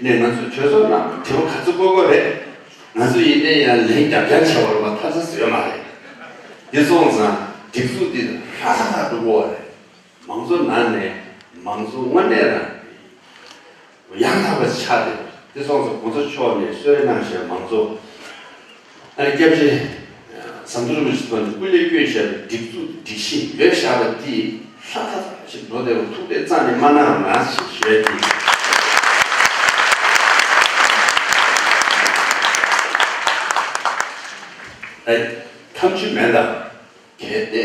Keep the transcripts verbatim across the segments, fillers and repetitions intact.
ནས་ང་ཚོས་གྲོས་ཚོགས་ནང་དྲི་བ་ག་ཚོད་བཀོད་དགོས་རེད། ང་ཚོ་ཡིན་ནའི་ཡང་ལན་རྒྱབ་རྒྱབ་བྱ་བར་མ་ཐབས་ས་ཟོས་མ་རེད། དེ་སོང་ཙང་སྒྲིག་འཛུགས་འདི་ཧྲ་ཧྲ་ཧྲ་འགྲོ་གི་ཡོད་རེད། མང་གཙོ་ནང་ནས་མང་གཙོ་དངོས་གནས་རང་ཡང་དག་པ་ཆགས་ཏེ། དེ་སོང་ཙང་གོང་ས་མཆོག་ནས་གསོལ་རས་གནང་བཞིན་མང་གཙོ། ཨ་ནི་སྐྱབས་རྗེ་ཟམ་གདོང་རིན་པོ་ཆེ་མཆོག་ནས་སྐུ་ལས་བསྐྱོན་བཞག་པའི་སྒྲིག་འཛུགས་སྒྲིག་གཞི་ཡོད་བཞག་པ་འདི་ཧྲ་ཧྲ་ཧྲ་ཞིག་འགྲོ་བསྡད་པ་ཐུགས་གཏད་རྩ་ནས་མ་གནང་རོགས་གནང་ཞེས་ཞུ་ཡ་དེ་ཡིན། ཨ་ཐམས་ཅད་མེད་ད། གལ་ཏེ།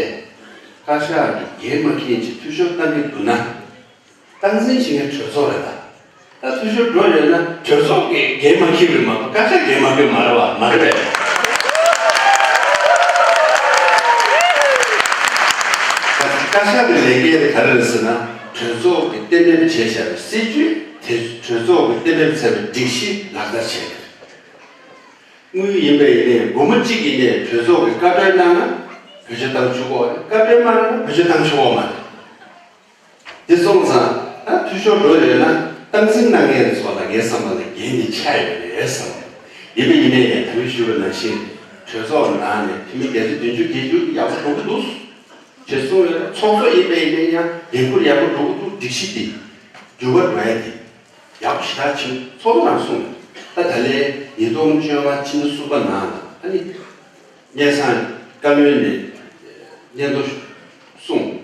བཀའ་ཤག་གིས་འགན་མ་འཁྱེར་ཅིག་འཐུས་ཤོར་བཏང་གི་འདུག་ན། སྟངས་འཛིན་བྱེད་མཁན་གྲོས་ཚོགས་རེད་ད། ད་འཐུས་ཤོར་འགྲོ་ཡོད་ན་གྲོས་ཚོགས་ཀྱིས་འགན་མ་འཁྱེར་བས་མ་གཏོགས་བཀའ་ཤག་འགན་མ་འཁྱེར་མ་རེད་བ་མ་རེད་པས། བཀའ་ཤག་གི་ལས་འགན་དེ་ག་རེ་རེད་ཟེར་ན། གྲོས་ཚོགས་ཀྱིས་གཏན་འབེབས་བྱས་བཞག་པའི་སྲིད་ཇུས་དེ་གྲོས་ཚོགས་ཀྱིས་གཏན་འབེབས་བྱས་པའི་སྒྲིག་གཞི་ལག་བསྟར་བྱས་ཡོད། དངུལ་ཡིན་པ་ཡིན་ནའི་སྒོར་མོ་གཅིག་ཡིན་ནའི་གྲོས་ཚོགས་ཀྱིས་བཀའ་འཁྲོལ་གནང་ན་བེད་སྤྱོད་བཏང་ཆོག་གི་རེད། བཀའ་འཁྲོལ་མ་གནང་ན་བེད་སྤྱོད་བཏང་ཆོག་གི་མ་རེད། དེ་སོང་ཙང་ད་འཐུས་ཤོར་འགྲོ་ཡོད་ན་སྟངས་འཛིན་གནང་མཁན་ཚོ་ལ་ངའི་བསམ་པ་ལ་འགན་དེ་ཆགས་ཡོད་རེད་བསམ། ཡིན་པ་ཡིན་ནའི་ཡང་ད་རེས་ཞུས་པ་ནང་བཞིན་གྲོས་ཚོགས་ནང་ནས་འཐུས་མི་བརྒྱ་ཆ་བདུན་ཅུ་བརྒྱད་ཅུ་ཡག་པོ་འགྲོ་གི་འདུག་ཅེས་གསུངས་ཡོད་རེད། ཚོགས་གཙོ་ཡིན་པ་ཡིན་ནའི་ཡང་འགན་ཁུར་ཡག་པོ་འགྲོ་གི་འདུག་སྒྲིག་གཞི་དེ་འགྱུར་བ་འགྲོ་ཡ་དེ། ཡག་པོ་ཞེ་དྲག་བྱུང་ཚོགས་གཙོ་རང་གསུངས། ད་ད་ལན་ཉིས་སྟོང་བཅོ་ལྔ་ཕྱི་ཟླ་གསུམ་པ་ནང་ལ་ཨ་ནི་སྙན་སེང་བཀའ་བློན་ནས་སྙན་ཐོ་གསུངས།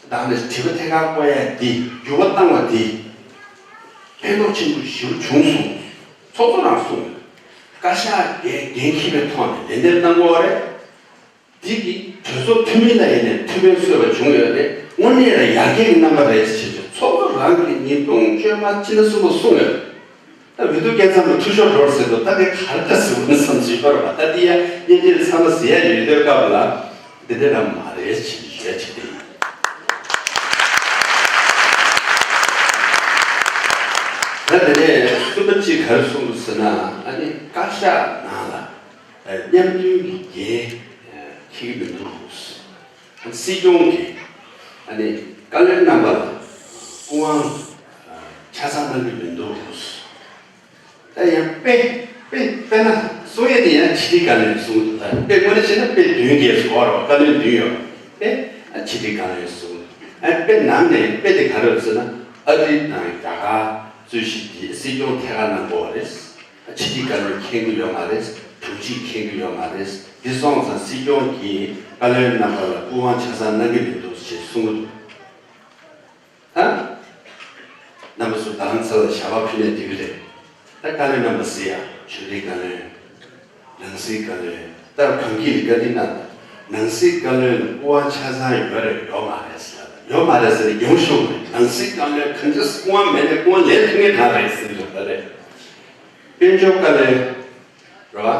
ད་ནས་དྲི་བ་ཐད་ཀར་བཀོད་ཡ་འདི་འགྱུར་བ་བཏང་བ་འདི་ཕན་ཐོགས་ཆེན་པོ་ཞེ་པོ་བྱུང་སོང་། ཚོགས་གཙོ་རང་གསུངས། བཀའ་ཤག་གིས་འགན་འཁྱེར་བའི་ཐོག་ནས་ལན་འདེབས་གནང་དགོས་པ་རེད། འདི་གིས་གྲོས་ཚོགས་འཐུས་མི་ལ་ཡིན་ནའི་ཐུགས་ཕན་གསོས་པ་བྱུང་ཡོད་རེད། དངོས་གནས་ལ་ཡར་རྒྱས་ཀྱི་རྣམ་པ་རེད་ཅེས་ཚོགས་གཙོ་རང་གིས་ཉིས་སྟོང་བཅོ་ལྔ་ཕྱི་ཟླ་གསུམ་པར་གསུངས་ཡོད། ད་འོས་བསྡུ་སྐབས་མཚམས་ལ་འཐུས་ཤོར་འགྲོ་ཟེར་དུས་ད་ངས་ག་རེ་ལྟ་ཟེར་བ་ནི་བསམ་ཞིག་ཡོད་རེད་པ། ད་འདི་ཡ་བརྙན་འཕྲིན་ཚང་མ་གཟིགས་ཡ་ཡོད་དུས་སྐབས་ལ་འདི་འདྲ་རང་མ་རེད་ཅེས་ཞུ་ཡ་བྱེད་དེ་ཡིན། ད་དེ་ནས་གསུམ་པ་གཅིག་ག་རེ་གསུངས་འདུག་ཟེར་ན། ཨ་ནི་བཀའ་ཤག་ནང་ལ། མཉམ་མཐུན་གྱི་འགན་འཁྱེར་གྱི་མི་འདུག་སྲིད་སྐྱོང་གིས་ཨ་ནི་བཀའ་བློན་རྣམ་པ་ལ་སྐུ་དབང་ཆ་ཚང་གནང་གི་མི་འདུག་ད་ཡང་དཔེ་དཔེ་དཔེར་ན་གསུང་ཡས་དེ་ཡང་ཕྱི་དྲིལ་བཀའ་བློན་གསུང་འདུག་ད་དཔེ་དངོས་གནས་བྱས་ན་དཔེ་བདུན་བརྒྱད་ཟེར་བ་རེད་བ། བཀའ་བློན་བདུན་ཡོད་པས་ཕྱི་དྲིལ་བཀའ་བློན་གསུང་འདུག་ཨ་དཔེ་ནང་ནས་དཔེ་དེ་ག་རེ་རེད་ཟེར་ན། ཨ་རི་དང་རྒྱ་གར་རྩོད་གཞི་དེ་སྲིད་སྐྱོང་ཐད་ཀར་གནང་དགོས་པ་རེད། ཕྱི་དྲིལ་བཀའ་བློན་མཁྱེན་གྱི་ཡོད་མ་རེད། དྲུང་ཆེ་མཁྱེན་གྱི་ཡོད་མ་རེད། འདི་སོང་ཙང་སྲིད་སྐྱོང་གིས་བཀའ་བློན་རྣམ་པ་ལ་སྐུ་དབང་ཆ་ཚང་གནང་གི་མི་འདུག་ཅེས་གསུང་གི་འདུག་ད་རྣམ་པ་ཚོ་རྡ་རམ་ས་ལ་ཞག་པ་ཕུལ་ནས་བསྡད་ཀྱི་རེད། ད་བཀའ་བློན་རྣམ་པ་གཟིགས་ཡ། ཆོས་རིག་བཀའ་བློན། ནང་སྲིད་བཀའ་བློན། ད་གངས་སྐྱིད་ལ་བཀའ་འདྲི་གནང་། ནང་སྲིད་བཀའ་བློན་ལ་སྐུ་དབང་ཆ་ཚང་ཡོད་རེད་ཡོད་མ་རེད་ཟེར་ཡ། ཡོད་མ་རེད་ཟེར་ནས་གྱོང་ཤོར་བ་རེད། ནང་སྲིད་བཀའ་བློན་གང་ཅི་སྐུ་དབང་མེད་ནས་སྐུ་དབང་ལེན་ཐུབ་མཁན་གང་རེད་ཟེར་གྱི་ཡོད་རེད། དཔལ་འབྱོར་བཀའ་བློན། རེད་བ།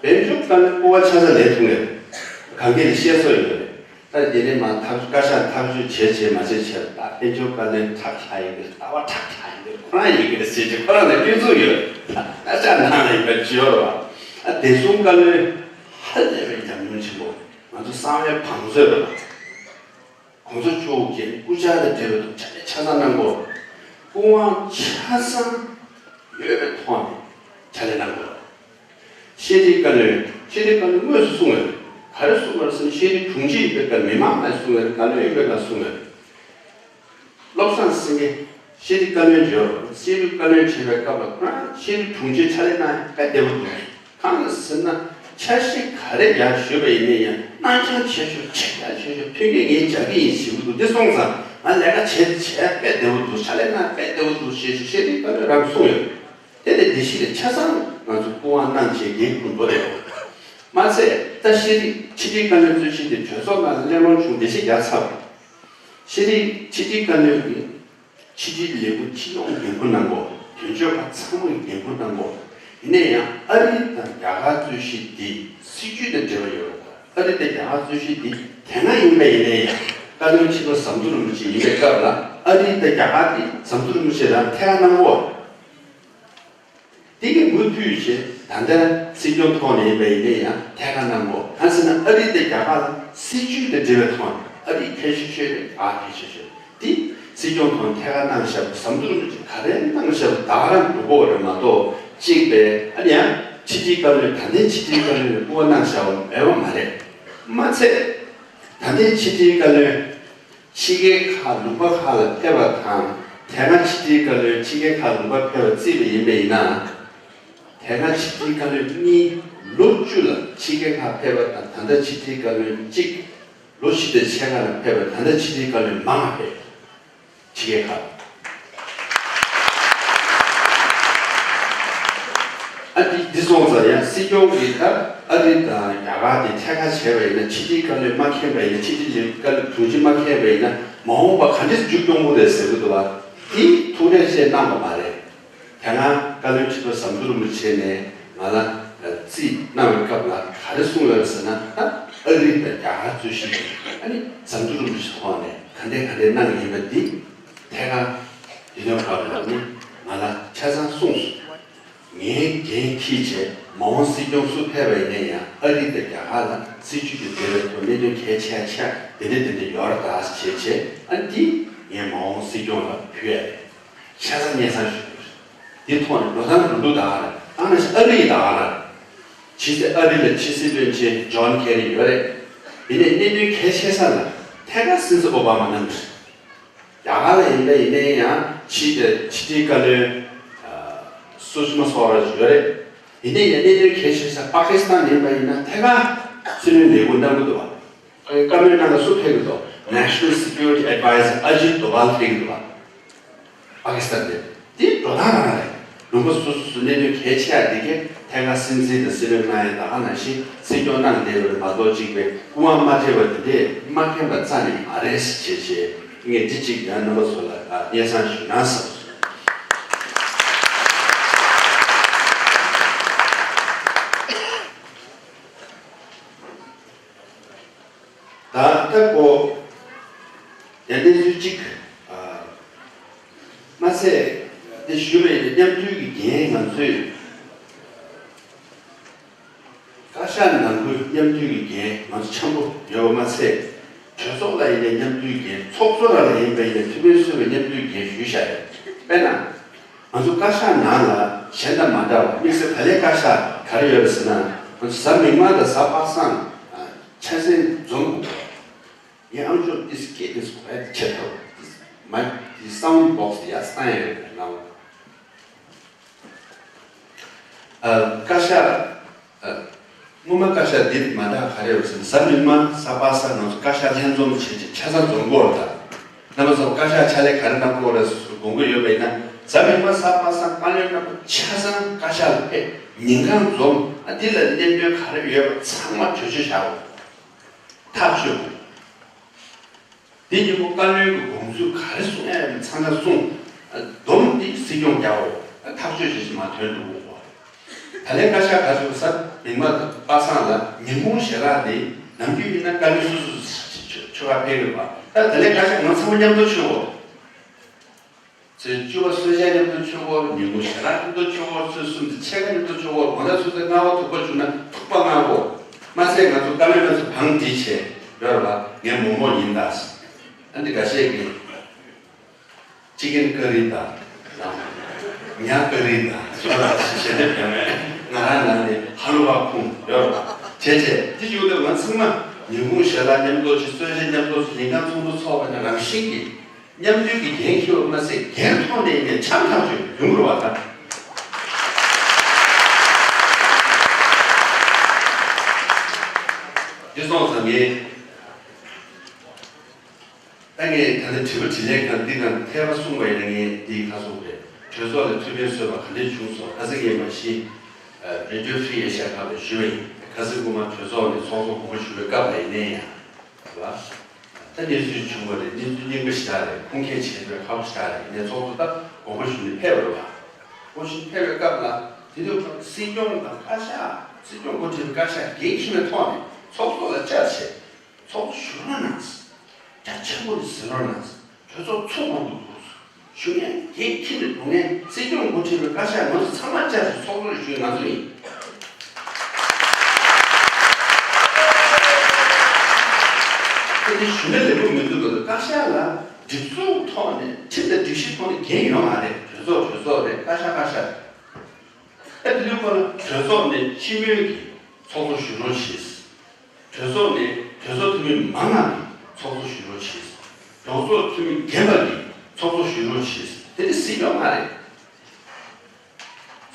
དཔལ་འབྱོར་བཀའ་བློན་སྐུ་དབང་ཆ་ཚང་ལེན་ཐུབ་མཁན་རེད། གངས་སྐྱིད་ལ་བཤད་སྲོལ་ཡོད་རེད། ད་དེ་ནས་མ་ཐག་བཀའ་ཤག་ཐག་གཅོད་བྱས་བྱས་མ་བྱས་བྱས་ད་དཔལ་འབྱོར་བཀའ་བློན་ཁྲག་ཁྲག་ཡིན་གྱི་རེད། ལྟ་བ་ཁྲག་ཁྲག་ཡིན་གྱི་རེད། ཁོ་རང་ཡིན་གྱི་རེད་ཟེར་གྱི་ཁོ་རང་ལ་སྐྱོན་འཛུགས་ཡོད། ད་བཀའ་ཤག་ནང་ལ་ཡིན་པ་བརྗོད་རོགས། ད་བདེ་སྲུང་བཀའ་བློན་ཧ་ལས་པའི་ཉམས་མྱོང་ཆེན་པོ། ང་ཚོ་གསང་བའི་བང་མཛོད་རེད། གོང་ས་མཆོག་གིས་སྐུ་བཅར་དང་འབྲེལ་བའི་ཐོག་ཕྱག་ལས་ཆ་ཚང་གནང་དགོས། སྐུ་དབང་ཆ་ཚང་ཡོད་པའི་ཐོག་ནས་ཕྱག་ལས་གནང་དགོས། ཤེས་རིག་བཀའ་བློན། ཤེས་རིག་བཀའ་བློན་དངོས་སུ་གསུངས་ཡོད། ག་རེ་གསུངས་པ་རེད་ཟེར་ན་ཤེས་རིག་དྲུང་ཆེ་ཡིན་པའི་སྐབས་མི་མང་ལ་གསུངས་ཡོད། བཀའ་བློན་ཡིན་པའི་སྐབས་གསུངས་ཡོད། བློ་བཟང་སེང་གེ་ཤེས་རིག་བཀའ་བློན་བྱས་པ་རེད། ཤེས་རིག་བཀའ་བློན་བྱས་པའི་སྐབས་ལ་ཁོ་རང་ཤེས་རིག་དྲུང་ཆེ་ཕྱག་ལས་གནང་ཡ་དཔེ་བདེ་པོ་འདུག་གང་ལ་ཟེར་ན། འཆར་གཞི་ག་རེ་ཡར་ཞུས་པ་ཡིན་ན་ཡང་སྣང་ཆུང་བྱེད་ཤོག་ཆེད་ཡར་བྱེད་ཤོག་མཐུན་རྐྱེན་ངས་སྦྱར་གྱི་ཡིན་ཞུ་གི་འདུག་འདི་སོང་ཙང་ང་ལས་ཀ་བྱེད་བྱས་དཔེ་བདེ་པོ་འདུག་ཕྱག་ལས་གནང་དཔེ་བདེ་པོ་འདུག་ཞེས་ཞུ་ཤེས་རིག་བཀའ་བློན་རང་གསུངས་ཡོད། དེ་ནས་འདི་ཤི་ལས་ཆ་ཚང་ང་ཚོ་སྐུ་དབང་གནང་བྱས་འགན་འཁུར་དགོས་རེད། མ་ཚད་ད་ཤེས་རིག་ཕྱི་དྲིལ་བཀའ་བློན་གཙོས་ཤིག་དེ་གྲོས་ཚོགས་ནང་ལ་གླེང་སློང་བྱུང་བདེ་སྐྱིད་རྒྱག་ཚར་བ། ཤེས་རིག་ཕྱི་དྲིལ་བཀའ་བློན་གྱིས་ཕྱི་དྲིལ་ལས་ཁུངས་སྤྱི་ཡོངས་འགན་འཁུར་གནང་དགོས། དོན་གཅོད་པ་ཚང་མ་གིས་འགན་འཁུར་གནང་དགོས། ཡིན་ན་ཡང་ཨ་རི་དང་རྒྱ་གར་རྩོད་གཞི་འདི་སྲིད་ཇུས་དང་འབྲེལ་བ་ཡོད་རེད། ཨ་རི་དང་རྒྱ་གར་རྩོད་གཞི་འདི་དེ་སྔ་ཡིན་པ་ཡིན་ན་ཡང་བཀའ་བློན་ཁྲི་པ་ཟམ་གདོང་རིན་པོ་ཆེ་ཡིན་པའི་སྐབས་ལ་ཨ་རི་དང་རྒྱ་གར་འདི་ཟམ་གདོང་རིན་པོ་ཆེ་རང་ཐད་ཀར་གནང་དགོས། དེ་གི་མུ་མཐུད་བྱས་ད་ལྟ་སྲིད་སྐྱོང་ཐོག་ནས་ཡིན་པ་ཡིན་ན་ཡང་ཐད་ཀར་གནང་དགོས། གང་ཟེར་ན་ཨ་རི་དང་རྒྱ་གར་ལ་སྲིད་ཇུས་དང་འབྲེལ་བའི་ཐོག་ནས་ཨ་རི་གལ་ཆེ་ཤོས་རེད། རྒྱ་གར་གལ་ཆེ་ཤོས་རེད། དེ་ སྲིད་སྐྱོང་ཐོག་ཐད་ཀར་གནང་བཞག་པ་ཟམ་གདོང་རིན་པོ་ཆེ་ག་རེ་གནང་བཞག་པ་ད་ག་རང་སྒྲུབ་དགོས་རེད་མ་གཏོགས་གཅིག་པས་ཨ་ནི་ཡང་ཕྱི་དྲིལ་བཀའ་བློན། ད་ལྟའི་ཕྱི་དྲིལ་བཀའ་བློན་ལ་སྐུ་པར་གནང་བཞག་པ་མེད་པ་མ་རེད། མ་ཚད་ད་ལྟའི་ཕྱི་དྲིལ་བཀའ་བློན་ཕྱི་རྒྱལ་ཁག་ལུང་པ་ཁག་ལ་ཕེབས་པ་དང་དེ་སྔ་ཕྱི་དྲིལ་བཀའ་བློན་ཕྱི་རྒྱལ་ཁག་ལུང་པ་ཕེབས་པ་བརྩིས་པ་ཡིན་པ་ཡིན་ན། དེ་སྔ་ཕྱི་དྲིལ་བཀའ་བློན་གཉིས་ལོ་བཅུ་ལ་ཕྱི་རྒྱལ་ཁག་ཕེབས་པ་དང་ད་ལྟ་ཕྱི་དྲིལ་བཀའ་བློན་གཅིག་ལོ་བཞི་དང་ཕྱེད་ཀ་ལ་ཕེབས་པ་ད་ལྟ་ཕྱི་དྲིལ་བཀའ་བློན་མང་བ་ཕེབས། ཕྱི་རྒྱལ་ཁག་ཨ་འདི་འདི་སོང་ཙང་ཡང་སྲིད་སྐྱོང་གིས་ད་ཨ་རི་དང་རྒྱ་གར་དེ་ཐད་ཀར་བྱས་པ་ཡིན་ན་ཕྱི་དྲིལ་བཀའ་བློན་མ་མཁྱེན་པ་ཡིན་ན་ཕྱི་དྲིལ་ལས་བཀའ་བློན་དྲུང་ཆེ་མ་མཁྱེན་པ་ཡིན་ན་མ་འོངས་པ་ག་འདྲས་མཇུག་སྐྱོང་གི་རེད་ཟེར་གི་འདུག་བ། དེ་ཐུགས་རེ་བཞེས་གནང་བ་མ་རེད། དེ་སྔ་བཀའ་བློན་ཁྲི་པ་ཟམ་གདོང་རིན་པོ་ཆེ་ནས་ང་ལ་རྩིས་གནང་བའི་སྐབས་ལ་ག་རེ་གསུངས་ཡོད་རེད་ཟེར་ན། ད་ཨ་རི་དང་རྒྱ་གར་གཙོས་གཞི་ཨ་ནི་ཟམ་གདོང་རིན་པོ་ཆེ་ཐོག་ནས་ག་འདྲས་ག་འདྲས་གནང་ཡིན་པ་འདི་ཐད་ཀར་འདི་དོན་ཁག་ལ་ནི་ང་ལ་ཆ་ཚང་གསུངས་སོང་། ངའི་འགན་འཁྱེར་བྱས་མ་འོངས་སྲིད་སྐྱོང་སུ་ཕེབས་པ་ཡིན་ན་ཡང་ཨ་རི་དང་རྒྱ་གར་ལ་སྲིད་ཇུས་ཀྱི་འབྲེལ་བའི་ཐོག་གནད་དོན་གལ་ཆེ་ཆེ་དེ་འདྲས་དེ་འདྲས་ཡོད་རེད་ད་བྱས་བྱས་ཨ་འདི་ངས་མ་འོངས་སྲིད་སྐྱོང་ལ་ཕུལ་ཡ་རེད། ཆ་ཚང་སྙན་སེང་ཞུ་གི་རེད། འདི་ཐོག་ནས་འགྲོ་སྟངས་འགྲོ་ལུགས་ད་ག་རེད། ཨ་ནི་ཨ་རི་ཡི་ད་ག་རེད། ཕྱི་སྲིད་ཨ་རི་ལ་ཕྱི་སྲིད་བློན་ཆེན་ཇོན་ཁེ་རི་ཡོད་རེད། ཡིན་ནའི་གནད་དོན་གལ་ཆེ་ས་ལ་ཐད་ཀར་སྲིད་འཛིན་ཨོ་བྷ་མ་གནང་གི་རེད། རྒྱ་གར་ལ་ཡིན་པ་ཡིན་ནའི་ཡང་ཕྱི་ཕྱི་དྲིལ་བཀའ་བློན་སུ་ཤི་མ་སོ་ར་ཇི་ཡོད་རེད། ཡིན་ནའི་ཡང་གནད་དོན་གལ་ཆེ་ས་པ་ཀི་སི་ཐན་ཡིན་པ་ཡིན་ན་ཐད་ཀར་སྲིད་བློན་ལས་ཁུངས་གནང་གི་འདུག་བ། བཀའ་མོལ་གནང་ག་སུ་ཕེབས་ཀྱི་འདུག National Security Advisor Ajit Doval ཕེབས་ཀྱི་འདུག་བ། པ་ཀི་སི་ཐན་དེ་དེ་འགྲོ་སྟངས་རང་རེད། ལུང་པ་སོ་སོ་སོ་གནད་དོན་གལ་ཆེ་ཡ་དེ་གས་ཐད་ཀར་སྲིད་འཛིན་དང་སྲིད་བློན་གནང་ཡ་ད་ག་ནང་བཞིན་སྲིད་སྐྱོང་གནང་བསྡད་པ་རེད་མ་གཏོགས་གཅིག་པའི་སྐུ་དབང་མ་སྤྲད་པ་དེ་འདྲས་མ་མཁྱེན་པ་རྩ་ནས་མ་རེད་ཟེར་བྱས་བྱས་ངས་འདི་གཅིག་ཡང་རྣམ་པ་ཚོ་ལ་སྙན་སེང་ཞུ་ན་བསམ་སོང་། ད་ལྟ་གོ་ཡང་གནས་ཚུལ་གཅིག་ཨ། མ་ཚད་འདི་ཞུས་པ་ཡིན་ན་མཉམ་འབྲེལ་གྱི་འགན་ང་ཚོས་བཀའ་ཤག་ནང་ཁུལ་མཉམ་འབྲེལ་གྱི་འགན་ང་ཚོ་འཆམ་པོ་ཡོད་པ་མ་ཚད་གྲོས་ཚོགས་ལ་ཡིན་ན་མཉམ་འབྲེལ་འགན་ཚོགས་གཙོ་ལ་ལ་ཡིན་པ་ཡིན་ན་ཐུབ་པའི་གསོལ་བའི་མཉམ་འབྲེལ་འགན་ཞུས་བཞག་ཡོད། དཔེར་ན། ང་ཚོ་བཀའ་ཤག་ནང་ལ་གཞན་དང་མ་འདྲ་བ་དམིགས་བསལ་ད་ལན་བཀའ་ཤག་ག་རེ་ཡོད་རེད་ཟེར་ན་ང་ཚོ་གཟའ་མིག་དམར་དང་གཟའ་པ་སངས་ཆ་ཚང་འཛོམས་དགོས། ངའི་ཨམ་ཅོག་this kid is quiet ཆེ་ཐོག་this mic this sound box དེ་ཡར་བཏང་ཡ་ཡོད་པའི་ནང་། བཀའ་ཤག་སྔོན་མ་བཀའ་ཤག་འདི་མ་འདྲ་ག་རེ་ཡོད་ཟེར་ན་གཟའ་མིག་དམར་གཟའ་པ་སངས་ང་ཚོ་བཀའ་ཤག་ལྷན་འཛོམས་བྱེད་ཆེད་ཆ་ཚང་འཛོམས་དགོས་རེད་ད། རྣམ་པ་ཚོ་བཀའ་ཤག་ཕྱག་ལས་ག་རེ་གནང་དགོས་རེད་དགོངས་ཀྱི་ཡོད་པ་ཡིན་ན་གཟའ་མིག་དམར་གཟའ་པ་སངས་བཀའ་བློན་རྣམ་པ་ཆ་ཚང་བཀའ་ཤག་ལ་ཕེབས་ཉིན་གང་འཛོམས་ཨ་འདི་ལ་གནད་དོན་ག་རེ་ཡོད་པ་ཚང་མ་གྲོས་ཆོད་བཞག་དགོས། ཐག་གཅོད་དགོས། འདི་གཉིས་པོ་བཀའ་བློན་གྱི་དགོངས་ཚུལ་ག་རེ་གསུང་ཡ་ཡོད་ཚང་མ་གསུང་། སྡོམ་འདི་སྲིད་སྐྱོང་རྒྱག་འོ། ཐག་གཅོད་བྱེད་ཀྱི་མ་ཐོན་འགྲོ་འོ། ད་ལན་བཀའ་ཤག་ག་ཚོད་ས་མིག་དམར་པ་སངས་ལ་ཉིན་གུང་ཞལ་ལག་འདི་ནམ་རྒྱུན་ཡིན་ན་བཀའ་བློན་སོ་སོ་ཆོ་ག་ཕེབས་ཡོད་པ། ད་ད་ལན་བཀའ་ཤག་ང་ཚང་མ་མཉམ་དུ་མཆོད་འོ། ཚེས་བཅུ་པ་གསོལ་ཇ་མཉམ་དུ་མཆོད་འོ། ཉིན་གུང་ཞལ་ལག་མཉམ་དུ་མཆོད་འོ། ཚེས་གསུམ་དང་ཕྱེད་ཀ་མཉམ་དུ་མཆོད་འོ། དགོང་དག་ཚོད་ཚོད་སྔ་པོ་ཐུག་པ་བྱུང་ན་ཐུག་པ་མངག་འོ། མ་ཟད་ང་ཚོ་བཀའ་བློན་ལ་ཚོ་བང་སྒྲིག་བྱས་ཡོད་རེད་པ། ངས་མོག་མོག་ཡིན་ད། ཨ་འདི་འགའ་ཤས་ཀྱིས་ཅི་ཀན་ཀ་རི་ད། ཉ་ཀ་རི་ད། ཞོ་ལ་ཞེ་དེབ་ཀྱང་མེད། ང་རང་ནང་ནས་ཧ་ལོ་བ་ཁུང་ཡོད་རེད་པ། བྱས་བྱས་འདི་ཡོད་དུས་ང་ཚང་མ་ཉིན་གུང་ཞལ་ལག་མཉམ་དུ་ཅིག་གསོལ་ཇ་མཉམ་དུ་ཅིག་ཉིན་གང་ཚོགས་འདུ་ཚོགས་པ་ནས་རང་བཞིན་གྱིས། མཉམ་འབྲེལ་གྱི་འགན་འཁྱེར་བ་མ་ཟད་སྒེར་ཐོག་ནས་ནས་འཆམ་ཐག་ཆོད་ཡོང་དགོས་པ་དང་། འདི་སོང་ཙང་ངས་ད་ངས་ད་ལྟ་དྲི་བ་དྲིས་ལན་གང་འདི་གང་ཐད་པ་གསུངས་པ་ཡིན་ན་ངས་འདི་ག་སོང་རེད། གྲོས་ཚོགས་ལ་ཐུགས་ཕན་གསོས་པ་ག་འདྲས་བྱུང་སོང་ཁ་སང་ངས་མ་གཞི་Radio Free Asia ཁག་ལ་ཞུས་པ་ཡིན། ཁ་སང་དགོང་མོ་གྲོས་ཚོགས་ནས་ཚོགས་གཙོ་དགོངས་པ་ཞུ་བའི་སྐབས་ལ་ཡིན་ནའི་ཡང་། རེད་བ། ད་གནས་ཚུལ་བྱུང་བ་རེད། གནས་ཚུལ་རྙིང་པ་ཞིག་རེད། ཁུངས་སྐྱེལ་བྱེད་ཐུབ་པའི་ཁག་པོ་ཞིག་རེད། ངས་ཚོགས་གཙོ་ད་དགོངས་པ་ཞུས་ནས་ཕེབས་རེད་བ། དགོངས་ཞུས་ཕེབས་པའི་སྐབས་ལ་དེ་དུས་སྲིད་སྐྱོང་དང་བཀའ་ཤག་སྲིད་སྐྱོང་འགོ་ཁྲིད་པའི་བཀའ་ཤག་འགན་འཁྱེར་བའི་ཐོག་ནས་ཚོགས་གཙོ་ལ་བཅར་བྱས་ཚོགས་གཙོ་བཞུགས་རོགས་གནང་། རྒྱ་ཆེན་པོ་ནས་གཟིགས་རོགས་གནང་། གྲོས་ཚོགས་ཚུགས་དགོས་འདུག་ཞུ་མཁན་འགན་འཁྱེར་ནས་འགྲོ་མཁན་སྲིད་སྐྱོང་འགོ་ཁྲིད་པའི་བཀའ་ཤག་ང་ཚོ་ཚང་མ་བཅར་ཞིང་ཚོགས་གཙོ་ལ་ཞུས་ང་ཚོ་ཡིན། ཁྱེད་ཀྱིས་ཞུ་ན་ལེགས་པོ་མི་འདུག་ག་བཀའ་ཤག་ལ་ སྒྲིག་འཛུགས་ཐོག་ནས་ཁྲིམས་དང་སྒྲིག་གཞི་ཐོག་ནས་འགན་ཡོད་མ་རེད། གྲོས་ཚོགས་གྲོས་ཚོགས་རེད། བཀའ་ཤག་བཀའ་ཤག་རེད། ཨ་དེ་དུས་ཁོ་ན་གྲོས་ཚོགས་ནས་སྤྱི་མོས་ཀྱི་ཚོགས་གཙོ་ཞུ་རོགས་བྱེད། གྲོས་ཚོགས་ནས་གྲོས་ཚོགས་འཐུས་མི་མང་མང་གི་ཚོགས་གཙོ་ཞུ་རོགས་བྱེད། གྲོས་ཚོགས་འཐུས་མི་རྒན་པ་གི་ཚོགས་གཙོ་ཞུ་རོགས་བྱེད། དེ་འདྲ་སྲིད་ཡོད་མ་རེད།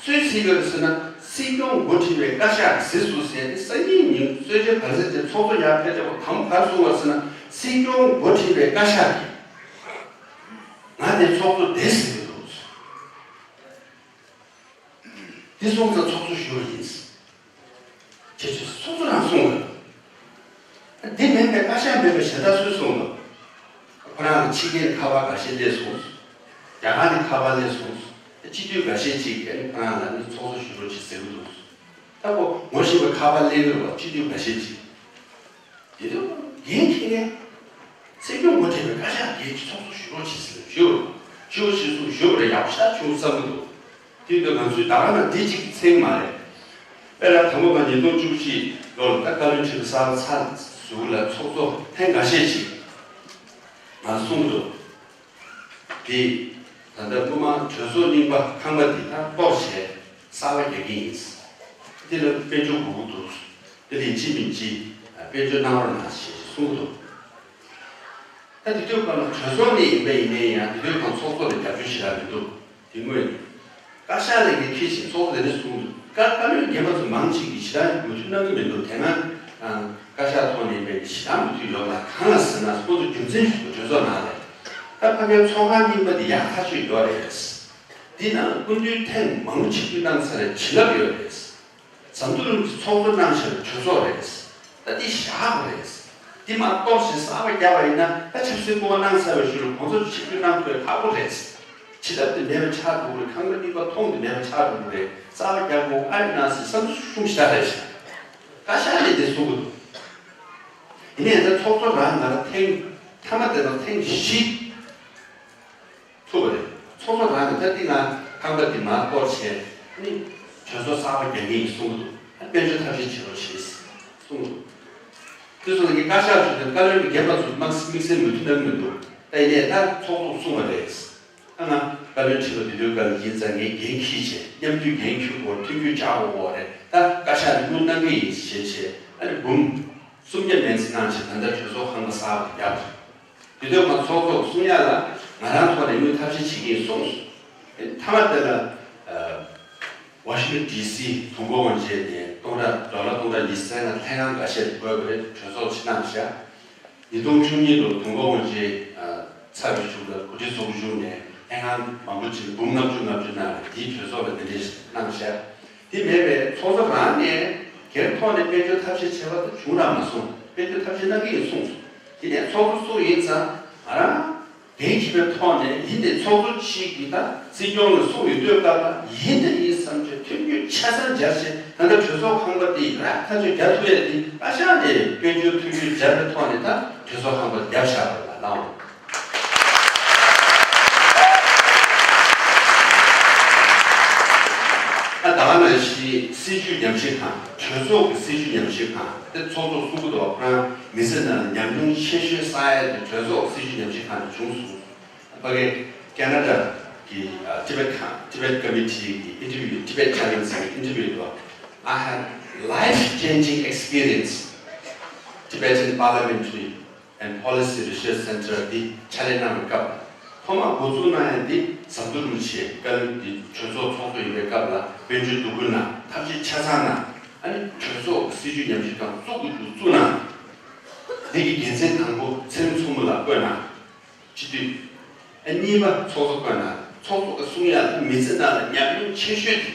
སུས་གཟིགས་ཡོད་ཟེར་ན། སྲིད་སྐྱོང་འགོ་ཁྲིད་པའི་བཀའ་ཤག་གིས་གཟིགས་སོང་ཟེར་ཏེ། སང་ཉིན་ཉིན་གསོལ་ཇ་ག་ཚོད་དེ་ཚོགས་གཙོ་ཡར་ཕེབས་དུས་དམ་ག་རེ་གསུངས་པ་ཟེར་ན། སྲིད་སྐྱོང་འགོ་ཁྲིད་པའི་བཀའ་ཤག་གིས་ང་དེ་ཚོགས་གཙོ་བདེ་ཟེར་གྱི་འདུག། འདི་སོང་ཙང་ཚོགས་གཙོ་ཞུ་བ་ཡིན། ཁྱེད་ཚོས་ཚོགས་གཙོ་རང་གསུངས་ཡོད། འདི་མིན་པའི་བཀའ་ཤག་མིན་པའི་གཞན་དག་སུས་གསུངས་འདུག། ཁོ་རང་ལ་ཕྱི་རྒྱལ་ཁ་པར་འགའ་ཤས་སླེབས་སོང་། རྒྱ་གར་ནས་ཁ་པར་སླེབས་སོང་། སྤྱི་འཐུས་འགའ་ཤས་ཅིག་གིས་ཁོ་རང་ལ་ནི་ཚོགས་གཙོ་ཞུ་རོགས་བྱེད་ཟེར་གྱི་འདུག། ད་ཁོ་ངོ་ཤེས་པའི་ཁ་པར་སླེབས་ཀྱི་རེད་པ། སྤྱི་འཐུས་འགའ་ཤས་ཅིག། དེ་དུས་འགན་འཁྱེར་མཁན། སྲིད་སྐྱོང་འགོ་ཁྲིད་པའི་བཀའ་ཤག་གིས་ཚོགས་གཙོ་ཞུ་རོགས་བྱེད་ཟེར་ཞུ། ཞུ་ཞུ་གསུངས། ཞུ་བ་རེད། ཡག་པོ་ཞེ་དྲག་བྱུང་བསམ་གྱི་འདུག། དེ་དུས་ང་ཚོའི་ད་ག་ནང་འདི་གཅིག་ཚེགས་མ་རེད། དཔེར་ན་དང་པོ་ང་ཉིས་སྟོང་བཅུ་གཅིག་ལོར་ད་བཀའ་བློན་ཁྲི་པ་གསར་པ་ཚར་ཟུར་ལ་ཚོགས་གཙོ་ཐེངས་འགའ་ཤས་ཅིག་ང་གསུངས་འདུག། དེ་ད་ལྟ་སྔོན་མ་གྲོས་ཚོགས་རྙིང་པ་ཁང་པ་འདི་ད་གཏོར་བྱས་གསར་པ་རྒྱག་གི་ཡིན། དེ་ལ་དཔལ་འབྱོར་དགོས་ཀྱི་འདུག། དེ་ལས་ཅི་མིན་ཅི་དཔལ་འབྱོར་གནང་རོགས་གནང་ཞེས་གསུངས་འདུག། ད་དེ་དུས་སྐབས་ལ་གྲོས་ཚོགས་ནས་ཡིན་པ་ཡིན་ནའི་ཡང་དེ་དུས་ཁོང་ཚོགས་གཙོ་ལ་རྒྱབ་སྐྱོར་ཞེ་དྲག་མི་འདུག། དེ་དངོས་ཡིན། བཀའ་ཤག་ལ་ངས་ཁྱེད་ཀྱིས་ཚོགས་གཙོ་དེ་འདྲ་གསུངས་འདུག། བཀའ་བཀའ་བློན་རྒན་པ་ཚོ་མང་ཆེ་གིས་ཞེ་དྲག་མོས་མཐུན་གནང་གི་མི་འདུག། དེ་སྔ་བཀའ་ཤག་ཐོག་ནས་ཡིན་པའི་ཞེ་དྲག་མོས་མཐུན་ཡོད་པ་གང་ལ་ཟེར་ན། ཁོང་ཚོ་རྒྱུ་མཚན་ཞིག་འདུག། གྲོས་ཚོགས་ནང་ལ་ད་ཕ་གིའི་ཚོགས་ཁང་རྙིང་པ་འདི་ཡག་ཐག་ཆོད་ཡོད་རེད། འདི་ནང་སྐུ་མདུན་ཐེངས་མང་པོ་ཆིབས་བསྒྱུར་གནང་ཚར་བའི་བྱིན་རླབས་ཡོད་རེད། ཟམ་གདོང་རིན་པོ་ཆེ་ཚོགས་གཙོ་གནང་བཞག་པའི་གྲོས་ཚོགས་རེད། ད་འདི་བཞག་དགོས་རེད། འདི་མར་གཏོར་བྱས་གསར་པ་རྒྱག་པ་ཡིན་ན། ད་ཆབ་སྲིད་སྐུ་པར་གནང་ཚར་བའི་གཞུག་ལ་གོང་ས་མཆོག་ཆིབས་བསྒྱུར་གནང་ཐུབ་པའི་ཁག་པོ་རེད། བྱིན་རླབས་དེ་མེད་པ་ཆགས་འགྲོ་གི་རེད། ཁང་པ་རྙིང་པ་མཐོང་དེ་མེད་པ་ཆགས་འགྲོ་གི་རེད། གསར་པ་རྒྱག་དགོས་ཨ་ཡོད་ན་ཟེར་བསམ་ཚུལ་ཤུགས་ཆེ་རེད་ཤག། བཀའ་ཤག་ནས་དེ་གསུང་གི་འདུག། ཡིན་ནའི་ད་ཚོགས་གཙོ་རང་ང་ལ་ཐེངས་མཐའ་མ་དེ་ལ་ཐེངས་བཞི་ཐུག་པ་རེད། ཚོགས་གཙོ་རང་གིས་ད་འདི་ང་ཁང་པ་འདི་མར་གཏོར་བྱས་ནི་གྲོས་ཚོགས་གསར་པ་རྒྱག་གི་ཡིན་གསུང་གི་འདུག། ད་དཔལ་འབྱོར་ཐབས་ཤེས་བྱེད་རོགས་ཞེས་གསུང་གི་འདུག། དེ་སོང་ཙང་ངས་བཀའ་ཤག་ཞུ་དུས་བཀའ་བློན་གྱི་རྒན་པ་ཚོ་དམིགས་བསལ་མོས་མཐུན་གནང་གི་མི་འདུག། ད་ཡིན་ནའི་ད་ཚོགས་གཙོ་གསུངས་པ་རེད། ད་ང་བཀའ་བློན་ཁྲི་པ་དེ་དུས་སྐབས་ཡིན་ཙང་ངས་འགན་འཁྱེར་བྱས། མཉམ་དུ་འགན་འཁྱེར་དགོས། མཐུན་འགྱུར་བྱ་དགོས་རེད། ད་བཀའ་ཤག་ནས་དངུལ་གནང་གི་ཡིན་ཞེས་བྱས། ཨ་ནི་འབུམ་སུམ་བརྒྱ་མན་ཙམ་གནང་བྱས། ད་ལྟ་གྲོས་ཚོགས་ཁང་པ་གསར་པ་བརྒྱབ། དེ་དུས་ང་ཚོགས་གཙོ་གསུང་ཡག་ལ་ང་རང་ཐོག་ནས་དངུལ་ཐབས་ཤེས་བྱེད་ཀྱི་ཡིན་གསུངས་སོང་། མཐའ་མ་དེ་ལ་ཨ་ཝ་ཤིང་ཊོན་ཌི་སི་དུས་འཁོར་དབང་ཆེན་ནས་སྟོང་ཕྲག་ཌོ་ལར་སྟོང་ཕྲག་ཉི་ཤུ་རྩ་ལྔ་ལྷན་ཁང་འགའ་ཤས་དགོས་པ་རེད། གྲོས་ཚོགས་ཕྱི་ནང་བཞག། ཉིས་སྟོང་བཅུ་གཉིས་ལོར་དུས་འཁོར་དབང་ཆེན་ཨ་ཚར་བའི་གཞུག་ལ་གོ་སྒྲིག་ཚོགས་པ་བཞུགས་ནས་ལྷན་ཁང་མང་པོ་ཅིག་འབུམ་ལྔ་བཅུ་ལྔ་བཅུ་གནང་བ་དེའི་གྲོས་ཚོགས་ལ་གདན་འདྲེན་གནང་བཞག། དེ་མེད་པའི་ཚོགས་གཙོ་རང་ནས་སྒེར་ཐོག་ནས་དཔལ་འབྱོར་ཐབས་ཤེས་བྱས་པ་དེ་བྱུང་རག་མ་སོང་། དཔལ་འབྱོར་ཐབས་ཤེས་གནང་གི་ཡིན་གསུངས་སོང་། དེ་ནས་ཚོགས་གཙོ་སུ་ཡིན་ཙང་ང་རང་འགན་འཁྱེར་བའི་ཐོག་ནས་ཡིན་ཏེ། ཚོགས་གཙོ་གཅིག་གིས་ད་སྲིད་སྐྱོང་ལ་གསུངས་ཡོད་དུས་སྐབས་ལ་ཡིན་ཏེ་ཡིན་བསམ་བྱས་མཐུན་འགྱུར་ཆ་ཚང་སྦྱར་བྱས། ད་ལྟ་གྲོས་ཚོགས་ཁང་པ་དེ་ཡག་ཐག་ཆོད་རྒྱག་ཐུབ་ཡས་དེ་བཀའ་ཤག་ནས་དཔལ་འབྱོར་མཐུན་འགྱུར་སྦྱར་བའི་ཐོག་ནས་ད་གྲོས་ཚོགས་ཁང་པ་བརྒྱབ་བཞག་པ་ལ་གནང་། ད་ད་ག་ནང་བཞིན་སྲིད་བྱུས་ཉམས་ཞིབ་ཁང་། གྲོས་ཚོགས་ཀྱི་སྲིད་བྱུས་ཉམས་ཞིབ་ཁང་དེ་ཚོགས་གཙོ་གསུང་གི་འདུག། ཁོ་རང་མི་ཚེ་ནང་ཉམས་མྱོང་ཆེ་ཤོས་བསགས་ཡས་དེ་གྲོས་ཚོགས་སྲིད་བྱུས་ཉམས་ཞིབ་ཁང་ནས་བྱུང་སོང་། ཕ་གི་ཁེ་ན་ཌ་གི་ཨ་ཊི་བེཊ་ཁང་། Tibet Committee གི་ཨིན་ཊར་བིའུ། Tibet Times གི་ཨིན་ཊར་བིའུ་དུ། I had life changing experience, Tibetan Parliamentary and Policy Research Center འདི་ཕྱག་ལས་གནང་བའི་སྐབས། ཐོག་མར་འགོ་བཙུགས་གནང་ཡ་འདི་ཟམ་གདོང་རིན་པོ་ཆེ་བཀའ་བློན་འདི་གྲོས་ཚོགས་ཚོགས་གཙོ་ཡིན་པའི་སྐབས་ལ་དཔལ་འབྱོར་བསྡུ་སྐུལ་གནང་། ཐབས་ཤེས་ཆ་ཚང་གནང་། ཨ་ནི་གྲོས་ཚོགས་སྲིད་བྱུས་ཉམས་ཞིབ་ཁང་བཙུགས་དགོས་རྒྱུ་བཙུགས་གནང་། འདི་གི་འགན་འཛིན་དང་པོ་ཚེ་རིང་མཚོ་མོ་ལགས་བསྐོས་གནང་། སྤྱི་འཐུས། ཨ་གཉིས་པ་ཚོགས་གཙོ་བསྐོས་གནང་། ཚོགས་གཙོ་གི་གསུང་ཡ་ལ་མི་ཚེ་ནང་ལ་ཉམས་མྱོང་ཆེ་ཤོས་དེ་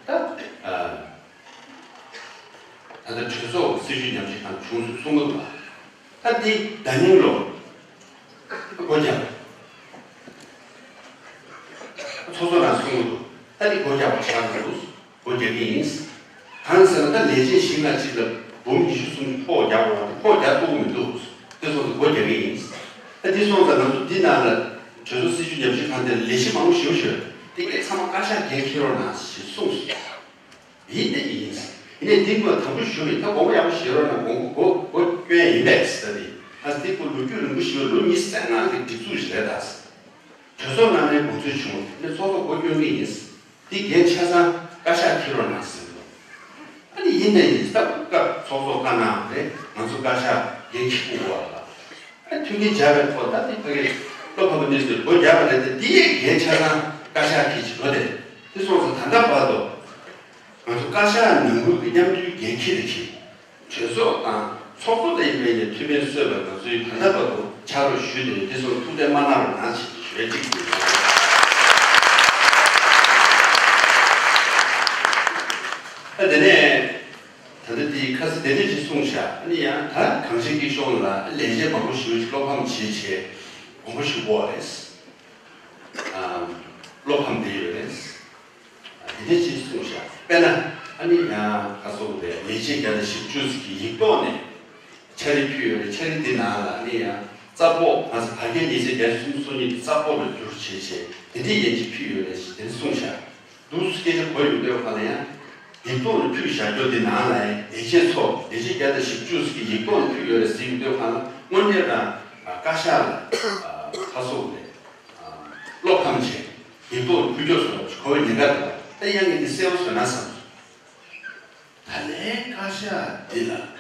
ད་ཨ་ད་ལྟ་གྲོས་ཚོགས་སྲིད་བྱུས་ཉམས་ཞིབ་ཁང་བྱུང་སོང་གསུང་གི་འདུག་པ། ད་འདི་ཟླ་ཉིན་ལོ་སྒོ་རྒྱག་པ། ཚོགས་གཙོ་རང་གསུང་གི་འདུག། ད་འདི་སྒོ་རྒྱག་པ་ཆགས་འདུག། སྒོ་རྒྱག་གི་ཡིན། གང་ཟེར་ན་ད་ལས་བྱེད་བཞི་ལྔ་གཅིག་ལ་འབུམ་ཉི་ཤུ་སུམ་ཅུ་ཕོགས་རྒྱག་དགོས་པ་དེ་ཕོགས་རྒྱག་ཐུབ་ཀྱི་མི་འདུག། དེ་སོང་ཙང་སྒོ་རྒྱག་གི་ཡིན། ད་འདི་སོང་ཙང་ང་ཚོ་འདི་ནང་ལ་གྲོས་ཚོགས་སྲིད་བྱུས་ཉམས་ཞིབ་ཁང་དེ་ལ་ལས་གཞི་མང་པོ་ཞེ་པོ་ཅིག་ཡོད། དེ་གས་ཚང་མ་བཀའ་ཤག་འགན་འཁྱེར་རོགས་གནང་ཞེས་གསུངས་སོང་། ཡིན་ནི་ཡིན། ཡིན་ནའི་འདི་ངོས་དང་པོ་ཞུ་ཡིན། ད་དགོངས་པ་ཡག་པོ་བཞེས་རོགས་གནང་། དགོངས་པ་མགོ་མགོ་སྐྱོན་ཡིན་པས་ཟེར་ཏེ། ཨ་འདི་ཁོ་ལོ་རྒྱུས་རིང་པོ་ཞིག་ལོ་ཉི་ཤུ་རྩ་ལྔ་གི་སྒྲིག་འཛུགས་ཤིག་རེད་ད། གྲོས་ཚོགས་ནང་ནས་དགོངས་ཚུལ་བྱུང་ནས་ཚོགས་གཙོ་སྒོ་སྐྱོན་གྱི་ཡིན། འདི་འགན་ཆ་ཚང་བཀའ་ཤག་འཁྱེར་རོགས་གནང་ཟེར་འདུག་ཨ་ནི་ཡིན་ནའི་ཡིན་སྟབས་སྐབས་ཚོགས་གཙོ་བཀའ་གནང་རེད། ང་ཚོ་བཀའ་ཤག་འགན་འཁྱེར་དགོས་པ་ལ། ཨ་མཐུན་རྐྱེན་སྦྱར་བའི་ཐོག་ད་ལྟའི་ཕ་གི་བློ་ཕམ་པ་གནས་ཚུལ་སྒོ་རྒྱག་པ་རེད་དེ། འདི་ཡས་འགན་ཆ་ཚང་བཀའ་ཤག་གིས་ཅིག་འགྲོ་དེ། དེ་སོང་ཙང་ད་ལྟ་བར་དུ་ང་ཚོ་བཀའ་ཤག་ནང་ཁུལ་གྱི་མཉམ་འབྲེལ་འགན་འཁྱེར་དེ་འཁྱེར། གྲོས་ཚོགས་དང་ཚོགས་གཙོ་ལ་ཡིན་པའི་ནས་མཐུན་མིན་སོས་པ་ང་ཚོའི་ད་ལྟ་བར་དུ་ཕྱག་རོགས་ཞུས་ཏེ། དེ་ཚོར་ཐུགས་ཁྲལ་མ་གནང་རོགས་གནང་ཞེས་ཞུ་ཡས་གཅིག་ཡིན། ཨ་དེ་ནས། ད་ལྟ་འདི་ཁ་སང་དེ་འདྲས་ཅིག་གསུངས་ཤག་ཨ་ནི་ཡང་ད་གངས་ཅན་སྐྱིད་གཤོངས་ལ་ལས་བྱེད་མང་པོ་ཞིག་བློ་ཕམ་བྱེད་བྱས་དགོངས་པ་ཞུ་དགོས་རེད། ཨ་བློ་ཕམ་བསྡད་ཡོད་རེད། ཨ་དེ་འདྲས་ཅིག་གསུངས་ཤག་དཔེར་ན་ཨ་ནི་ཡང་ཁ་སང་དེ་ལས་བྱེད་བརྒྱ་དང་བཞི་བཅུ་ཙམ་གྱི་ཡིག་ཐོག་ནས་ཕྱག་བྲིས་ཕུལ་ཡོད་རེད། ཕྱག་བྲིས་འདི་ནང་ལ་ཨ་ནི་ཡང་རྩ་སྤོགས་ང་ཚོ་བར་བརྒལ་ཉི་ཚེ་བརྒྱད་ཅུ་སོ་གཉིས་ཀྱི་རྩ་སྤོགས་ལ་བསྒྱུར་བྱས་བྱས་དེ་འདྲས་ཡན་ཅིག་ཕུལ་ཡོད་རེད་ཞེས་དེ་འདྲས་གསུངས་ཤག་འདུག་སེ་སྐད་ཆ་གོ་ཡོང་དུས་ཁ་ལ་ཡང་ཡིག་ཐོག་ནས་ཕུལ་བཞག་རྒྱུ་དེ་ནང་ལ་ཡང་ལས་བྱེད་ཚོ་ལས་བྱེད་བརྒྱ་དང་བཞི་བཅུ་ཙམ་གྱི་ཡིག་ཐོག་ནས་ཕུལ་ཡོད་རེད་ཟེར་ཡོང་དུས་ཁ་ལ་དངོས་གནས་རང་བཀའ་ཤག་ལ་ཁ་སོགས་ནས་བློ་ཕམ་བྱས་ཡིག་ཐོག་ནས་ཕུལ་རྒྱུ་སོགས་གོ་བའི་ཉེན་ཁ་འདུག་ད་ཡང་ངས་འདི་གསལ་པོ་བཟོས་ན་བསམ་སོང་། ད་ལན་བཀའ་ཤག་འདི་ལ།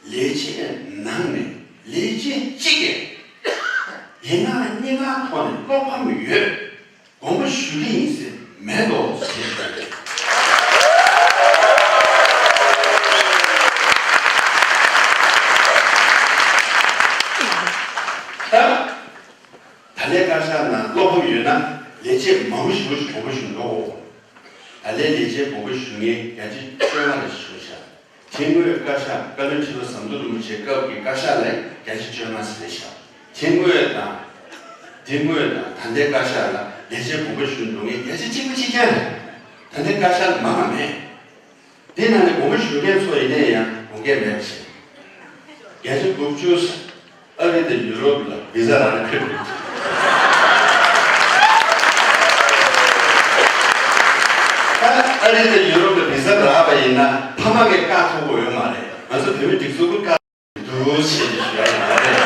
ལས་བྱེད་ནང་ནས་ལས་བྱེད་གཅིག་གིས་ཡིག་ངག་གཉིས་ཀ་ཐོག་ནས་བློ་ཕམ་ཡོད། དགོངས་པ་ཞུ་གི་ཡིན་ཟེར་མེད་དོ་ཟེར། ད་ད་ལན་བཀའ་ཤག་ནང་བློ་ཕམ་ཡོད་ན་ལས་བྱེད་མང་པོ་ཞིག་དགོངས་པ་ཞུ་འགྲོ་འོ། ད་ལན་ལས་བྱེད་དགོངས་པ་ཞུ་མཁན་བརྒྱ་ཆ་བཅོ་ལྔ་རེ་ཞིག་བྱུང་ཤག་དེ་སྔོན་བཀའ་ཤག་བཀའ་བློན་ཁྲི་པ་ཟམ་གདོང་རིན་པོ་ཆེའི་སྐབས་ཀྱི་བཀའ་ཤག་ལ་བརྒྱ་ཆ་བཅོ་ལྔ་ཟིན་ཤག་དེ་སྔོན་དང་། དེ་སྔོན་དང་ད་ལྟའི་བཀའ་ཤག་ལ་ལས་བྱེད་དགོངས་པ་ཞུ་འགྲོ་མཁན་བརྒྱ་ཆ་གཅིག་པ་གཅིག་རྐྱང་རེད། ད་ལྟའི་བཀའ་ཤག་ལ་མང་བ་མེད། དེ་ནང་ནས་དགོངས་པ་ཞུ་མཁན་ཚོ་ཡིན་ནའི་ཡང་དགོངས་འགལ་མེད་པ་བྱས། བརྒྱ་ཆ་དགུ་བཅུ། ཨ་རི་དང་ཡུ་རོབ་ལ་བི་ཟ་རག་ན་ཕེབས་དགོས། ད་ཨ་རི་དང་ཡུ་རོབ་ལ་བི་ཟ་རག་པ་ཡིན་ན་ཕ་མ་གིས་བཀག་ཐུབ་ཀྱི་ཡོད་མ་རེད། ང་ཚོ་བོད་མི་སྒྲིག་འཛུགས་ཀྱིས་བཀག་འདུག་ཞེས་ཞུ་ཡ་ཡིན་པ་རེད།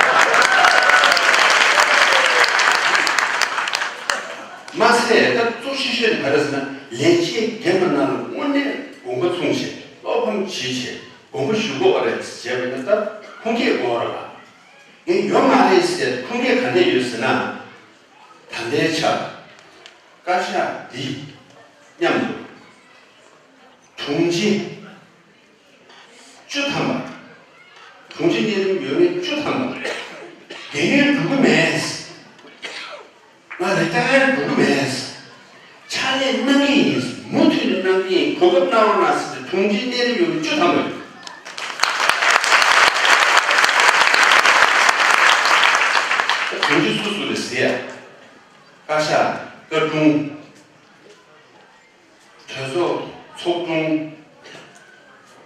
མ་ཟད་ད་གཙོ་ཆེ་ཤོས་དེ་ག་རེ་ཟེར་ན་ལས་བྱེད་རྒན་པ་རྣམས་ལ་དངོས་གནས་དགོངས་པ་མཚུངས་བྱས་བློ་ཕམ་བྱེད་བྱས་དགོངས་པ་ཞུ་དགོས་པ་རེད་ཟེར་བྱས་པ་ཡིན་ན་ད་ཁུངས་སྐྱེལ་དགོས་པ་རེད་པ། ངས་ཡོད་མ་རེད་ཟེར་ཁུངས་སྐྱེལ་ག་འདྲས་ཡོད་ཟེར་ན། ད་ལྟའི་ཆར་བཀའ་ཤག་འདི་མཉམ་དུ་དྲུང་ཆེ་བཅུ་ཐམ་པ། དྲུང་ཆེ་གཉན་རིམ་ཡོད་མཁན་བཅུ་ཐམ་པ་རྒན་ཡོལ་འགྲོ་གི་མེད། ང་རི་ཊ་ཡར་འགྲོ་གི་མེད། ཕྱག་ལས་གནང་གི་ཡིན། མུ་མཐུད་ནས་གནང་གི་ཡིན། གོ་སྐབས་གནང་རོགས་གནང་ཟེར་ཏེ་དྲུང་ཆེ་གཉན་རིམ་ཡོད་མཁན་བཅུ་ཐམ་པ་ཡོད། དྲུང་ཆེ་སུ་སུ་རེད་ཟེར་ཡ། བཀའ་ཤག་བཀའ་དྲུང་། གྲོས་ཚོགས་ཚོགས་དྲུང་།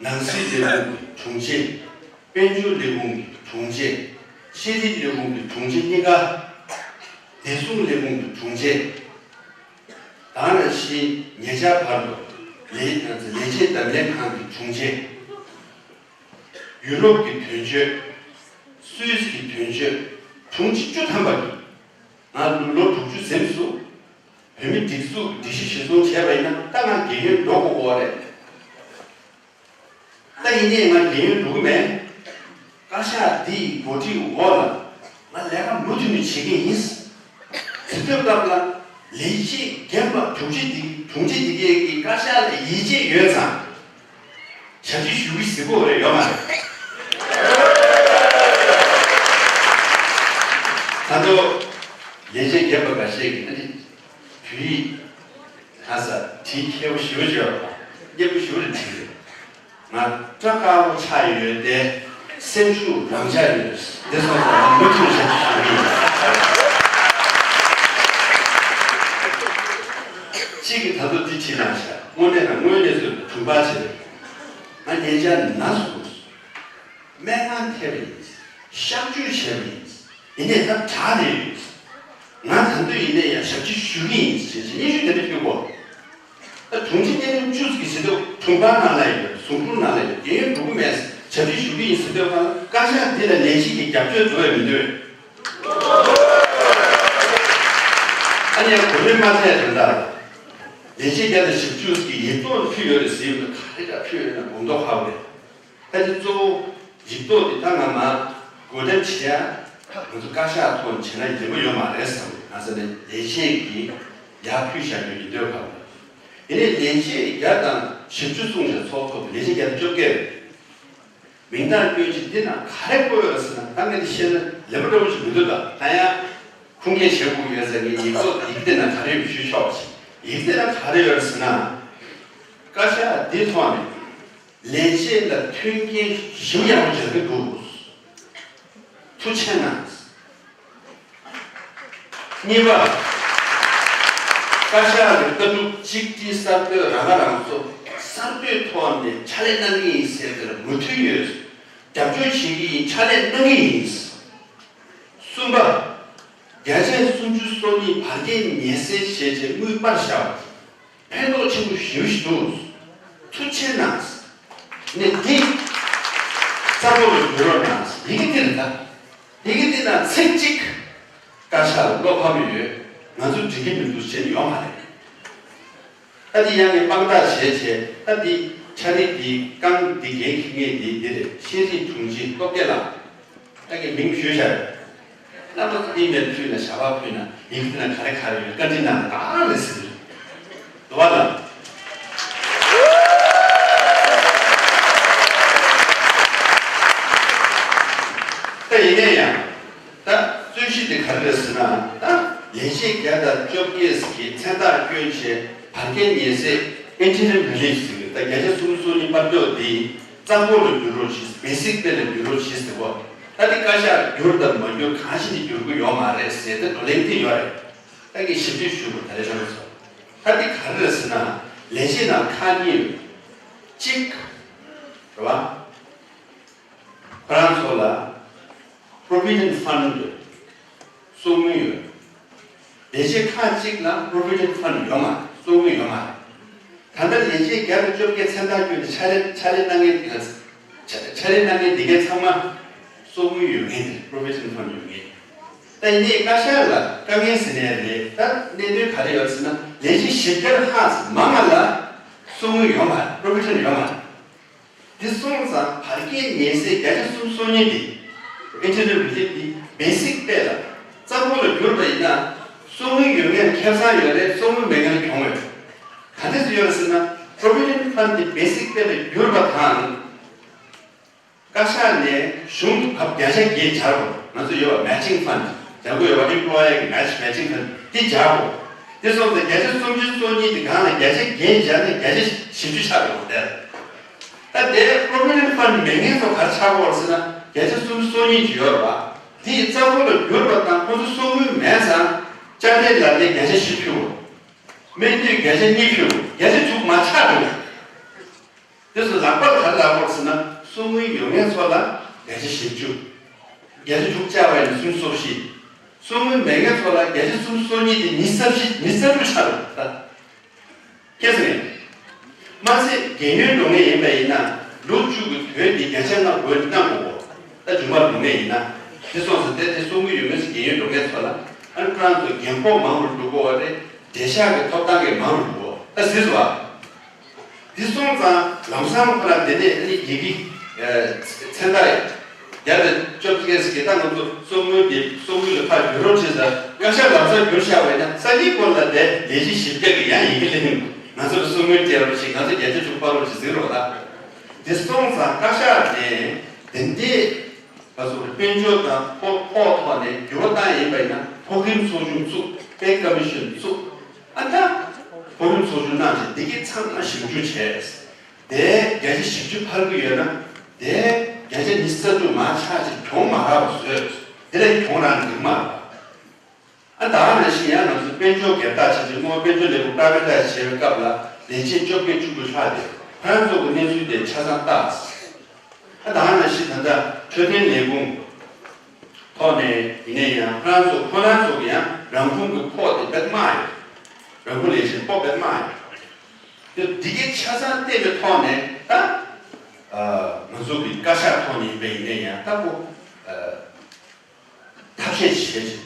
ནང་སྲིད་ལས་ཁུངས་ཀྱི་དྲུང་ཆེ། དཔལ་འབྱོར་ལས་ཁུངས་ཀྱི་དྲུང་ཆེ། ཤེས་རིག་ལས་ཁུངས་ཀྱི་དྲུང་ཆེ་གཉིས་ཀ། བདེ་སྲུང་ལས་ཁུངས་ཀྱི་དྲུང་ཆེ། ད་ནང་བཞིན་ཉེ་ཆར་བར་དུ་ལས་ལས་བྱེད་འདེམས་ལྷན་ཁང་གི་དྲུང་ཆེ། ཡུ་རོབ་ཀྱི་དོན་གཅོད། སུད་སི་གི་དོན་གཅོད། དྲུང་ཆེ་བཅུ་ཐམ་པ་གིས་ང་ལོ་དྲུག་ཅུ་ཟིན་སོང་། བོད་མི་སྒྲིག་འཛུགས་སྒྲིག་གཞི་གཞིར་བཟུང་བྱས་པ་ཡིན་ན་ད་ང་རྒན་ཡོལ་འགྲོ་དགོས་ཀྱི་རེད། ད་ཡིན་ནའི་ང་རྒན་ཡོལ་འགྲོ་གི་མེད། བཀའ་ཤག་འདི་ཡི་གོ་སྒྲིག་འོག་ལ་ང་ལས་ཀ་མུ་མཐུད་ནས་བྱེད་ཀྱི་ཡིན། དེ་དུས་སྐབས་ལ་ལས་བྱེད་རྒན་པ་དྲུང་ཆེ་འདི་དྲུང་ཆེ་འདི་གས་ཀྱིས་བཀའ་ཤག་ལ་ཡིད་ཆེས་ཡོད་ཙང་། ཞབས་ཕྱི་ཞུ་གི་ཟེར་གོ་རེ་ཡོད་མ་རེད། ད་དུང་ལས་བྱེད་རྒན་པ་འགའ་ཤས་ཀྱིས་ཨ་ནི་བོད་ཡིག་ཁ་ས་བྲིས་མཁས་པོ་ཞེ་པོ་ཅིག་ཡོད་རེད་པ། སྙན་པོ་ཞེ་པོ་ཅིག་བྲིས་རེད། ང་སྐྲ་དཀར་པོ་ཆགས་ཡོད་དེ་སེམས་ཤུགས་རང་ཆགས་ཡོད། འདི་སོང་ཙང་ང་མུ་མཐུད་ཞབས་ཕྱི་ཞུ་གི་ཡིན། གཅིག་གིས་ད་དུང་འདི་བྲིས་གནང་ཤག་དངོས་གནས་དང་དངོས་གནས་སུ་དུང་པ་བྱེད་རེད། ང་ཉེ་ཆར་ན་སོང་། སྨན་ཁང་ཐེབས་པ་ཡིན། གཤག་བཅོས་བྱས་པ་ཡིན། ཡིན་ནའི་ད་དྲག་བསྡད་ཡོད། ང་ད་དུང་ཡིན་ནའི་ཡང་ཞབས་ཕྱི་ཞུ་གི་ཡིན་ཞེས་སྙན་ཞུ་དེ་འདྲ་ཕུལ་གོ། ད་དྲུང་ཆེ་གཉན་རིམ་བཅུ་ཙམ་གྱི་ཟེར་དུས་དྲུང་འཕར་ནང་ལ་ཡོད། ཟུང་དྲུང་ནང་ལ་ཡོད། རྒན་ཡོལ་འགྲོ་གི་མེད། ཞབས་ཕྱི་ཞུ་གི་ཡིན་ཟེར་དུས་སྒང་ལ་བཀའ་ཤག་འདི་ལ་ལས་བྱེད་ཀྱི་རྒྱབ་སྐྱོར་འདུག་བས་མི་འདུག་ཨ་ནི་ཡང་གོ་མིན་མ་ཚད་དོན་དག་ལས་བྱེད་བརྒྱ་དང་བཞི་བཅུ་ཞིག་གིས་ཡིག་ཐོག་ཕུལ་ཡོད་རེད་ཟེར་ཡོད་ན། ག་རེ་འདྲ་ཕུལ་ཡོད་ན་དགོངས་རྟོགས་ཧ་གོ་རེད། ད་དེ་གཙོ་བོ་ཡིག་ཐོག་དེ་ད་ང་མ་བགོ་བཀྲམ་བྱེད་ཡ། ང་ཚོ་བཀའ་ཤག་ཐོག་ནས་བྱེད་ན་ཡིན་པ་ཡོད་མ་རེད་བསམ། ང་ཚོ་ནས་ལས་བྱེད་ཀྱིས་ཡར་ཕུལ་བཞག་རྒྱུ་ཡིན་འདོད་ཁ་བ། དེ་ནས་ལས་བྱེད་བརྒྱ་དང་བཞི་བཅུ་གསུངས་བཞག་ཚོགས་ཐོག་ལས་བྱེད་བརྒྱ་དང་བཅོ་བརྒྱད་རེད། མིང་རྟགས་སྐྱོན་ཅིག་འདི་ན་ག་རེ་བཀོད་ཡོད་ཟེར་ན། ད་ངས་འདི་བཤད་ན་ལེགས་པོ་འདྲ་པོ་ཞིག་མི་འདུག་ད་ད་ཡང་ཁུངས་སྐྱེལ་བྱེད་དགོས་ཡོད་ཟེར། ངས་ཡིག་ཐོག་ཡིག་འདི་ན་ག་རེ་ཡོད་ཞུ་ཆོག་པ་ཞིག་ཡིག་འདི་ན་ག་རེ་ཡོད་ཟེར་ན། བཀའ་ཤག་འདི་ཐོག་ནས་ལས་བྱེད་ལ་མཐུན་རྐྱེན་ཞིབ་ཡག་པོ་སྦྱར་གི་འདུག་ཐུགས་རྗེ་གནང་། གཉིས་པ། བཀའ་ཤག་གི་ལྟ་གྲུབ་གཅིག་སྒྲིལ་གསར་གཏོད་རང་ཁ་རང་གསོ། གསར་གཏོད་ཐོག་ནས་ཕྱག་ལས་གནང་གི་ཡིན་ཟེར་དེ་ལ་མོས་མཐུན་ཡོད། རྒྱབ་སྐྱོར་བྱེད་ཀྱི་ཡིན། ཕྱག་ལས་གནང་གི་ཡིན། གསུམ་པ། བརྒྱ་ཆ་སུམ་ཅུ་སོ་གཉིས་བར་བརྒལ་ཉེས་སེལ་བྱས་རྗེས་དངུལ་སྤར་བཞག་པ། ཕན་ཐོགས་ཆེན་པོ་ཞེ་པོ་ཞིག་འདུག་ཐུགས་རྗེ་གནང་། ནས་འདི་གཙང་པོ་ལ་འགྱུར་རོགས་གནང་། ཡི་གེ་འདི་ལ་ད། ཡི་གེ་འདི་ན་ཚིག་གཅིག་བཀའ་ཤག་ལ་བློ་ཕམ་ཡོད། ང་ཚོ་འགྲིག་གི་མི་འདུག་བྱས་ནས་ཡོང་མ་རེད། ད་འདི་ཡང་ངས་དཔང་རྟགས་བྱས་བྱས། ད་འདི་ཕྱག་ལས་འདི་རྐང་འདི་འགན་འཁྱེར་མཁན་འདི་འདི་རེད། ཤེས་རིག་དྲུང་ཆེ་སྟོབས་རྒྱལ་ལགས། ད་གི་མིང་ཞུས་བཞག་རེད། རྣམ་པ་ཚོ་ཨི་མེལ་ཕུལ་ན། ཞལ་པར་ཕུལ་ན། ཡིག་ཐོག་ན་ག་རེ་ག་རེ་ཡོད། བཀའ་འདྲི་གནང་ན་ད་རེད་ཟེར་གི་རེད། འདུག་བ་ལ། ད་ཡིན་ན་ཡང་ད་རྩོད་གཞི་དེ་ག་རེ་རེད་ཟེར་ན། ད་ལས་བྱེད་བརྒྱ་དང་བཅོ་བརྒྱད་ཀྱི་མཚན་རྟགས་བསྐྱོན་བྱས་བར་བརྒལ་ཉེས་སེལ། Interim Relief ཟེར་གི། ད་བརྒྱ་ཆ་སུམ་ཅུ་སོ་གཉིས་སྤར་ཕྱོགས་དེ་གཙང་པོ་ལ་འགྱུར་རོགས་གྱིས། Basic Pay ལ་འགྱུར་རོགས་གྱིས་ཟེར་གོ། ད་དེ་བཀའ་ཤག་བསྒྱུར་དང་མ་བསྒྱུར་གང་ཞིག་ནས་བསྒྱུར་གི་ཡོད་མ་རེད་ཟེར་ཏེ་བགྲོ་གླེང་དེ་ཡོད་རེད། ད་གི་ཞིབ་འཇུག་ཞུ་དགོས། ད་རེས་ཁྱེད་རང་ཚོ། ད་དེ་ག་རེ་རེད་ཟེར་ན། ལས་བྱེད་ནང་ཁག་གཉིས་ཡོད། གཅིག་རེད་བ། ཁོ་རང་ཚོ་ལ་Provident Fund ཡོད། གསོག་དངུལ་ཡོད། ལས་བྱེད་ཁག་གཅིག་ལ་Provident Fund ཡོད་མ་རེད། གསོག་དངུལ་ཡོད་མ་རེད། ད་ལྟ་ལས་བྱེད་བརྒྱ་དང་བཅོ་བརྒྱད་མཚན་རྟགས་བསྐྱོན་ནས་ཕྱག་ལས་ཕྱག་ལས་གནང་མཁན་དེ་ལ། ཕྱག་ཕྱག་ལས་གནང་མཁན་དེ་གའི་ཚང་མ་གསོག་དངུལ་ཡོད་མཁན་དེ། Provident Fund ཡོད་མཁན། ད་ཡིན་ནའི་བཀའ་ཤག་ལ་དཀའ་ངལ་ཟེར་ནའི་རེད། ད་གནད་དོན་ག་རེ་ཡོད་ཟེར་ན། ལས་བྱེད་བཞི་བརྒྱ་ལྷག་ཙམ་མང་ང་ལ་གསོག་དངུལ་ཡོད་མ་རེད། Provident ཡོད་མ་རེད། འདི་སོང་ཙང་བར་བརྒལ་ཉེས་སེལ་བརྒྱ་ཆ་སུམ་ཅུ་སོ་གཉིས་འདི། Interim Relief འདི་Basic Pay ལ་གཙང་པོ་ལ་བསྒྱུར་བ་ཡིན་ན། གསོག་དངུལ་ཡོད་མཁན་ཁེ་བཟང་ཡོད་རེད། གསོག་དངུལ་མེད་མཁན་གྱོང་ཡོད་རེད། ག་འདྲ་ཞིག་ཡོད་རེད་ཟེར་ན། Provident Fund འདི་Basic Pay ལ་བསྒྱུར་བ་དང་། བཀའ་ཤག་ནས་གཞུང་གི་བབ་བརྒྱ་ཆ་བརྒྱད་སྦྱར་དགོས། ང་ཚོ་ཡོད་པ་Matching Fund སྦྱར་དགོས་ཡོད་པ། Employer གི་Match Matching Fund འདི་སྦྱར་དགོས། འདི་སོང་ཙང་བརྒྱ་ཆ་སུམ་ཅུ་སོ་གཉིས་འདི་སྒང་ལ་བརྒྱ་ཆ་བརྒྱད་སྦྱར་ནས་བརྒྱ་ཆ་བཞི་བཅུ་ཆགས་འགྲོ་གི་རེད། ད་དེ་Provident Fund མེད་མཁན་ཚོ་ག་རེ་ཆགས་ཀྱི་ཡོད་རེད་ཟེར་ན། བརྒྱ་ཆ་སུམ་ཅུ་སོ་གཉིས་ཅིག་ཡོད་རེད་བ། དེ་ཡི་གཙང་པོ་ལ་བསྒྱུར་བ་དང་ཁོ་ཚོ་གསོག་དངུལ་མེད་ཙང་། ཅ་ལག་ལ་དེ་བརྒྱ་ཆ་བཞི་ཕུལ་བ། སྨན་དུས་བརྒྱ་ཆ་གཉིས་ཕུལ་བ། བརྒྱ་ཆ་དྲུག་མར་ཆག་འགྲོ་གི་རེད། དེ་ཚོ་ལག་པར་ག་རེ་ལབ་དགོས་ཟེར་ན། གསོག་དངུལ་ཡོད་མཁན་ཚོ་ལ་བརྒྱ་ཆ་བཞི་བཅུ། བརྒྱ་ཆ་དྲུག་བཅག་པ་ཡིན་ན་སུམ་ཅུ་སོ་བཞི། གསོག་དངུལ་མེད་མཁན་ཚོ་ལ་བརྒྱ་ཆ་སུམ་ཅུ་སོ་གཉིས་དེ་ཉི་ཤུ་རྩ་བཞི། ཉི་ཤུ་རྩ་དྲུག་ཆགས་འགྲོ་གི་རེད་ད། ཁྱེད་ཚོས། མ་ཟད་རྒན་ཡོལ་འགྲོ་མཁན་ཡིན་པ་ཡིན་ན། ལོ་བཅུ་གི་དོན་འདི་བརྒྱ་ཆ་ལྔ་བགོས་གནང་དགོས། ད་རྒྱུན་མ་འགྲོ་མཁན་ཡིན་ན། དེ་སོང་ཙང་དེ་དེ་གསོག་དངུལ་ཡོད་མཁན་ཚོ། རྒན་ཡོལ་འགྲོ་མཁན་ཚོ་ལ། ཨ་ནི་ཁོ་རང་ཚོ་རྒན་ཁོག་མང་རུ་འགྲོ་དགོས་པ་རེད། འབྲས་ཤག་གི་ཐོབ་ཐང་གི་མང་རུ་འགྲོ་དགོས། ད་གཟིགས་སོང་ཨ། འདི་སོང་ཙང་ལམ་སང་ཁོ་རང་དེ་ནས་ཨ་ནི་ཡི་གེ་མཚན་རྟགས་བརྒྱ་དང་བཅོ་བརྒྱད་ཟེར་གི། ད་ང་ཚོ་གསོག་དངུལ་འདི་གསོག་དངུལ་ལ་ཕར་བསྒྱུར་རོགས་བྱེད་ཟེར། བཀའ་ཤག་ལམ་སང་བསྒྱུར་བཞག་པ་ཡིན་ན། སང་ཉིན་སྐོར་ལ་དེ་ལས་བྱེད་བཞི་བརྒྱ་གི་ཡང་ཡི་གེ་སླེབས། ང་ཚོར་གསོག་དངུལ་སྤྲད་རོགས་བྱེད། ང་ཚོ་བརྒྱ་ཆ་དྲུག་སྤར་རོགས་བྱེད་ཟེར་རོགས་ད། འདི་སོང་ཙང་བཀའ་ཤག་ནས་དེ་འདྲའི་ང་ཚོ་དཔལ་འབྱོར་དང་ཕོགས་ཕོགས་ཐོག་ནས་འགྱུར་བ་བཏང་ཡིན་པ་ཡིན་ན། ཕོགས་རིམ་ཚོགས་ཆུང་བཙུགས། Pay Commission བཙུགས། ཨ་ད་ཕོགས་རིམ་ཚོགས་ཆུང་གནང་བྱས་འདི་གའི་ཚང་མ་ཞིབ་འཇུག་བྱས། དེ་བརྒྱ་ཆ་བཞི་བཅུ་འཕར་གྱི་ཡོད་ན། དེ་བརྒྱ་ཆ་ཉི་ཤུ་རྩ་དྲུག་མར་ཆག་ཅིག་གྱོང་མ་རག་པ་བཟོས། དེ་ལས་གྱོང་རག་འགྲིག་མ་རེད། ཨ་ད་ག་ནང་བཞིན་ཡང་ང་ཚོ་དཔལ་འབྱོར་སྒེར་བདག་བྱས་ཏེ། སྔོན་དཔལ་འབྱོར་ལས་ཁུངས་པ་ར་ཝེ་ཊའི་ཛི་བྱེད་པའི་སྐབས་ལ་ལས་བྱེད་བཅོ་བརྒྱད་བཅུ་དགུ་ལྷག་དེ་ཁོ་རང་ཚོ་གི་གནས་ཚུལ་དེ་ཆ་ཚང་བལྟས། ཨ་ད་ག་ནང་བཞིན་ད་ལྟ་འཕྲོད་བསྟེན་ལས་ཁུངས་ཐོག་ནས་ཡིན་ནའི་ཡང་། ཁོ་རང་ཚོ་ཁོ་རང་ཚོ་གི་ཡང་རང་ཁོངས་ཀྱི་ཕོགས་དེ་དཔེ་དམའ་ཡོད། རང་ཁོངས་ལས་བྱེད་ཕོགས་དཔེ་དམའ་ཡོད། དེ་འདི་གའི་ཆ་ཚང་བལྟས་པའི་ཐོག་ནས་ད། ཨ། ང་ ང་ཚོ་གི་བཀའ་ཤག་ཐོག་ནས་ཡིན་པ་ཡིན་ན་ཡང་ལྟ་བུ། ཐབས་ཤེས་བྱེད་ཅིག་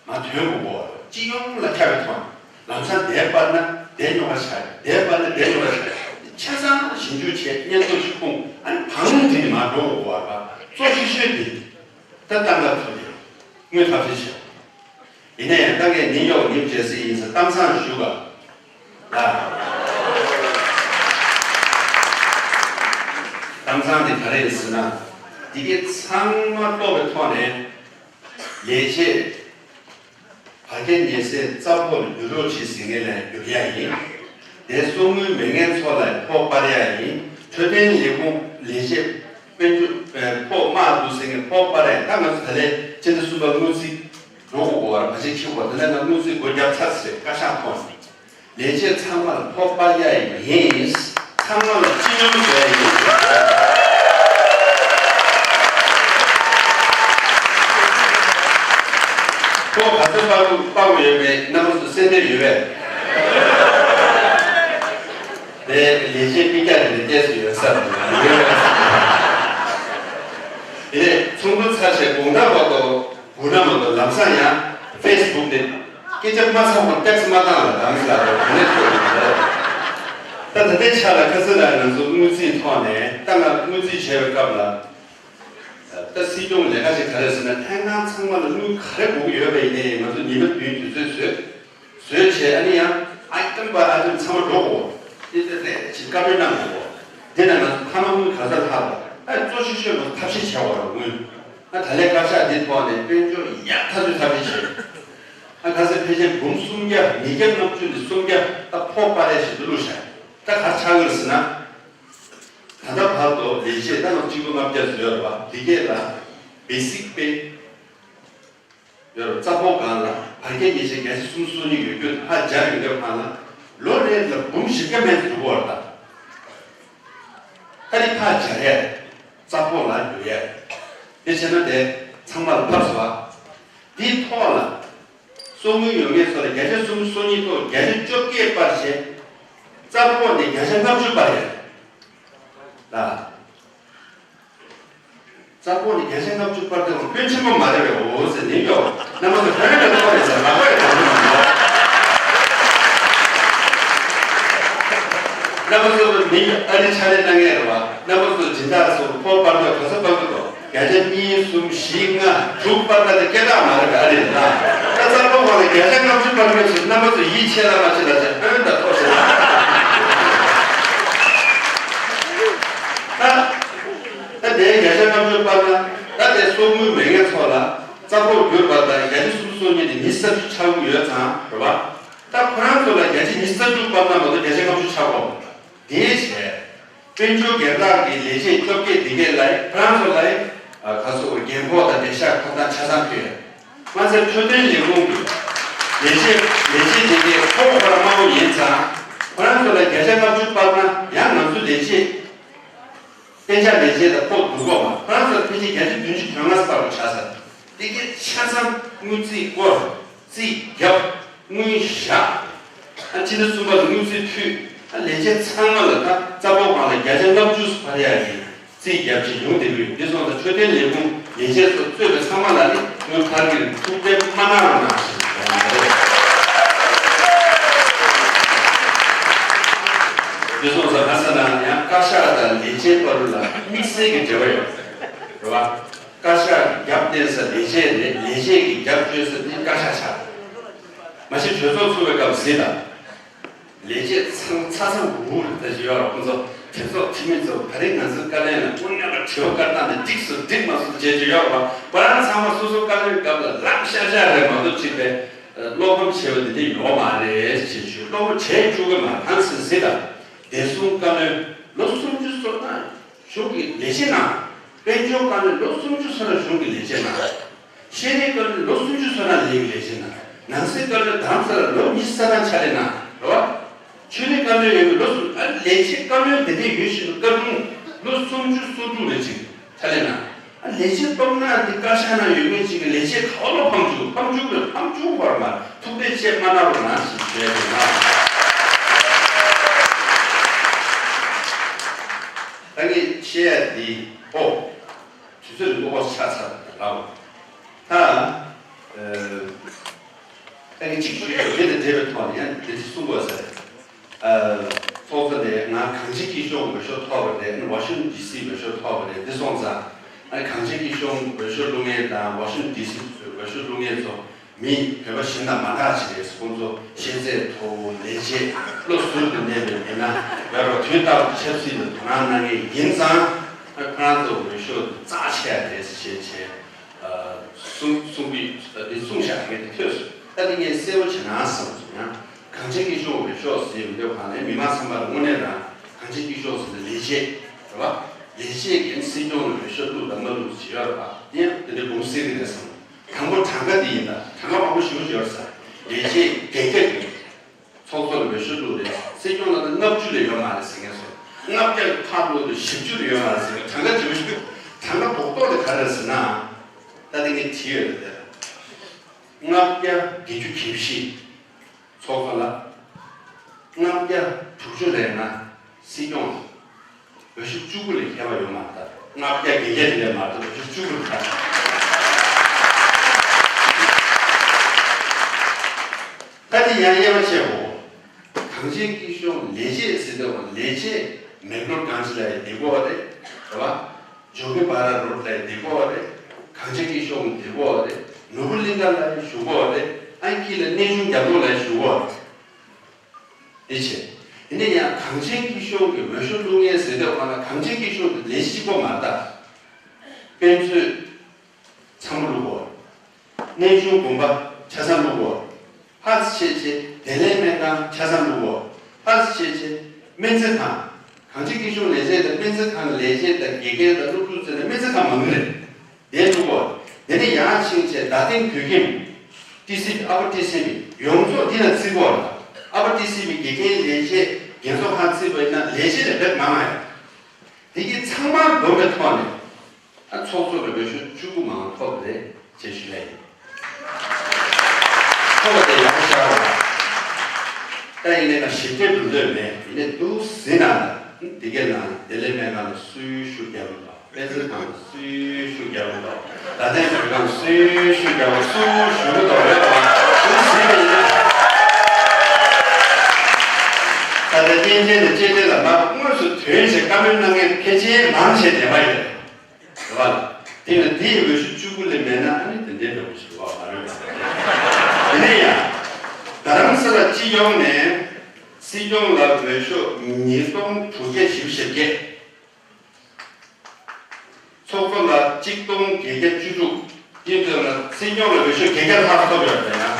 མ་ཐོན་དགོས་གོ། སྤྱི་ཡོངས་ལ་ཁྱབ་པའི་ཐོག་ནས་ལམ་སང་དེ་སྤར་ན་དེ་རྙོག་དྲ་ཆགས། དེ་སྤར་ན་དེ་རྙོག་དྲ་ཆགས། ཆ་ཚང་ཞིབ་འཇུག་བྱས། སྙན་ཐོ་ཞིག་ཁུངས། ཨ་ནི་བང་རིམ་དེ་ནས་མར་འགྲོ་དགོས་གོ་བ། གཙོ་ཤོས་ཤོས་དེ་ད་ཏང་ཁ་ཐུག་དེ་དངོས་ཐབས་ཤེས་བྱེད། ཡིན་ན་ཡང་ད་གས་ཉིན་གཡོག་ཉིན་བྱེད་སྲིད་ཡིན་ཟེར་གཏམ་བཟང་ཞུ་ག་ལ། གཏམ་བཟང་དེ་ག་རེ་ཡིན་ཟེར་ན། འདི་གས་ཚང་མ་རྟོགས་པའི་ཐོག་ནས་ལས་བྱེད། བར་བརྒལ་ཉེས་སེལ་རྩ་ཕོགས་ལ་བསྒྱུར་རོགས་བྱེད་ཟེར་མཁན་ལ་བསྒྱུར་ཡ་ཡིན། དེ་གསོག་དངུལ་མེད་མཁན་ཚོ་ལ་ཕོགས་སྤར་ཡ་ཡིན། འཕྲོད་བསྟེན་ལས་ཁུངས་ལས་བྱེད་དཔལ་འབྱོར་ཕོགས་དམའ་འདུག་ཟེར་མཁན་ཕོགས་སྤར་ཡ་ཡིན། ད་ང་ཚོ་ད་ལན་སྤྱི་ཟླ་གསུམ་པ་དངུལ་རྩིས་འགྲོ་དགོས་པ་བར་མ་ཞིག་ཁྱེད་ཀོ། ད་ལན་ང་དངུལ་རྩིས་སྒོ་བརྒྱབ་ཚར་ཟེར། བཀའ་ཤག་ཐོག་ནས་ལས་བྱེད་ཚང་མ་ལ་ཕོགས་སྤར་ཡ་ཡིན། ཚང་མ་ལ་སྤྱི་སྙོམས་བཟོ་ཡ་ཡིན། ཁོ་ག་ཚོད་པ་པ་བོ་ཡོད་མེད་རྣམ་པ་ཚོ་གསལ་འདེབས་ཡོད་པས། དེ་ལས་བྱེད་སྤུན་ཀྱག་རེ་རེ་བལྟས་སུ་ཡོད་ས་རེད། དེ་ཚོགས་འདུ་ཚར་བྱས་དགོང་དག་བར་དུ་སྒུག་ན་མ་གཏོགས་ལམ་སང་ཡང་ཕེ་སི་བུག་དེ་སྐད་ཆ་མ་ཚང་བ་ཏེག་སི་མ་བཏང་ལ་དམ་ཟ་རེད། དེ་ནས་ཐུག་ཡོད་རེད། ད་ད་ལྟའི་ཆ་ལ་ཁ་སང་ལ་ང་ཚོ་དངུལ་རྩིས་ཐོག་ནས་ད་ང་དངུལ་རྩིས་བྱས་པའི་སྐབས་ལ། ད་སྲིད་སྐྱོང་ལས་ཀ་ཞིག་ག་རེ་ཟེར་ན། ལྷན་ཁང་ཚང་མ་ལ་དངུལ་ག་རེ་དགོས་ཀྱི་ཡོད་པ་ཡིན་ནའི་ང་ཚོ་ཉི་མ་བདུན་དུས་ཚོད་བཟོས། བཟོས་བྱས་ཨ་ནི་ཡང་ཨའི་ཊེམ་པ་ཨའི་ཊེམ་ཚང་མ་འགྲོ་དགོས། དེ་དེ་རེད་ཅེས་བཀའ་འཁྲོལ་གནང་དགོས། དེ་ན་ང་ཚོ་ཐ་མ་དངུལ་ག་ཚོད་ལྷག་པ། ཨ་གཙོ་ཆེ་ཤོས་ང་ཚོ་ཐབས་ཤེས་བྱ་བ་ར་དངུལ། ཨ་ད་ལས་བཀའ་ཤག་འདི་ཐོག་ནས་དཔལ་འབྱོར་ཡག་ཐག་ཆོད་ཐབས་ཤེས་བྱས། ཨ་ག་ཚོད་ཕལ་ཆེར་འབུམ་སུམ་བརྒྱ། ཉིས་བརྒྱ་ལྔ་བཅུ་ནས་སུམ་བརྒྱ་ད་ཕོགས་སྤར་ཡ་ཞིག་ཏུ་བླུགས་བཞག་ད་ག་རེ་ཆགས་ཀྱི་རེད་ཟེར་ན། ད་ལྟ་བར་དུ་ལས་བྱེད་ད་ལོ་གཅིག་པུ་ལྔ་བརྒྱ་ཙམ་ཡོད་རེད་བ། འདི་གས་ལ་བེ་སིག་པེ་ཡོད་རེད། རྩ་ཕོགས་སྒང་ལ་བར་བརྒལ་ཉེས་ཆད་བརྒྱ་ཆ་སུམ་ཅུ་སོ་གཉིས་ཡོད་རྒྱུ་ཧ་སྦྱར་ཡོང་རྒྱུ་སྒང་ལ་ལོ་རེ་ལ་འབུམ་བཞི་བརྒྱ་མན་ཙམ་འགྲོ་གི་ཡོད་རེད་ད། ད་རེས་ཕར་སྦྱར་ཡ་རེད། རྩ་ཕོགས་ལ་བསྒྱུར་ཡ་རེད། དེ་བྱས་ན་དེ་ཚང་མ་ལ་ཕབ་སོང་བ། དེའི་ཐོག་ལ་གསོག་དངུལ་ཡོད་མཁན་ཚོ་ལ་བརྒྱ་ཆ་སུམ་ཅུ་སོ་གཉིས་ཐོག་བརྒྱ་ཆ་བཅོ་བརྒྱད་སྤར་བྱས། རྩ་ཕོགས་ནས་བརྒྱ་ཆ་ལྔ་བཅུ་སྤར་ཡ་རེད། ལ། རྩ་ཁོག་ནས་བརྒྱ་ཆ་ལྔ་བཅུ་སྤར་ཏེ་འོང་། སྐྱོན་ཆེན་པོ་མ་རེད་པས། འོ་ཟེར་ནས་ཡོད། རྣམ་པ་ཚོ་ཧོན་ལ་ཐོག་རེད་ཟེར་ལག་པ་ཡོད་དམ་མི་འདུག་རྣམ་པ་ཚོ་མི་ཨ་རི་ཕྱག་ལས་གནང་མཁན་རེད་བ། རྣམ་པ་ཚོ་སྦྱིན་བདག་ཚོ་ཕོགས་སྤར་ཏེ་ག་ཚོད་སྤར་གི་འདུག་བརྒྱ་ཆ་གཉིས་གསུམ་བཞི་ལྔ་དྲུག་སྤར་ན་དེ་སྐད་གྲགས་མ་རེད་པས། ཨ་རི་ལ་ད་རྩ་ཁོག་ཁོག་ལ་བརྒྱ་ཆ་ལྔ་བཅུ་སྤར་མཁན་ཚོ་རྣམ་པ་ཚོ་ཡིད་ཆེས་ལ་མ་ཆེས་ལ་ཟེར་ཧོན་ད་ཐོག་ཟེར། ད། ད་དེའི་བརྒྱ་ཆ་ལྔ་བཅུ་སྤར་ན། ད་དེ་གསོག་དངུལ་མེད་མཁན་ཚོ་ལ་རྩ་ཁོག་བསྒྱུར་བ་དང་བརྒྱ་ཆ་སུམ་ཅུ་སོ་གཉིས་དེ་ཉི་ཤུ་རྩ་བཞི་ཆགས་ཀྱི་ཡོད་ཙང་རེད་བ། ད་ཁོ་རང་ཚོ་ལ་བརྒྱ་ཆ་ཉི་ཤུ་རྩ་དྲུག་སྤར་ན་མ་གཏོགས་བརྒྱ་ཆ་ལྔ་བཅུ་ཆགས་པ་མ་རེད། དེའི་ཕྱིར་དཔལ་འབྱོར་སྒེར་བདག་གི་ལས་བྱེད་བཅོ་བརྒྱད་འདི་གས་ལ་ཁོ་རང་ཚོ་ལ་ག་ཚོད་རྒན་ཕོགས་དང་འགྲེལ་བཤད་ཁ་བཏང་ཆ་ཚང་ཕུལ་ཡོད། མ་ཟད་འཕྲོད་བསྟེན་ལས་ཁུངས་ཀྱི་ལས་བྱེད་ལས་བྱེད་འདི་གས་ཁོ་ཁོ་རང་དམའ་བོ་ཡིན་ཙང་ཁོ་རང་ཚོ་ལ་བརྒྱ་ཆ་ལྔ་བཅུ་སྤར་ན་ཡང་ང་ཚོ་ལས་བྱེད། གཏན་འཇགས་ལས་བྱེད་དང་ཕོགས་བསྡུར་དགོས་མ། ཁོ་རང་ཚོར་ཕལ་ཆེར་བརྒྱ་ཆ་བདུན་ཅུ་དོན་ལྔ་སྤར་བ་ཆགས་ཚར། དེ་གའི་ཆ་ཚང་དངུལ་རྩིས་བསྐོར། རྩིས་བརྒྱབ། དངུལ་བཞག་ཨ་ཕྱི་ཟླ་གསུམ་པ་ལ་དངུལ་རྩིས་མཐུད། ཨ་ལས་བྱེད་ཚང་མ་ལ་ད་རྩ་ཕོགས་སྒང་ལ་བརྒྱ་ཆ་ལྔ་བཅུ་སྤར་ཡག་གི་རྩིས་བརྒྱབ་ཅིག་ཡོང་བསྡད་ཀྱི་ཡོད། འདི་སོང་ཙང་འཕྲོད་བསྟེན་ལས་ཁུངས་ལས་བྱེད་ཚོ་གཙོས་པའི་ཚང་མ་ལ་ནི་དངུལ་ཕར་གྱི་ཐུགས་ཕན་མ་གནང་རོགས་གནང་ཞེས་ཞུ་ཡ་ཡིན། འདི་སོང་ཙང་ཁ་སང་ན་ཡང་བཀའ་ཤག་དང་ལས་བྱེད་བར་ལ་དམིགས་བསལ་གྱི་འབྲེལ་བ་ཡོད་རེད་བ། བཀའ་ཤག་གི་རྒྱབ་བརྟེན་ས་ལས་བྱེད་རེད། ལས་བྱེད་ཀྱི་རྒྱབ་སྐྱོར་ས་དེ་བཀའ་ཤག་ཆགས་རེད། མ་གཞི་གྲོས་ཚོགས་ཚོགས་པའི་སྐབས་གཟིགས་དང་། ལས་བྱེད་ཚང་ཚ་ཚང་འུར་འུར་ད་ཅི་ཡོད་ར། ཁོང་ཚོ་གྲོས་ཚོགས་འཐུས་མི་ཚོ་ད་རེས་ང་ཚོའི་བཀའ་བློན་ལ་དངོས་གནས་ལ་དྲི་བ་བཀའ་བཏང་ནས་འགྲིག་སོང་འགྲིག་མ་སོང་བྱེད་ཀྱི་ཡོད་ར་བ། ཁོ་རང་ཚང་མ་སོ་སོ་བཀའ་བློན་སྐབས་ལ་ལག་ཤ་ཤ་རེད་མ་གཏོགས་ཅིག་པའི་བློ་ཕམ་བྱས་པ་དེ་འདྲ་ཡོད་མ་རེད་ཅེས་ཞུ། བློ་ཕམ་བྱས་བཅུག་གི་མ་རེད། གང་ཟེར་ཟེར་ད་བདེ་སྲུང་བཀའ་བློན་ལོ་སུམ་ཅུ་སོ་ལྔ་གཞུང་གི་ལས་བྱེད་གནང་། དཔལ་འབྱོར་བཀའ་བློན་ལོ་སུམ་ཅུ་སོ་ལྔ་གཞུང་གི་ལས་བྱེད་གནང་། ཤེས་རིག་བཀའ་བློན་ལོ་སུམ་ཅུ་སོ་ལྔ་ལས་ཀྱི་ལས་བྱེད་གནང་། ནང་སྲིད་བཀའ་བློན་དང་ས་ལ་ལོ་ཉི་ཤུ་རྩ་གྲངས་ཕྱག་ལས་གནང་རེད་བ། ཆོས་རིག་བཀའ་བློན་ཡོད་པའི་ལོ་སུམ། ཨ་ལས་བྱེད་བཀའ་བློན་དེ་འདྲས་ཡོད་བཞིན་དུ་བཀའ་དྲུང་ལོ་སུམ་ཅུ་སོ་དྲུག་རེ་ཅིག་ཕྱག་ལས་གནང་། ཨ་ལས་བྱེད་སྟོབས་ན་དེ་བཀའ་ཤག་ནང་ཡོད་མཁན་ཅིག་གི་ལས་བྱེད་ག་བ་ལོ་ཕམ་བཅུག་ཕམ་བཅུག་རེད་ཕམ་བཅུག་བར་མ་ཐུགས་རྗེ་ཆེ་མ་གནང་རོགས་གནང་ཞེས་ཞུ་ཡ་ཡིན་ན། ད་ངས་བཤད་ཡ་འདི། ཨོ། དུས་ཚོད་ནི་ཀློག་པ་ཆགས་ཚར་ལ། ད་ཨ་ནི་གཅིག་ཞུས་ཡོད། དེ་དང་འབྲེལ་བའི་ཐོག་ནས་ཡང་འདི་འདྲ་གསུང་དགོས་ཟེར། ཚོགས་གཙོ་ནས་ང་གངས་ཅན་སྐྱིད་གཤོངས་འོས་ཤོག་ཐོབ་པ་རེད། ཝ་ཤིང་ཊོན་ཌི་སི་འོས་ཤོག་ཐོབ་པ་རེད། འདི་སོང་ཙང་ཨ་ནི་གངས་ཅན་སྐྱིད་གཤོངས་འོས་ཤོག་བླུག་མཁན་དང་ཝ་ཤིང་ཊོན་ཌི་སི་འོས་ཤོག་བླུག་མཁན་ཚོ་མི་བོད་པ་གཞན་དང་མ་འདྲ་ཅིག་རེད། ཁོང་ཚོ་ཤེས་ཚད་མཐོ་བོ། ལས་བྱེད་བློ་གཟུར་དུ་གནས་པའི་མི་སྣ་ཡོད་རེད། དུས་རྟག་ཏུ་ཆབ་སྲིད་ལ་དོ་སྣང་གནང་མཁན་ཡིན་ཙང་ཨ་ཁོ་རང་ཚོ་འོས་ཤོག་འདི་རྩ་ཆེ་བ་རེད་ཅེས་བྱས། གསུང་གསུང་གི་འདི་གསུང་བཞག་མཁན་དེ་ཐོས་སོང་། ད་འདི་ངས་གསལ་པོ་བྱས་ན་བསམ་སོང་། ཡང་གངས་ཅན་སྐྱིད་གཤོངས་འོས་ཤོག་ཟེར་ཡོང་དུས་གང་ལ་མི་མང་ཚང་མ་ལ་དངོས་གནས་རང་གངས་ཅན་སྐྱིད་གཤོངས་ཟེར་ན་ལས་བྱེད་རེད་བ། ལས་བྱེད་ཀྱིས་སྲིད་སྐྱོང་ལ་འོས་ཤོག་བླུགས་དང་མ་བླུགས་ཅི་ཡོད་རེད་བ། དེ་ཡང་དེ་འདྲའི་དགོངས་སེལ་གྱི་རེད་བསམ། དང་པོ་གྲངས་ཀ་འདི་ཡིན་ད། གྲངས་ཀ་མང་པོ་ཞེ་པོ་ཅིག་ཡོད་རེད་ས། ལས་བྱེད་བརྒྱད་བརྒྱ་གིས་ཚོགས་གཙོ་ལ་འོས་ཤོག་བླུགས་རེད། སྲིད་སྐྱོང་ལ་ད་ལྔ་བཅུ་ལས་ཡོད་མ་རེད་ཟེར་མཁན་སོང་། ལྔ་བརྒྱ་ཕར་བླུགས་དུས་བཞི་བཅུ་ལས་ཡོད་མ་རེད་ཟེར་མཁན། གྲངས་ཀ་ཇི་མ་ཞིག་གྲངས་ཀ་རྡོག་རྡོག་དེ་ག་རེ་རེད་ཟེར་ན། ད་དེ་ངས་བྲིས་ཡོད་རེད་དེ། ལྔ་བརྒྱ་བརྒྱད་ཅུ་གྱ་བཞི་ཚོགས་གཙོ་ལ། ལྔ་བརྒྱ་དྲུག་ཅུ་རེ་ལྔ་སྲིད་སྐྱོང་ལ། འོས་ཤོག་བཅུ་དགུ་ལས་བརྒལ་བ་ཡོད་མ་རེད། ད་ལྔ་བརྒྱ་བརྒྱད་བརྒྱ་དེ་ལས་མ་རེད། འོས་ཤོག་བཅུ་དགུ་རེད། ད་དེ་ཡང་དབྱེ་བ་ཕྱེ་འོ། གངས་ཅན་སྐྱིད་གཤོངས་ལས་བྱེད་ཟེར་དུས་ལས་བྱེད་མེག་ལོར་གངས་ཅན་ལགས་ཡང་འདི་གོ་བ་རེད། རེད་བ། ཇོ་གི་བྷ་ར་རོད་ལ་འདི་གོ་བ་རེད། གངས་ཅན་སྐྱིད་གཤོངས་འདི་གོ་བ་རེད། ནོར་བུ་གླིང་ཁ་ལ་ཞུ་གོ་བ་རེད། ཨ་ནི་དཀྱིལ་ལ་གནས་ཆུང་རྒྱབ་ལོགས་ལ་ཞུ་གོ་བ་རེད། འདི་བྱས། ཡིན་ན་ཡང་གངས་ཅན་སྐྱིད་གཤོངས་ཀྱི་འོས་ཤོག་བླུག་མཁན་ཟེར་དུས་གང་ལ་གངས་ཅན་སྐྱིད་གཤོངས་ཀྱི་ལས་གཅིག་པོ་མ་རེད་ད། དཔེ་མཛོད་ཚང་མ་བླུག་གོ། གནས་ཆུང་དགོན་པ་ཆ་ཚང་བླུག་གོ། ཧ་ཙི་བྱས་བྱས་བདེ་ལེགས་སྨན་ཁང་ཆ་ཚང་བླུག་གོ། ཧ་ཙི་བྱས་བྱས་སྨན་རྩིས་ཁང་། གངས་ཅན་སྐྱིད་གཤོངས་ལས་བྱེད་དང་སྨན་རྩིས་ཁང་ལས་བྱེད་དང་དགེ་རྒན་དང་སློབ་ཕྲུག་བཙལ་ནས་སྨན་རྩིས་ཁང་མང་གི་རེད། དེ་བླུག་གོ། དེ་ནས་ཡང་ཕྱིན་བྱས་རྡ་སྟེང་བོད་ཁྱིམ། ཊི་སི་པི། ཨ་པར་ཊི་སི་པི་ཡོངས་རྫོགས་འདི་ལ་བརྩི་གོ་ལ། ཨ་པར་ཊི་སི་པི་དགེ་རྒན་ལས་བྱེད་རྒན་གསོ་ཁང་བརྩིས་པ་ཡིན་ན་ལས་བྱེད་ལས་བེད་མང་ང་ཡོད། དེ་གི་ཚང་མ་བསྡོམས་པའི་ཐོག་ནས། ཨ་ཚོགས་གཙོ་ལ་འོས་ཤོག་བཅུ་དགུ་མང་ཐོབ་རེད་ཅེས་ཞུ་ཡ་ཡིན། ཐོབ་པ་དེ་ཡག་པོ་ཤར་བ་དང་། ད་ཡིན་ནའི་ང་ཞིབ་ཕྲ་འགྲོ་འདོད་མེད། ཡིན་ནའི་འདུག་ཟིན་ན་ལ་འདི་གའི་ནང་བདེ་ལེགས་སྨན་ཁང་ལ་སུའི་ཤུགས་རྒྱག་གི་འདུག་སྨན་རྩིས་ཁང་ལ་སུའི་ཤུགས་རྒྱག་གི་འདུག་རྡ་སྟེང་བོད་ཁང་སུའི་ཤུགས་རྒྱག་གི་སུ་ཞུ་གི་འདུག་རེད་བ། འདུག་ཟིན་པ་ཡིན་ན། ད་ལྟ་གཉེན་ཆེན་དང་གཅེས་ཕྲན་ལ་མར་དངོས་སུ་ཐོན་བྱས་བཀའ་མོལ་གནང་མཁན་ཕལ་ཆེར་མང་ཆེ་བསྡད་པ་ཡིན། རེད་བ། དེ་ཡང་དེའི་འོས་ཤོག་བཅུ་དགུ་ལས་མེད་ན་ཨ་ནི་དེ་འདྲའི་འདྲ་བོ་ཞིག་ལོག་མ་རེད་པ། དེ་ནས་ཡང་རྡ་རམ་ས་ལ་སྤྱི་ཡོངས་ནས་སྲིད་སྐྱོང་ལ་འོས་ཤོག་ཉིས་སྟོང་དྲུག་བརྒྱ་བཞི་བཅུ་ཞེ་བརྒྱད། ཚོགས་གཙོ་ལ་གཅིག་སྟོང་བརྒྱད་བརྒྱ་བཅུ་དྲུག་ཡིན་དུས་ལ་སྲིད་སྐྱོང་ལ་འོས་ཤོག་བརྒྱད་བརྒྱ་ལྷག་ཐོབ་ཡོད་པ་ཡང་།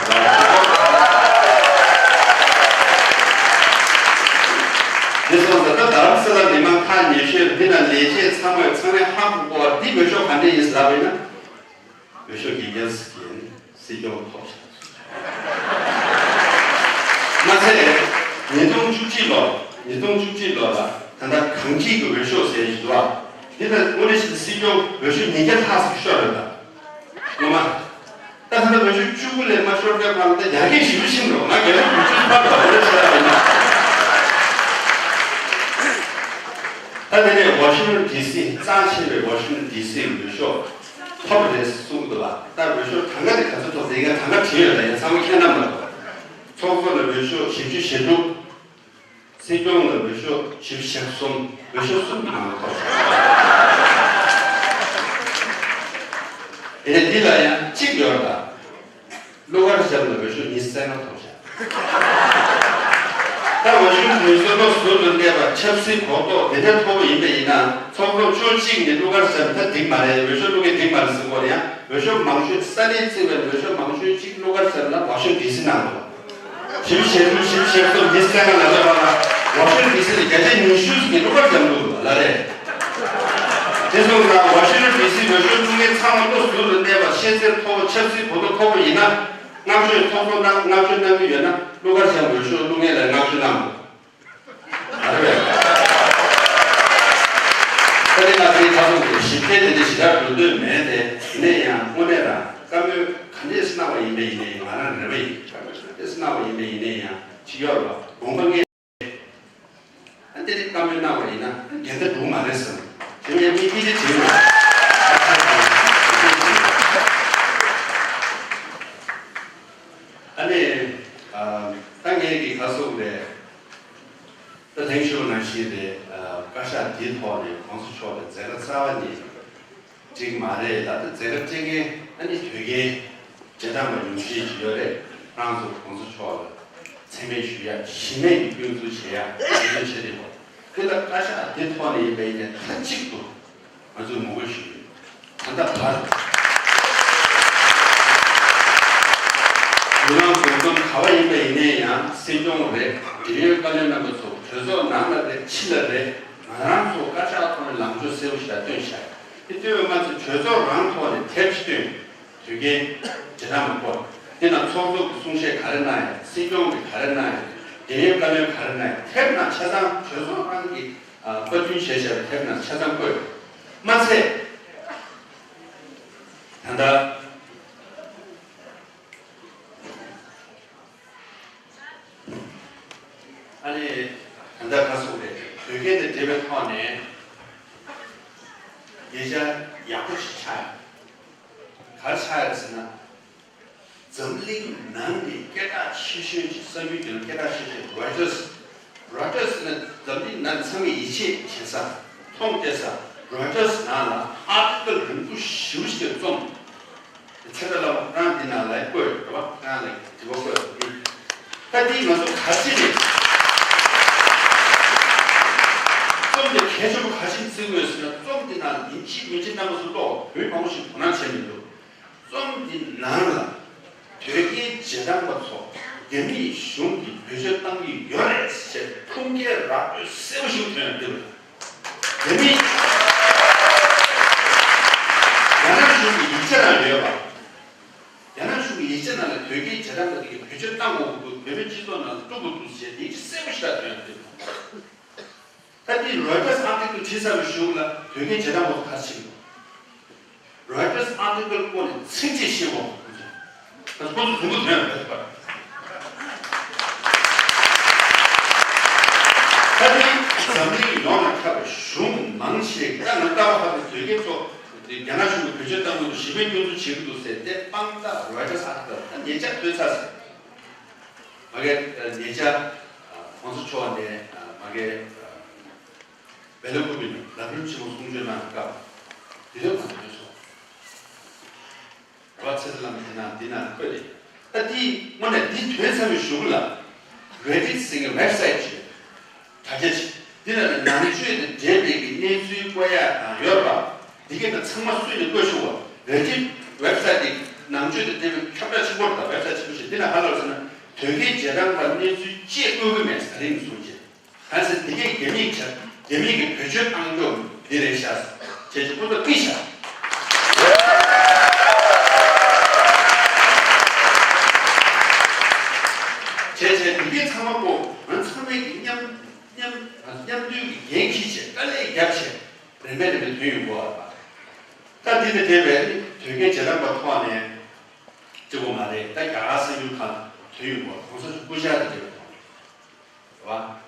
འདི་སོང་ཙང་ད་རྡ་རམ་ས་ལ་མི་མང་ཁག་ཉེ་ཤོས་འདི་ན་ལས་བྱེད་ཚང་མས་ཚང་མས་ཧ་གོ་གོ་བ་འདི་འོས་ཤོག་ག་འདྲས་ཡིན་ཟེར་ལབ་པ་ཡིན་ན། འོས་ཤོག་བརྒྱད་བརྒྱ་ཟིན་སྲིད་སྐྱོང་ཐོབ་ཤག་མ་ཚད་ཉིས་སྟོང་བཅུ་གཅིག་ལོ་ཉིས་སྟོང་བཅུ་གཅིག་ལོ་ལ་ད་ལྟ་གངས་སྐྱིད་ཀྱི་འོས་ཤོག་ཟེར་ཞིག་འདུག་ཨ། འདི་ལ་དངོས་གནས་ཤིག་སྲིད་སྐྱོང་འོས་ཤོག་ཉིས་བརྒྱ་ལྷག་ཙམ་ཤོར་ཡོད་ད། ངོ་མ། ད་ད་ལྟ་འོས་ཤོག་བཅུ་དགུ་ལས་མ་ཤོར་དུས་གང་ལ་ད་ཡར་རྒྱས་ཞེ་པོ་ཕྱིན་འགྲོ། ང་བརྒྱ་ཆ་དགུ་བཅུ་ཕར་འགྲོ་རེད་ཟེར་ཡ་ཡིན་ན། ད་དེ་ནས་ཝ་ཤིང་ཊོན་ཌི་སི་རྩ་ཆེ་བའི་ཝ་ཤིང་ཊོན་ཌི་སི་འོས་ཤོག་ཐོབ་རེད་གསུངས་འདུག་ལ། ད་འོས་ཤོག་གྲངས་ཀ་དེ་ག་ཚོད་ཐོབ་ཟེར་ཡིན་ན་གྲངས་ཀ་བྲིས་ཡོད་ལ་ཡིན་ཚང་མ་ཁྱེད་རྣམས་ལ། ཚོགས་གཙོ་ལ་འོས་ཤོག་བཞི་བཅུ་ཞེ་དྲུག་སྲིད་སྐྱོང་ལ་འོས་ཤོག་བཞི་བཅུ་ཞེ་གསུམ། འོས་ཤོག་གསུམ་གྱི་ནང་ལ་ཐོབ་སོང་། དེ་ནས་འདི་ལ་ཡང་གཅིག་ཡོད་ད། ཀླུ་མཁར་བྱམས་ལ་འོས་ཤོག་ཉི་ཤུ་རྩ་ལྔ་ཐོབ་ཤག་ད་འོས་ཤོག་འོས་ཤོག་བློ་གཟུར་དུ་གནས་པ་ཆབ་སྲིད་གོ་རྟོགས་དེ་འདྲ་མཐོ་པོ་ཡིན་པ་ཡིན་ན་ཚོགས་གཙོ་བཅུ་གཅིག་ནས་ཀླུ་མཁར་བྱམས་ད་འགྲིག་མ་རེད། འོས་ཤོག་བླུག་མཁན་འགྲིག་མ་རེད་ཟེར་གོ་རེད། ཡང་འོས་ཤོག་མང་ཤོས་ས་གནས་བརྩིས་པའི་འོས་ཤོག་མང་ཤོས་གཅིག་ཀླུ་མཁར་བྱམས་ལ་ཝ་ཤིང་ཊོན་ཌི་སི་གནང་འདུག་བཞི་བཅུ་ཞེ་དྲུག་བཞི་བཅུ་ཞེ་གསུམ་ཉི་ཤུ་རྩ་ལྔ་ལ་སླེབས་པ་ལ་ཝ་ཤིང་ཊོན་ཌི་སི་ནས་བརྒྱ་ཆ་ཉི་ཤུ་ཟིན་ཀླུ་མཁར་བྱམས་འདུག་ལ་རེད། དེ་སོང་ཙང་ཝ་ཤིང་ཊོན་ཌི་སི་འོས་ཤོག་བླུག་མཁན་ཚང་མ་བློ་གཟུར་དུ་གནས་པ་ཤེས་ཚད་མཐོ་པོ་ཆབ་སྲིད་གོ་རྟོགས་མཐོ་པོ་ཡིན་ན་བསྔགས་བརྗོད་ཚོགས་གཙོ་གནང་བསྔགས་བརྗོད་གནང་གི་ཡོད་ན་ཀླུ་མཁར་བྱམས་འོས་ཤོག་བླུག་མཁན་ལ་བསྔགས་བརྗོད་གནང་དགོས། མ་རེད་པས། ད་རེས་ང་ཚོའི་ཁ་སང་གི་ཞིབ་ཕྲའི་དེ་འདྲ་ཞེ་དྲག་འགྲོ་འདོད་མེད་དེ། ཡིན་ན་ཡང་དངོས་གནས་རང་བཀའ་མོལ་ག་འདྲས་གནང་བ་ཡིན་པ་ཡིན་ནའི་ང་རང་རེ་བ་ཡིན། བཀའ་མོལ་ག་འདྲས་གནང་བ་ཡིན་པ་ཡིན་ནའི་ཡང་ཅི་ཡོད་རེད་པ། དགོངས་པ་ངེས། ཨ་འདི་རེད། བཀའ་མོལ་གནང་བ་ཡིན་ན་འགལ་ཟླ་འགྲོ་གི་མ་རེད་བསམ། ངས་མི་སྐད་ཆ་དྲིས་ན། ཨ་ནི། ཨ། ད་ངས་ཀྱི་ག་སོགས་རེད། ད་ཐེངས་ཞུ་ནང་བཞིན་རེད། ཨ། བཀའ་ཤག་འདིའི་ཐོག་ནས་གོང་ས་མཆོག་ལ་མཛད་དཀའ་རྩ་བ་ཉིད་འགྲིག་མ་རེད་ལ། ད་མཛད་དཀའ་སྤྲད་མཁན་ཨ་ནི་དོལ་རྒྱལ་རྗེས་འབྲང་པ་ཉུང་ཤས་ཤིག་ཡོད་རེད། ཁོང་ཚོ་གོང་ས་མཆོག་ལ་མཚན་སྨད་ཞུ་ཡ། གཞི་མེད་ཀྱི་སྐྱོན་འཛུགས་བྱེད་ཡ་དེ་འདྲ་བྱེད་རེད་པ། དེ་ལ་བཀའ་ཤག་འདི་ཐོག་ནས་ཡིན་པ་ཡིན་ནའི་མཐའ་གཅིག་ཏུ་ང་ཚོས་ངོ་རྒོལ་ཞུ་གི་ཡོད། ད་ལྟ་བར། མི་མང་འདུ་འཛོམས་ག་བ་ཡིན་པ་ཡིན་ནའི་ཡང་སྲིད་སྐྱོང་རེད། འབྲེལ་ཡོད་བཀའ་བློན་རྣམ་པ་ཚོ་གྲོས་ཚོགས་ནང་ལ་རེད། ཕྱི་ལ་རེད། ང་རང་ཚོ་བཀའ་ཤག་ཐོག་ནས་ལངས་ཕྱོགས་གསལ་པོ་ཞིག་ལ་བཏོན་བཞག་དེ་བཏོན་པ་མ་ཚད་གྲོས་ཚོགས་རང་ཐོག་ནས་དེབ་ཅིག་བཏོན། དོལ་རྒྱལ་རྗེས་འབྲང་པའི་སྐོར། དེ་ནང་ཚོགས་གཙོ་གི་གསུང་བཤད་ག་རེ་གནང་ཡོད། སྲིད་སྐྱོང་གིས་ག་རེ་གནང་ཡོད། འབྲེལ་ཡོད་བཀའ་བློན་ག་རེ་གནང་ཡོད། དེབ་ནང་ཆ་ཚང་གྲོས་ཚོགས་རང་གིས་ཨ། པར་སྐྲུན་བྱས་བཞག་པའི་དེབ་ནང་ཆ་ཚང་བཀོད་ཡོད། མ་ཚད། ད་ལྟ། ཨ་ནི། ད་ལྟ་ག་སོགས་རེད། དོལ་རྒྱལ་དང་འབྲེལ་བའི་ཐོག་ནས་ཉེ་ཆར་ཡག་པོ་ཞིག་ཆགས་ཡོད། ག་རེ་ཆགས་ཡོད་ཟེར་ན། འཛམ་གླིང་ནང་གི་སྐད་གྲགས་ཆེ་ཤོས་ཀྱི་གསར་འགྱུར་བརྒྱུད་ལམ་སྐད་གྲགས་ཆེ་ཤོས་རོའི་ཊར། རོའི་ཊར་ཟེར་ན་འཛམ་གླིང་ནང་ཚང་མས་ཡིད་ཆེས་བྱེད་ས། མཐོང་བལྟས་ས། རོའི་ཊར་ནང་ལ་ཨར་ཊི་ཀལ་རིང་པོ་ཞེ་པོ་ཞིག་རྩོམ། ཚེ་བཀྲ་ལགས་རང་འདི་ནང་ལ་བཀོད་ཡོད་རེད་པ། རང་ལ་དྲི་བ་བཀོད་ཡོད་འདི། ད་འདི་ང་ཚོ་ག་ཅི་ནས། རྩོམ་དེ་གལ་ཆེན་པོ་ག་ཅི་བརྩི་དགོས་ཟེར་ན། རྩོམ་འདི་ནང་ཡིན་གཅིག་མིན་གཅིག་རྣམ་པ་ཚོ་ཀློག་བོད་མང་པོ་ཞིག་དོ་སྣང་བྱས་མི་འདུག་རྩོམ་འདི་ནང་ལ་དོལ་རྒྱལ་རྗེས་འབྲང་པ་ཚོ་རྒྱ་མིའི་གཞུང་གིས་བེད་སྤྱོད་བཏང་གི་ཡོད་རེད་ཅེས་ཁུངས་སྐྱེལ་ར་སྤྲོད་གསལ་པོ་ཞིག་ཐོན་ཡོད་འདུག་རྒྱ་མི། རྒྱ་ནག་གཞུང་གི་ཡིག་ཆ་ནང་ཡོད་པ། རྒྱ་ནག་གཞུང་གི་ཡིག་ཆ་ནང་ལ་དོལ་རྒྱལ་རྗེས་འབྲང་པ་དེ་གའི་བེད་སྤྱོད་བཏང་དགོས་ཀྱི་འདུག་བོད་མིའི་སྤྱི་ཚོགས་ནང་ལ་བཀྲུ་དགོས་འདུག་ཅེས་ཡིག་ཆ་གསལ་པོ་ཞིག་ལ་ཐོན་ཡོད་འདུག་ད་ལྟའི་རོའི་ཊར་ཨར་ཊི་ཀལ་བྲིས་ཚར་བའི་གཞུག་ལ་དོལ་རྒྱལ་རྗེས་འབྲང་པ་ཚོ་ག་རེ་བྱེད་ཀྱི་འདུག་རོའི་ཊར་ཨར་ཊི་ཀལ་སྐོར་ནས་ཚིག་གཅིག་བཤད་དགོས། ཁོ་ཚོ་གཟུགས་པོ་དོན་མེད་པར། ད་ནི་འཛམ་གླིང་ཡོངས་ལ་ཁྱབ་པའི་གཞུང་མང་ཆེ་གིས། ད་ང་ལྟ་བ་ཧ་པའི་དོལ་རྒྱལ་ཚོ་རྒྱ་ནག་གཞུང་གིས་བེད་སྤྱོད་བཏང་གི་འདུག་གཞི་མེད་སྐྱོན་འཛུགས་བྱེད་ཀྱི་འདུག་ཟེར་ཏེ་དཔང་རྟགས་རོའི་ཊར་ཨར་ཊི་ཀལ། ད་ཉེ་ཆར་ཐོན་ཚར་ཟེར། མ་གི་ཉེ་ཆར་གོང་ས་མཆོག་ནས་མ་གི་སྦེ་ལ་ཀུ་མི་ལ་ལམ་རིམ་ཆེན་མོ་གསུང་ཆོས་གནང་བའི་སྐབས་དེ་དུས་ང་ཚོ་ཐོན་སོང་། རེད་བ། ཚེ་བཀྲ་ལགས་འདི་ན་འདི་ན་བཀོད་དེ། ད་འདི་དངོས་གནས་འདི་ཐོན་ཚར་བའི་གཞུག་ལ་རེ་ཌིཊ་ཟེར་གྱི་ཝེབ་སའིཊ་ཅིག་ཡོད། དྲ་རྒྱ་ཅིག་འདི་ལ་ནང་ཆོས་དང་འབྲེལ་བའི་གི་གནས་ཚུལ་བཀོད་ཡག་དང་ཡོད་རེད་པ། འདི་གའི་ནང་ཚང་མ་སུས་ནས་བཀོད་ཆོག་པ། རེ་ཌིཊ་ཝེབ་སའིཊ་འདི་ནང་ཆོས་དང་འབྲེལ་བའི་ཁྱབ་བསྒྲགས་ཆེན་པོ་རེད། ད་ཝེབ་སའིཊ་ཆེན་པོ་ཞིག་འདི་ན་ཧ་ལབ་ཟེར་ན། དོལ་རྒྱལ་རྗེས་འབྲང་པ་གནས་ཚུལ་ཅེས་བཀོད་གི་མེད་ཟེར། དེ་རིང་གསུང་བྱས། གང་ཟེར་འདི་གའི་རྒྱ་མིས་བྱ། རྒྱ་མིས་ཀྱི་བེད་སྤྱོད་བཏང་རྒྱུ་འདི་རེད་ཤག་བྱས་ཙང་ཁོ་ཚོ་ཕུད་ཤག་བྱས་བྱས་འདི་གའི་ཚང་མ་ཀོ་ང་ཚང་མས་ཀྱི་མཉམ་མཉམ་མཉམ་འདུས་ཀྱི་འགན་འཁྱེར་བྱས། དཀའ་ལས་བརྒྱབ་བྱས། རིམ་པས་རིམ་པས་ཐོན་ཡོང་གི་ཡོད་རེད་པ། ད་འདི་དང་འབྲེལ་བའི་དོལ་རྒྱལ་རྗེས་འབྲང་པ་ཐོག་ནས་གཅིག་པོ་མ་རེད། ད་རྒྱ་གར་གསར་འགྱུར་ཁག་ཐོན་ཡོང་གི་ཡོད་རེད། གོང་ས་མཆོག་སྐུ་བཅར་དང་འབྲེལ་བའི་ཐོག་ནས། རེད་བ།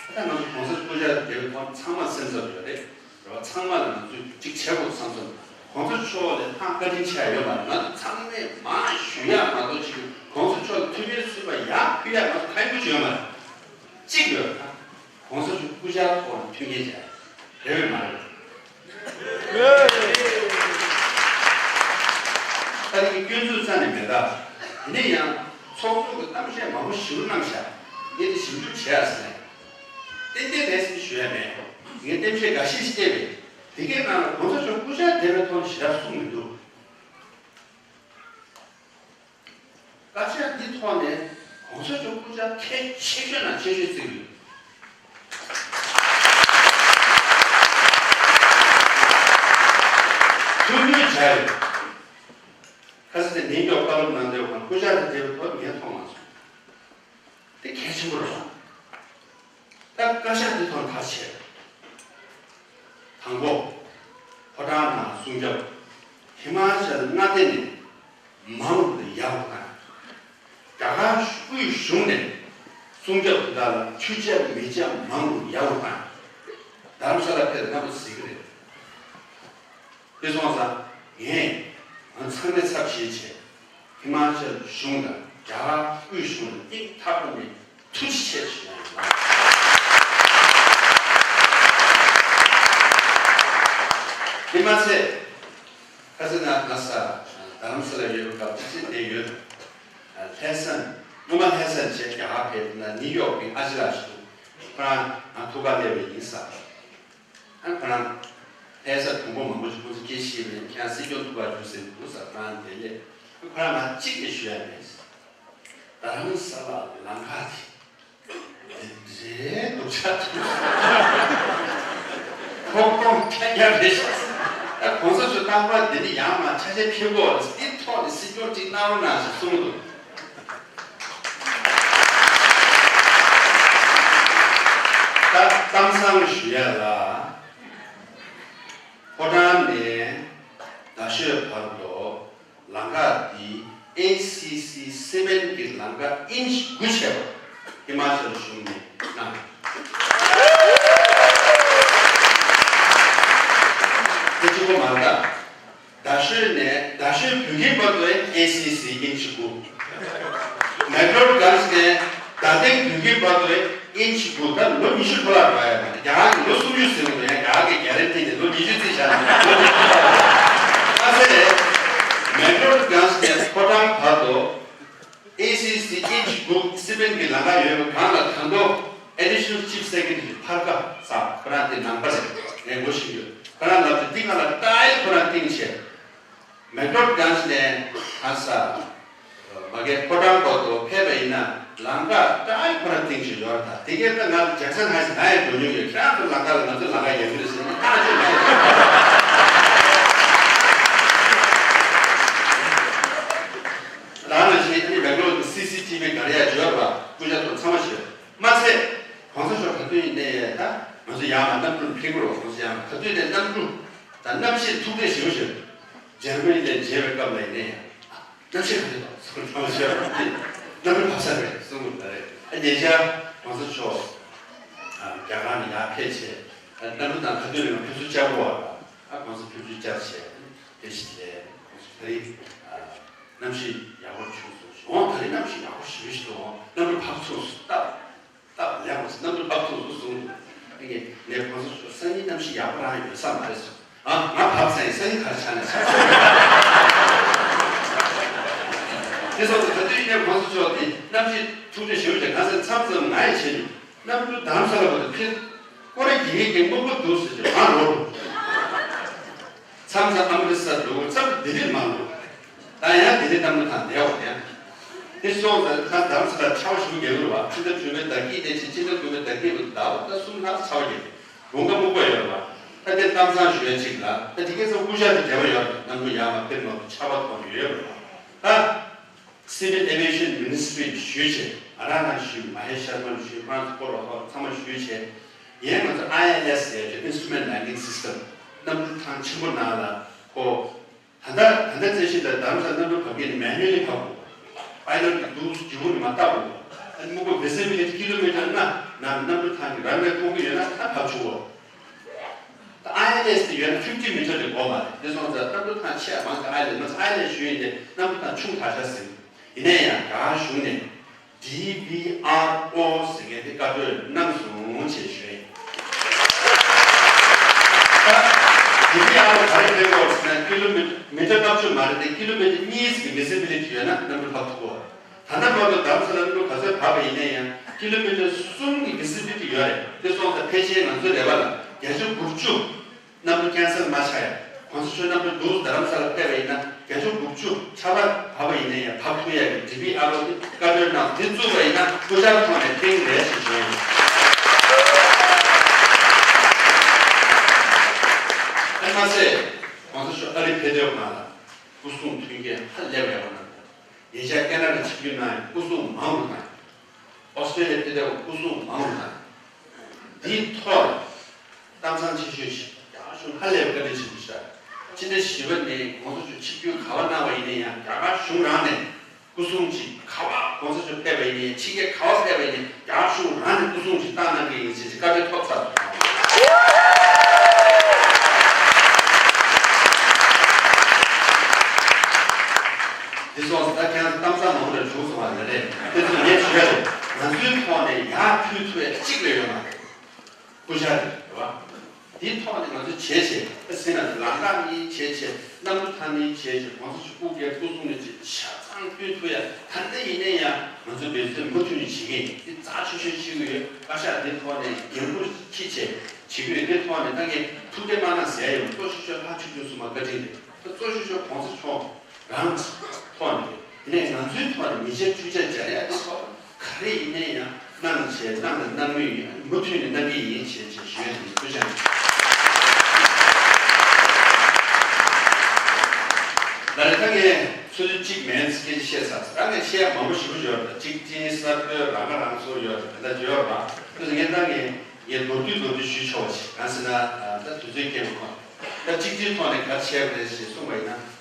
ད་ང་ཚོ་གོང་ས་སྐུ་བཅར་དེ་བས་ཁོང་ཚང་མ་སེམས་འཚབ་ཡོད་རེད། རེད་བ། ཚང་མ་ལ་ང་ཚོས་གཅིག་བྱེད་དགོས་བསམ་སོང་། གོང་ས་མཆོག་ལ་ཐང་བཀའ་དྲིན་ཆེ་ཡོད་མ་རེད། ང་ཚོ་ཚང་མས་མར་ཞུ་ཡག་མ་གཏོགས་ཅིག་གོང་ས་མཆོག་ལ་མཐུན་རྐྱེན་བཟོས་པ་ཡག་ཕུལ་ཡག་ང་ཚོ་ཁ་ཡོད་ཡོད་མ་རེད། གཅིག་ཡོད་རེད། ད་གོང་ས་མཆོག་སྐུ་བཅར་ཐོག་ནས་མཐུན་རྐྱེན་བྱས་རེད་པས་མ་རེད། ད་རེས་ཀྱི་སྐྱོན་འཛུགས་རྩ་ནས་མེད་ད། ཡིན་ན་ཡང་ཚོགས་གཙོ་གི་གཏམ་བཤད་མང་པོ་ཞེ་པོ་གནང་བཞག་ངས་དེ་ཞིབ་འཇུག་བྱེད་ཡ་ཟེར་ནས། ཏན་ཏན་རེད་ཟེར་ཞུ་ཡ་མེད། ངས་གཏམ་བཤད་འགའ་ཤས་ཤིག་བལྟས་པས། དེ་གའི་ནང་ལ་གོང་ས་མཆོག་སྐུ་བཅར་དེ་བའི་ཐོག་ནས་ཞེ་དྲག་གསུངས་མི་འདུག་བཀའ་ཤག་འདི་ཐོག་ནས་གོང་ས་མཆོག་སྐུ་བཅར་གལ་ཆེ་ཤོས་ནང་ཆེ་ཤོས་བརྩི་གི་ཡོད། ཐུགས་སྣང་བྱས་ཡོད། ཁ་སང་དེ་ནས་མགྱོགས་བཀའ་སློབ་གནང་དུས་སྐུ་བཅར་དང་འབྲེལ་བའི་ཐོག་ངས་མཐོང་མ་སོང་། དེ་གལ་ཆེན་པོ་རེད་བ། ད་བཀའ་ཤག་འདི་ཐོག་ནས་ཐག་བཅད། དང་པོ། ཕོ་བྲང་ནང་སྲུང་སྐྱོབ། ཧི་མ་ཅལ་མངའ་སྡེ་ནས་མང་རུ་ཡག་པོ་བཏང་། རྒྱ་གར་དབུས་གཞུང་ནས་སྲུང་སྐྱོབ་དེ་དག་ལ་ཆུ་ཆད་མེ་ཆད་མང་རུ་ཡག་པོ་བཏང་། རྡ་རམ་ས་ལ་ཕེབས་ན་མང་པོ་གཟིགས་ཀྱི་རེད། དེ་སོང་ཙང་ངས་ང་ཚང་མའི་ཚབ་བྱེད་བྱས་ཧི་མ་ཅལ་གཞུང་དང་རྒྱ་གར་དབུས་གཞུང་ལ་སྙིང་ཐག་པ་ནས་ཐུགས་རྗེ་ཆེ་ཞུ་ཡ་ཡིན། དེ་མ་ཚད་ཁ་སང་ང་ང་ས་རྡ་རམ་ས་ལ་ཡོད་པའི་སྐབས་དེ་ཚེ་བསྡད་ཡོད། ལྷ་ས་སྔོན་མ་ལྷ་ས་བྱས་རྒྱ་གར་ཕེབས་ན་ནིའུ་ཡོག་གི་ཨ་ཅེ་ལགས་ཞིག་འདུག་ཁོ་རང་ང་ཐུག་ག་སླེབས་པ་ཡིན་ས། ཨ་ཁོ་རང་ལྷ་ས་གྲོང་པ་མང་པོ་ཞིག་ཁོང་ཚོ་སྐད་ཤེས་པས་ཁྱེད་རང་སྲིད་སྐྱོང་ཐུག་པར་འགྱུར་ཟེར་འདུག་ཟེར་ཁོ་རང་དེ་ལས་ཁོ་རང་ང་གཅིག་ཀྱང་ཞུ་ཡ་མེད། རྡ་རམ་ས་ལ་ལམ་ཁ་དེ་དེ་འདྲའི་སྡུག་ཅག་འདུག་ཁོག་སྟོང་ཁྱ་ཁྱ་རེད་ཤག་ད་གོང་ས་མཆོག་རྟག་པར་འདི་ནས་ཡར་མར་ཆ་ཆ་ཕེབས་དགོས་རེད། འདི་ཐོག་ནས་སྲིད་སྐྱོང་ཅིག་གནང་རོགས་གནང་ཞེས་གསུངས་འདུག་ད་གཏམ་བཟང་ཞུ་ཡ་ལ། ཕོ་བྲང་ནས་རྡ་ཤོད་བར་དུ་ལམ་ཁ་འདི་ཨེ་སི་སི་སི་མེན་གྱི་ལམ་ཁ་ཨིན་ཅི་དགུ་བྱས་པ་ཧི་མ་ཅལ་གཞུང་ནས་གནང་། དེ་གཅིག་པོ་མ་རེད། རྡ་ཤོད་ནས་རྡ་ཤོད་བོད་ཁྱིམ་བར་དུ་ཨེ་སི་སི་ཨིན་ཅི་དགུ། མེག་ལོར་གྷན་ཇི་ནས་རྡ་སྟེང་བོད་ཁྱིམ་བར་དུ་ཨིན་ཅི་དགུ། ད་ལོ་ཉི་ཤུ་འཁོར་ལ་འགྲོ་ཡ་མ་རེད། རྒྱ་གར་གྱི་ལོ་སུམ་ཅུ་ཟེར་གྱི་འདུག་ཡང་རྒྱ་གར་གྱི་གྷ་རན་ཊི་ནས་ལོ་ཉི་ཤུ་རྩིས་བཞག་ན་ལོ་ཉི་ཤུ་འཁོར་ལ་འགྲོ་ཡ་མ་རེད། ཨ་ཙི་རེད། མེག་ལོར་གྷན་ཇི་ནས་ཕོ་བྲང་བར་དུ་ཨེ་སི་སི་ཨིན་ཅི་དགུ་སི་མེན་གྱི་ལམ་ཁ་ཡོད་པའི་སྒང་ལ་ད་དུང་ཨེ་ཌི་ཤི་ནལ་ཅིབ་སེ་ཀེ་རེ་ཊི་ཕར་ཀ་ས་ཁོ་རང་དེ་ནང་པ་རེད། ངས་ངོ་ཤེས་ཡོད། ཁོ་རང་ལབ་དུས་འདི་སྒང་ལ་ཊའིལ་ཁོ་རང་བཏིང་བྱས། མེག་ལོར་གྷན་ཇི་ནས་ག་ས་མ་གི་ཕོ་བྲང་བར་དུ་ཕེབས་པ་ཡིན་ན་ལམ་ཁ་ཊའིལ་ཁོ་རང་བཏིང་བྱས་ཡོད་རེད། ད་དེ་གས་ད་ང་ཇེག་སན་ཧའི་ཊི་ང་ཡང་འགྲོ་མྱོང་ཡོད། ཁྱེད་རང་ཚོ་ལམ་ཁ་ལ་ང་ཚོའི་ལམ་ཁ་ཡག་གི་རེད་ཟེར་ནས་ཐག་ཆོད་མ་རེད། རང་ནང་བཞིན་ཨ་ནི་མེག་ལོར་གྱི་སི་སི་ཊི་བི་ག་རེ་ཡ་ཡོད་རེད་པ། སྐུ་ཞབས་ཚོ་ཚང་མ་ཤེས། མ་ཚད་གོང་ས་མཆོག་ག་དུས་ཡིན་ནའི་ད་ང་ཚོ་ཡར་མར་གནམ་གྲུར་ཕེབས་ཀྱི་རེད། གོང་ས་མཆོག་ཡར་མར་ག་དུས་ནས་གནམ་གྲུ་ད་གནམ་གཤིས་ཐུགས་འདོད་ཞེ་པོ་ཞིག་འཇར་མ་ནི་ལ་མཇལ་བའི་སྐབས་ལ་ཡིན་ནའི་ཡང་གནམ་གཤིས་ག་དུས་དང་གོང་ས་མཆོག་གནམ་གྲུ་བབས་ས་རེད་གསུངས་པ་རེད། ཨ་ཉེ་ཆར་གོང་ས་མཆོག་རྒྱ་གར་ནས་ཡར་ཕེབས་བྱས་གནམ་གྲུ་དང་ག་དུས་ནས་ཕེབས་བསུ་བཅར་དགོས་པ། ཨ་གོང་ས་ཕེབས་བསུ་བཅར་བྱས་དེ་བཞིན་ལས་གོང་ས་ད་རེས་གནམ་གཤིས་ཡག་པོ་བྱུང་སོང་། འོང་ད་རེས་གནམ་གཤིས་ཡག་པོ་ཞེ་པོ་ཞིག་འདུག་འོང་གནམ་གྲུ་བབས་ཐུབ་སོང་། སྟབས་སྟབས་ལེགས་པོ་སོང་། གནམ་གྲུ་བབས་ཐུབ་སོང་གསུངས་འདུག་ཨ་ནི་ངས་གོང་ས་མཆོག་སང་ཉིན་གནམ་གཤིས་ཡག་པོ་རང་ཡོད་ས་མ་རེད་གསུངས། ཨ་ང་བབས་ཚར་ཡིན། སང་ཉིན་ག་རེ་ཆགས་ན་ཆགས་སོང་། དེ་སོང་ཙང་ག་དུས་ཡིན་ནའི་གོང་ས་མཆོག་དེ་གནམ་གཤིས་ཐུགས་འདོད་ཞེ་པོ་ཅིག་ང་ཚོས་མཚམས་མཚམས་ང་ཡི་བྱས་ནས་གནམ་གྲུ་རྡ་རམ་ས་ལ་བར་དུ་ཕེབས། ཁོ་རང་གིས་ངའི་སྨུག་པ་འདུག་ཟེར་གྱི་མ་འགྲོ། མཚམས་མཚམས་ཨ་མི་རི་སར་འགྲོ་དགོས། མཚམས་ལྡི་ལིར་མ་འགྲོ། ད་ཡང་ལྡི་ལི་གནམ་གྲུ་ཐང་བསྡད་འོ་ཡང་། དེ་སོང་ཙང་ད་རྡ་རམ་ས་ལར་ཆར་པ་ཞེ་པོ་རྒྱག་གི་རེད་བ། ཕྱི་ཟླ་བདུན་པའི་ཟླ་དཀྱིལ་ནས་ཕྱིན་ཕྱི་ཟླ་དགུ་པའི་ཟླ་དཀྱིལ་བར་དུ་ཟླ་བ་ཟླ་གསུམ་ལྷག་ཆར་པ་རྒྱག་གི། དགུན་ཁ་སྨུག་པ་ཡོད་རེད་བ། ད་དེ་གཏམ་བཟང་ཞུ་ཡ་གཅིག་ལ། ད་དེ་གས་ཚོ་དབུ་ཞྭ་དེ་འབྲེལ་བ་ཡོད་རེད། གནམ་གྲུ་ཡར་མར་ཕེབས་མ་ཐུབ་ཆར་པ་ཐོག་ནས་ཡོད་རེད་བ། ད། Civil Aviation Ministry ཞུས་བྱས། ང་རང་རང་ཞུས། མ་ཧེ་ཤར་མ་ཞུས། ཁོ་རང་ཚོ་སྐོར་བ་ཚང་མ་ཞུས་བྱས། ཡང་ང་ཚོ་ཨའི་ཨེལ་ཨེས་ཟེར་ཡ་ཅིག Instrument Landing System གནམ་གྲུ་ཐང་ཆེན་པོ་ནང་ལ་ཁོ། ད་ལྟ་ད་ལྟ་རྩེ་ཤིང་ལ་རྡ་རམ་ས་ལ་གནམ་གྲུ་བབས་མཁན་ནི་མེ་ནུ་ལི་བབས་དགོས། པའི་ལོཊ་གིས་འདུག་སེ་མཇུག་ནས་མར་བལྟ་དགོས། ཨ་ནི་སྨུག་པ་བི་ཟི་བི་ལི་ཊི་ཀི་ལོ་མི་ཊར་ལྔ་ནང་གནམ་གྲུ་ཐང་གི་རན་ཝེ་མཐོང་གི་ཡོད་ན་ད་བབས་ཆོག་གོ། ད་ཨའི་ཨེལ་ཨེས་དེ་ཡོད་ན་ཕིབ་ཊི་མི་ཊར་དེ་དགོས་མ་རེད། དེ་སོང་ཙང་གནམ་གྲུ་ཐང་ཆེས་མང་གི་ཨའི་ལེན། ང་ཚོ་ཨའི་ལེན་ཞུ་ཡིན་ཏེ་གནམ་གྲུ་ཐང་ཆུང་དྲགས་ཤག་ཟེར། ཡིན་ན་ཡང་རྒྱ་གར་གཞུང་ནས་ཌི་བི་ཨར་ཨོ་ཟེར་མཁན་དེ་བཀའ་འཁྲོལ་གནང་སོང་ཅེས་ཞུ་ཡིན། ད་ཌི་བི་ཨར་ཨོ་ག་རེ་སྤྲད་དགོས་ཟེར་ན་ཀི་ལོ་མི་མི་ཊར་ལྔ་བཅུ་མ་རེད་དེ་ཀི་ལོ་མི་ཊར་གཉིས་ཀྱི་བི་ཟི་བི་ལི་ཊི་ཡོད་ན་གནམ་གྲུ་བབས་ཐུབ་གོ། ད་ལྟ་བར་དུ་རྡ་རམ་ས་ལ་གནམ་གྲུ་ག་ཚོད་བབས་པ་ཡིན་ན་ཡང་ཀི་ལོ་མི་ཊར་གསུམ་གྱི་བི་ཟི་བི་ལི་ཊི་ཡོད་རེད། དེ་སོང་ཙང་ཕལ་ཆེར་ང་ཚོའི་རེ་བ་ལ་བརྒྱ་ཆ་དགུ་བཅུ་གནམ་གྲུ་ཁེན་སལ་མ་ཆགས་ཡ། གོང་ས་མཆོག་གནམ་གྲུ་འདུག་རྡ་རམ་ས་ལ་ཕེབས་པ་ཡིན་ན་བརྒྱ་ཆ་དགུ་བཅུ་ཆར་པ་བབས་པ་ཡིན་ན་ཡང་བབས་ཐུབ་ཡ་གི་ཌི་བི་ཨར་ཨོ་དེ་བཀའ་འཁྲོལ་གནང་། དེ་བཙུགས་པ་ཡིན་ན་སྐུ་བཅར་ཐོག་ནས་ཐེངས་རེ་ཞིག་བྱུང་ཡོད། དེ་མ་ཟད་གོང་ས་མཆོག་ཨ་རི་ཕེབས་དུས་སྒང་ལ་སྐུ་སྲུང་མཐུན་རྐྱེན་ཧ་ལས་པ་ཡག་པོ་གནང་འདུག་ཉེ་ཆར་ཁེ་ན་ཌ་ཆིབས་བསྒྱུར་གནང་ཡང་སྐུ་སྲུང་མང་རུ་བཏང་། ཨོ་སི་ཀྲེ་ལི་ཡ་ཕེབས་དུས་སྐུ་སྲུང་མང་རུ་བཏང་། འདིའི་ཐོག་ལ་གཏམ་བཟང་ཆེ་ཤོས་ཤིག་རྒྱ་གར་གཞུང་ཧ་ལས་པའི་བཀའ་དྲིན་ཆེན་པོ་ཞིག་རེད། ཕྱི་ཟླ་བཞི་པ་ནས་གོང་ས་མཆོག་ཆིབས་བསྒྱུར་ག་པར་གནང་བ་ཡིན་ན་ཡང་རྒྱ་གར་གཞུང་རང་ནས་སྐུ་སྲུང་ཅིག་ག་པར་གོང་ས་མཆོག་ཕེབས་པ་ཡིན་ནའི་ཕྱི་རྒྱལ་ག་པར་ཕེབས་པ་ཡིན་ནའི་རྒྱ་གར་གཞུང་རང་ནས་སྐུ་སྲུང་ཅིག་བཏང་གནང་གི་ཡིན་ཞེས་བཀའ་འཁྲོལ་ཐོབ་ཚར་སོང་། ཡར་ཕུལ་ཐུབ་ཡ་གཅིག་ལས་ཡོད་མ་རེད། སྐུ་ཤ་རེད་བ། དེའི་ཐོག་ནས་ང་ཚོས་བྱས་བྱས་ཨ་སེམས་ལ་ལམ་ཁ་གཉིས་བྱས་བྱས་གནམ་གྲུ་ཐང་གཉིས་བྱས་བྱས་༸གོང་ས་མཆོག་སྐུ་སྒེར་སྐུ་གཟུགས་ནས་བྱས་ཆ་ཚང་ཕུལ་ཐུབ་ཡ་ད་ལྟ་ཡིན་ན་ཡང་ང་ཚོས་འབད་བརྩོན་མུ་མཐུད་ནས་བྱེད་ཀྱི་ཡིན། དེ་རྩ་ཆེ་ཤོས་བྱེད་ཀྱི་ཡོད། བཀའ་ཤག་དེའི་ཐོག་ནས་འགན་འཁུར་འཁྱེར་བྱས་བྱེད་ཀྱི་ཡོད། དེའི་ཐོག་ནས་ད་ངས་ཐུགས་ཁྲལ་མ་གནང་ཟེར་ཡ་ཡོད། གཙོ་ཆེ་ཤོས་ལྷ་ཆོས་སྐྱོང་སྲུང་མ་བཀའ་དྲིན་རེད། ད་གཙོ་ཆེ་ཤོས་༸གོང་ས་མཆོག་རང་ཐོག་ནས་ཡིན་ནའི་ང་ཚོའི་ཐོག་ནས་མི་ཆེ་འཕྲུལ་ཆ་སྦྱར་ཡ་དེ་ཐོག་ག་རེ་ཡིན་ནའི་ཡང་གནང་བྱས་གནང་དང་གནང་མུས་ཡིན། མུ་མཐུད་ནས་གནང་གི་ཡིན་ཞེས་ཞེས་ཞུ་ཡ་དེ་ཐུགས་རྗེ་ཆེ། ད་རེས་ད་ངས་ཚོད་ཚོད་གཅིག་མིན་སྐད་ཆ་བཤད་ཚར། ད་ངས་བཤད་ཡ་མང་པོ་ཞེ་པོ་ཡོད་རེད། ད་གཅིག་སྤྲིན་གསར་པོའི་རང་ཁ་རང་གསོ་ཡོད་རེད། ད་ཡོད་རེད་པ། དེ་ངས་ད་ངས་ངས་མདོར་བསྡུས་མདོར་བསྡུས་ཞུས་ཆོག་པ་ཞིག་གང་ཟེར་ན་ད་དུས་ཚོད་སྐྱེལ་མི་ཁོ་ད་གཅིག་སྤྲིན་ཐོག་ནས་ག་རེ་བྱས་པ་རེད་ཞེས་གསུངས་པ་ཡིན་ན།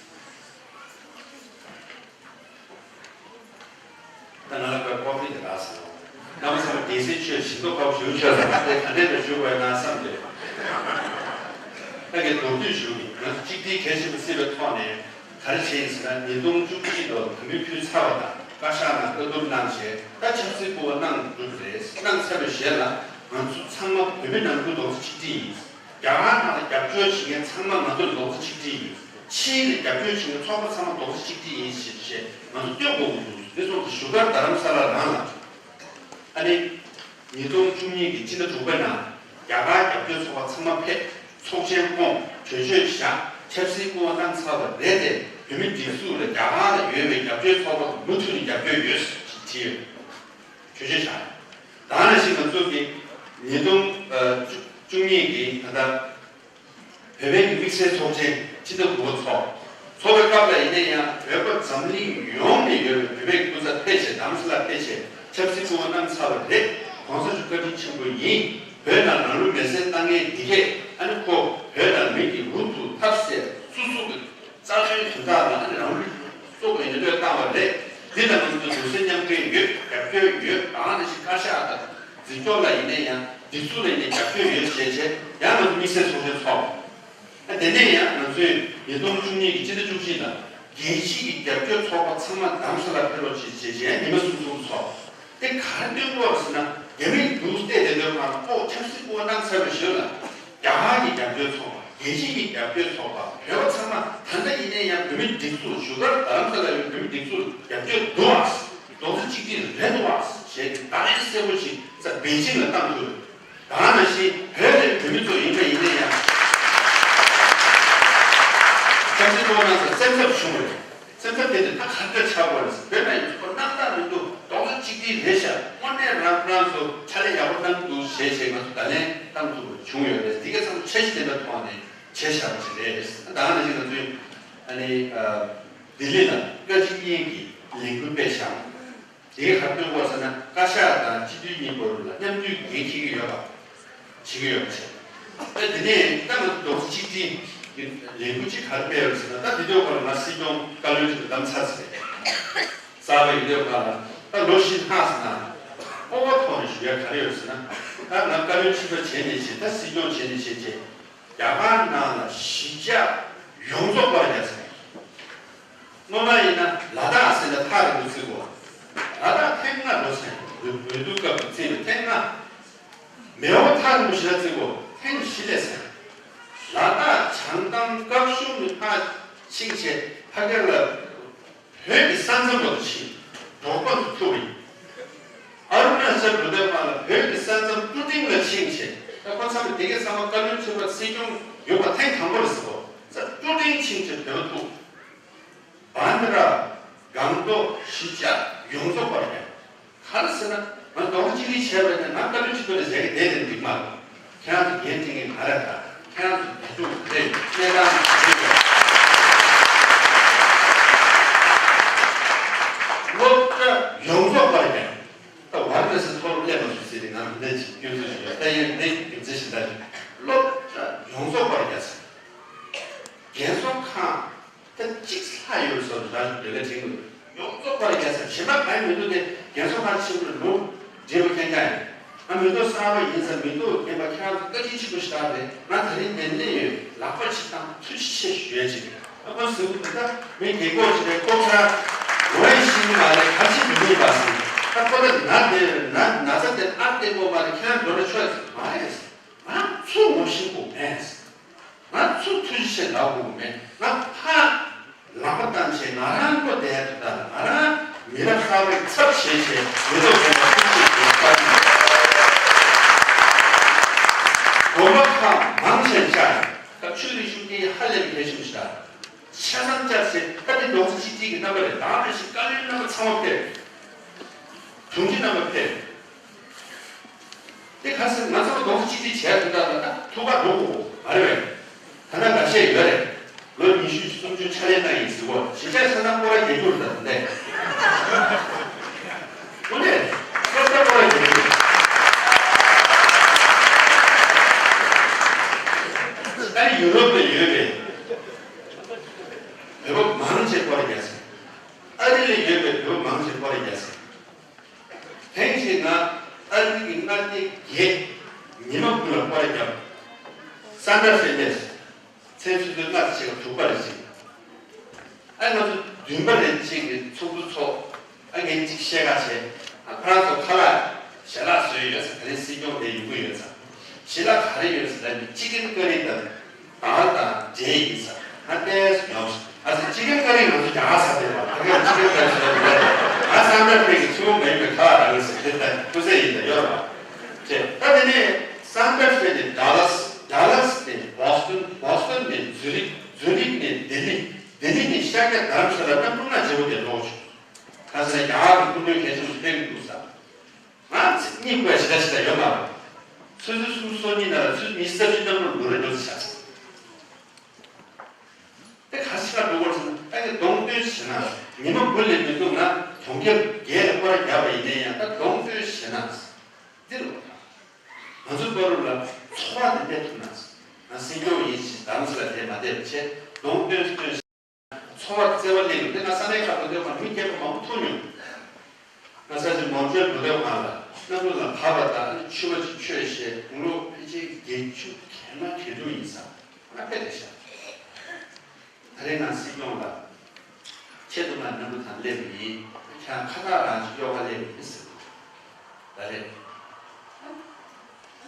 ད་ང་ལ་ཁོའི་ཀོ་ཕི་དེ་རག་སོང་། གནམ་ས་མ་དེང་སྲིད་ཆོས་ཞིང་ཐོག་ཁབ་ཞུ་ཆོས་ལ་ད་ལྟའི་ག་འདྲས་པའི་ཞུ་དགོས་ན་བསམ་སྟེ། ད་གི་མདོར་བསྡུས་ཞུ་གི་ང་ཚོ་གཅིག་སྒྲིལ་གལ་ཆེན་པོ་བརྩི་བའི་ཐོག་ནས་ག་རེ་བྱས་ཡིན་ཟེར་ན། ཉིས་སྟོང་བཅུ་གཅིག་ལོར་དམ་འབུལ་ཕུལ་ཚར་བ་དང་བཀའ་ཤག་ནང་བཀའ་བསྡུར་གནང་བྱས་ད་ཆབ་སྲིད་སྐུ་པར་གནང་གྲུབ་རེད། གནང་ཚར་བའི་རྗེས་ལ་ང་ཚོ་ཚང་མ་བོད་མི་ནང་ཁུལ་རྡོག་རྩ་གཅིག་སྒྲིལ་ཡིན། རྒྱ་གར་ནང་ལ་རྒྱབ་སྐྱོར་བྱེད་མཁན་ཚང་མ་ང་ཚོ་རྡོག་རྩ་གཅིག་སྒྲིལ་ཡིན། ཕྱིའི་ནས་རྒྱབ་སྐྱོར་བྱེད་མཁན་ཚོགས་པ་ཚང་མ་རྡོག་རྩ་གཅིག་སྒྲིལ་ཡིན་ཞེས་བཤད་ང་ཚོ་སྟོན་དགོས་ཀྱི་འདུག་དེ་སོང་ཙང་བཞུགས་སྒར་རྡ་རམ་ས་ལ་རང་ལ་ཨ་ནི་ཉིས་སྟོང་བཅུ་གཉིས་ཀྱི་སྤྱི་ཟླ་དྲུག་པའི་ནང་རྒྱ་གར་རྒྱབ་སྐྱོར་ཚོགས་པ་ཚང་མ་ཕེབས། ཚོགས་ཆེན་བསྐོངས། གྲོས་ཆོད་བཞག་ཆབ་སྲིད་སྐུ་པར་གནང་ཚར་བ་རེད་དེ། བོད་མི་སྒྲིག་འཛུགས་ལ་རྒྱ་གར་ལ་ཡོད་པའི་རྒྱབ་སྐྱོར་ཚོགས་པ་མུ་མཐུད་ནས་རྒྱབ་སྐྱོར་ཡོད་ཅེས་བྲིས་ཡོད། གྲོས་ཆོད་བཞག་ད་ནང་བཞིན་ང་ཚོ་གི་ཉིས་སྟོང་བཅུ་གཉིས་ཀྱི་ད་ལྟ་བོད་པའི་དམིགས་བསལ་ཚོགས་ཆེན་སྤྱི་ཟླ་དགུ་པ་ཚོགས། ཚོགས་པའི་སྐབས་ལ་ཡིན་ན་ཡང་བོད་པ་འཛམ་གླིང་ཡོངས་ནས་ཡོད་པའི་བོད་པའི་སྐུ་ཚབ་ཕེབས་བྱས་རྡ་རམ་ས་ལ་ཕེབས་བྱས་ཆབ་སྲིད་སྐུ་པར་གནང་ཚར་བ་རེད། གོང་ས་མཆོག་བཀའ་དྲིན་ཆེན་པོ་ཡིན། བོད་ནང་རང་ལུས་མེར་སྲེག་བཏང་མཁན་འདི་གས་ཨ་ནི་ཁོ་བོད་ནང་མི་གི་འུ་ཐུག་ཐབས་ཟད་སོ་སོ་གི་རྩ་དོན་དོན་དག་ལ་ཨ་ནི་རང་ལུས་སྲོག་གི་བློས་བཏང་བ་རེད། འདི་ལ་ང་ཚོ་ལུས་སེམས་མཉམ་སྐྱེད་ཡོད། རྒྱབ་སྐྱོར་ཡོད། ད་ག་ནང་བཞིན་བཀའ་ཤག་དང་འཛིན་སྐྱོང་ལ་ཡིན་ན་ཡང་སྒྲིག་འཛུགས་ལ་ཡིན་ན་རྒྱབ་སྐྱོར་ཡོད་བྱས་བྱས་ཡང་ང་ཚོ་དམིགས་བསལ་ཚོགས་ཆེན་ཚོགས། ཨ་དེ་ནས་ཡང་ང་ཚོས་ཉིས་སྟོང་བཅུ་གཉིས་ཀྱི་སྤྱི་ཟླ་བཅུ་གཅིག་ལ་རྒྱལ་སྤྱི་གི་རྒྱབ་སྐྱོར་ཚོགས་པ་ཚང་མ་རྡ་རམ་ས་ལ་ཕེབས་རོགས་བྱས་བྱས་བྱས་ཉི་མ་གསུམ་གསུམ་ཚོགས། དེ་ག་རེ་སྟོན་གོ་རེད་ཟེར་ན། རྒྱ་མིས་འདུག་བལྟས་བསྡད་དུས་ཁོ་ཆབ་སྲིད་སྐུ་པར་གནང་ཚར་བའི་ཞོར་ལ། རྒྱ་གར་གྱི་རྒྱབ་སྐྱོར་ཚོགས་པ། རྒྱལ་སྤྱི་གི་རྒྱབ་སྐྱོར་ཚོགས་པ། བོད་པ་ཚང་མ་ད་ལྟ་ཡིན་ན་ཡང་བོད་མི་སྒྲིག་འཛུགས་བཞུགས་སྒར་རྡ་རམ་ས་ལ་ཡོད་བོད་མི་སྒྲིག་འཛུགས་རྒྱབ་སྐྱོར་འདུག་ཨ། རྡོག་རྩ་གཅིག་སྒྲིལ་རེད་འདུག་ཨ་ཞེས་བརྡ་ལན་གསལ་པོ་ཞིག་ས་པེ་ཅིང་ལ་བཏང་ཐུབ། ད་ག་ནང་བཞིན་བོད་ནས་བོད་མི་ཚོ་ཡིན་པ་ཡིན་ན་ཡང་། ཆབ་སྲིད་ཐོག་ནང་ས་སེམས་འཚབ་བྱུང་བ་རེད། སེམས་འཚབ་དེ་ནི་ད་ག་འདྲ་ཆགས་པ་རེད། བོད་ནང་ཡོད་ཚོགས་པ་རྣམ་དག་མི་འདུག་རྡོག་རྩ་གཅིག་སྒྲིལ་རེད་ཤག་དངོས་གནས་རང་རང་ཚོ་ཕྱག་ལས་ཡག་པོ་གནང་འདུག་ཞེས་བྱས་ང་ཚོ་བརྡ་ལན་བཏང་ཐུབ་པ་བྱུང་ཡོད་རེད། འདི་ག་ཚང་མ་འཆར་གཞི་དེ་འདྲ་ཐོག་ནས་བྱས་བཞག་པ་ཞིག་རེད། ད་ག་ནང་བཞིན་ང་ཚོས་ཨ་ནི་ལྡི་ལི་ལ་བཀའ་སྤྱི་གཉིས་ཀྱི་ལས་འགུལ་སྤེལ་བཞག་དེའི་ཁར་སྟོན་གོ་ས་ན་བཀའ་ཤག་དང་སྤྱི་འཐུས་གཉིས་བར་ལ་མཉམ་འདུས་འགན་འཁྱེར་གྱི་ཡོད་པ། བྱེད་ཀྱི་ཡོད་པ་བྱས། ད་དེ་ནས་ད་ང་ཚོ་རྡོག་རྩ་གཅིག་སྒྲིལ་གྱི་ལས་འགུལ་ཅིག་ག་རེ་སྤེལ་ཡོད་ཟེར་ན། ད་དེ་དུས་སྐོར་ལ་ང་སྲིད་སྐྱོང་བཀའ་བློན་ཁྲི་པ་བདམས་ཚར་ཟེར། གསར་པ་ཡིན་དུས་སྐོར་ལ་ད་ལོ་བཞི་ལྷག་ཟེར་ན། སྤོབས་པ་ཐོག་ནས་ཞུ་ཡ་ག་རེ་ཡོད་ཟེར་ན། ད་ང་བཀའ་བློན་ཁྲི་པ་བྱས་ནས་བྱས། ད་སྲིད་སྐྱོང་བྱས་ནས་བྱས་བྱས། རྒྱ་གར་ནང་ལ་གཞིས་ཆགས་ཡོངས་རྫོགས་པར་རྒྱ་ཚ། སྔོན་མ་ཡིན་ན་ལ་དྭགས་ཟེར་ན་ཐག་རིང་པོ་བརྩི་གོ། ལ་དྭགས་ཐེངས་ལྔ་འགྲོ་ཚར། འོས་བསྡུ་སྐབས་སུ་བརྩིས་པའི་ཐེངས་ལྔ། མེས་པོ་ཐག་རིང་པོ་ཞེ་དྲག་བརྩི་གོ། ཐེངས་བཞི་སླེབས་ཚར། ལ་དྭགས་བྱང་ཐང་སྐབས་གཞུང་ནས་ཕར་ཕྱིན་བྱས་ཕ་གིར་ལ་བོད་ཀྱི་ས་མཚམས་བར་དུ་ཕྱིན། འབྲོག་པ་ཚོ་ཐུག་རེད། ཨ་རུ་ན་ཅལ་འགྲོ་དུས་སྒང་ལ་བོད་ཀྱི་ས་མཚམས་ཀྲུ་ཀྲིང་ལ་ཕྱིན་བྱས། ད་ཁོ་ཚང་མ་དེ་གའི་ཚང་མ་བཀའ་བློན་ཁྲི་པ་སྲིད་སྐྱོང་ཡོད་པ་ཐེངས་དང་པོ་རེད་ཟེར་གོ། ས་ཀྲུ་ཀྲིང་ཕྱིན་བྱས་བོད་པ་ཐུག་བན་དྷ་ར། སྒང་ཏོག་གཞིས་ཆགས་ཡོངས་རྫོགས་པར་ཡང་། ག་རེ་ཟེར་ན། ང་རྡོག་རྩ་གཅིག་སྒྲིལ་བྱས་པ་ཡིན་ན་ང་བཀའ་བློན་ཁྲི་པ་ལ་བཞག་གི་བསྡད་དེ་འགྲིག་མ་རེད། ཁྱེད་རང་ཚོ་འགན་འཁྲི་མཁན་ང་རེད་ད། ཁྱེད་རང་ཚོ་རྒྱབ་སྐྱོར་ག་རེ་གནས་སྟངས་ག་རེ་རེད། སློབ་གྲྭ་ཡོངས་རྫོགས་པར་ཡང་། ད་ཝཱ་ར་ཎ་སི་མཐོ་སློབ་སླེབས་མ་སོང་ཟེར་ཏེ་ང་ལ་འདི་ཞིག་སྐྱོན་འཛུགས་ཞིག་ཡོད། ད་ཡིན་འདི་རྒྱུ་མཚན་ཞིག་ད་ཞིག་སློབ་གྲྭ་ཡོངས་རྫོགས་པར་རྒྱ་ཚ། རྒན་གསོ་ཁང་ད་གཅིག་ལྷག་ཡོད་བཟོ་རང་ལས་ཀ་བྱེད་དགོས། ཡོངས་རྫོགས་པར་རྒྱ་ཚ། གཞན་པ་གང་ཡང་མི་འདུག་སྟེ་རྒན་གསོ་ཁང་ཆེན་པོ་ལ་ལོ་བགྲེས་པོ་ཁྱེད་ཀྱང་ཡིན། ང་མི་ཐོག་གསར་པ་ཡིན་ཙང་མི་ཐོག་རྒན་པ་ཁྱེད་རང་ཚོ་བཀའ་དྲིན་ཆེན་པོ་ཞེ་དྲག་རེད། ང་དེ་རིང་འདིར་སླེབས་ཡོད། ལག་པ་ཅིག་བཏང་ཐུགས་རྗེ་ཆེ་ཞུ་ཡ་ཅིག་རེད། ཨ་ཁོ་ཟེར་གི་འདུག་ད་མི་རྒས་འཁོགས་ཅིག་རེད། ལྐོག་ཆ་ངོ་ཡི་ཤེས་ཀྱི་མ་རེད། ག་ཅིག་མི་མིན་པ་ཟེར། ད་ཁོ་ན་ན་དེ་ན་ན་ཚ་དེ་ཨ་དེ་གོ་མ་རེད། ཁྱེད་རང་འགྲོ་ན་ཆོག་ཟེར་མ་རེད། ང་ཚུར་ངོ་ཤེས་དགོས་མེད། ང་ཚུར་ཐུགས་རྗེ་ཆེ་ལབ་དགོས་མེད། ང་ཕར་ལག་པ་བསྟན་བྱས་ང་རང་བློ་བདེ་ཡག་ཏུ་བཏང་ང་རང་མི་རབས་གསར་པའི་ཚབ་བྱས་བྱས་མི་ཐོག་དེ་ལ་ཐུགས་རྗེ་ཆེ་ལབ་པ་ཡིན། དགོན་པ་ཁག་མང་ཆེ་བཞག་ཡོད། ད་ཆོས་རིག་གཞུང་སྐད་ཧ་ལས་པའི་གལ་ཆེན་པོ་ཞིག་རེད། ཆ་ཚང་བཅར་བྱས་ད་དེ་རྡོག་རྩ་གཅིག་སྒྲིལ་གྱི་རྣམ་པ་རེད། ད་རེ་ཞིག་བཀའ་བློན་རྣམ་པ་ཚང་མ་ཕེབས། དྲུང་ཆེ་རྣམ་པ་ཕེབས། དེ་ག་ཟེར་ང་ཚོ་རྡོག་རྩ་གཅིག་སྒྲིལ་བྱས་ཐུབ་ད་ད་ཐུགས་ཁག་འགྲོ་དགོས་མ་རེད་པས། ད་ལྟ་འགའ་ཤས་ཡོད་རེད། ལོ་ཉི་ཤུ་སུམ་ཅུ་ཕྱག་ལས་གནང་ཡིན་ཟེར་གོ་གཞིས་ཆགས་ཆ་ཚང་སྐོར་ར་རྒྱག་རྒྱུ་རེད། ད་དེ་འདྲས་དངོས་གནས་ཆ་ཚང་སྐོར་ར་རྒྱག་རྒྱུ་རེད། ཨ་ནི་ཡུ་རོབ་ལ་ཡོད་པའི་བོད་པ་མང་ཆེ་སྐོར་ར་རྒྱག་ཟེར། ཨ་རི་ལ་ཡོད་པའི་བོད་པ་མང་ཆེ་སྐོར་ར་རྒྱག་ཟེར། ཐེངས་ཤིག་ང་ཨ་རི་གི་མངའ་སྡེ་བརྒྱད་ཉི་མ་དགུ་ལ་སྐོར་ར་བརྒྱབ། སན་ཏྲ་ཧྥེ་ལེས་མཚན་ཆུ་ཚོད་ལྔ་དང་ཕྱེད་ཀ་དྲུག་པ་རེ་ཟིན། ཨ་ང་ཚོ་བདུན་པ་རེ་གཅིག་གི་ཚོགས་འདུ་ཚོགས། ཨ་ངས་གཅིག་བཤད་ག་བྱས། ཨ་ཁོ་རང་ཚོ་ཁ་ལག་ཞལ་ལག་བཟོས་ཡོད་ཟེར། ད་རིང་སྲིད་སྐྱོང་དེ་ཡོང་གི་ཡོད་ཙང་། ཞལ་ལག་ག་རེ་ཡོད་ཟེར་ལབ་ནས་ཅི་ཀེན་ཀ་རི་དང་། དང་དང་འབྲེལ་ཡིན་ས། ང་ཏོག་ཙམ་ཉོབ་སོང་། ཨ་ཙི་ཅི་ཀེན་ཀ་རི་ང་ཚོ་རྒྱ་གར་ས་དེ་བ་ད་ག་ཅི་ཀེན་ཀ་རི་ཟེར་ཡོད་རེད། ང་སན་ཏྲ་ཧྥེ་གི་ཆུ་བོ་མ་ཡིན་པའི་ཁ་ལག་རག་གི་ཟེར་དེ་ལྟ་སྐུ་ཚེ་ཡིན་ད་ཡོད་ར་བ། ཅེས་ད་དེ་ནས་སན་ཏྲ་ཧྥེ་ནས་ཌ་ལཱ་སི། ཌ་ལཱ་སི་ནས་བྷོ་སི་ཊོན། བྷོ་སི་ཊོན་ནས་ཛུ་རིག་ཛུ་རིག་ནས་ལྡི་ལི། ལྡི་ལི་ནས་ཤར་རྒྱག་རྡ་རམ་ས་ལ་གནམ་གྲུ་ལྔ་བརྗེ་པོ་དེ་ལོག་བྱུང་། ད་ཟེར་ན་རྒྱ་གར་གྱི་སྐུ་མགྲོན་གལ་ཆེན་པོ་ཕེབས་ཀྱི་འདུག་ས། ང་ཚིག་གཉིས་པ་ཞེ་དྲག་ཞེ་དྲག་ཡོད་མ་རེད། ཆུ་ཚོད་སུམ་ཅུ་སོ་གཉིས་ནང་ལ་ཆུ་ཚོད་ཉི་ཤུ་རྩ་བཞི་གནམ་གྲུ་ལོ་རེ་འགྲོ་ཚེ་ཆགས་སོང་། དེ་ག་ཞིག་ལ་འགྲོ་དགོས་ཟེར་ན་ད་ངས་གདོང་སྟོན་བྱས་ན་ཉི་མ་དགུ་ལས་མི་འདུག་ང་གྲོང་ཁྱེར་བརྒྱད་ལ་སྐོར་ར་བརྒྱབ་པ་ཡིན་ན་ཡང་ད་གདོང་སྟོན་བྱས་ན་འདི་རུ་ང་ཚོའི་བར་རུ་ལ་ཚོར་བ་དེ་སླེབས་ཐུབ་ན་ང་སྲིད་སྐྱོང་ཡིན་ཞེས་རྡ་རམ་ས་ལ་དེ་མ་བསྡད་པ་བྱས་གདོང་སྟོན་སྟོན། ཚོར་བ་བརྩེ་བ་གླེང་ཡོང་། དེ་ང་ས་གནས་ཁག་ཏུ་སྡོད་པ་མི་སྐྱེས་པ་མང་པོ་མཐོང་མྱོང་། ང་ས་ཆེན་མོན་ཊི་རེལ་འགྲོ་སྡོད་ཁང་ལ་གནམ་གྲུ་ལ་བབས་པ་དང་ཆུ་བ་ཅིག་མཆོད་བྱས་དགུང་ལོ་ཕལ་ཆེར་བརྒྱད་ཅུ་གྱ་ལྔ་གྱ་དྲུག་ཡིན་ས། ང་ཕེབས་བསྡད་ཤག་ད་རེས་ང་སྲིད་སྐྱོང་ལ་ཆེད་དུ་ང་གནམ་གྲུ་ཐང་སླེབས་པ་ཡིན། ཁྱེད་རང་ཁ་བཏགས་རང་ཅིག་གཡོག་ག་སླེབས་པ་ཡིན་ཟེར། ད་རེས།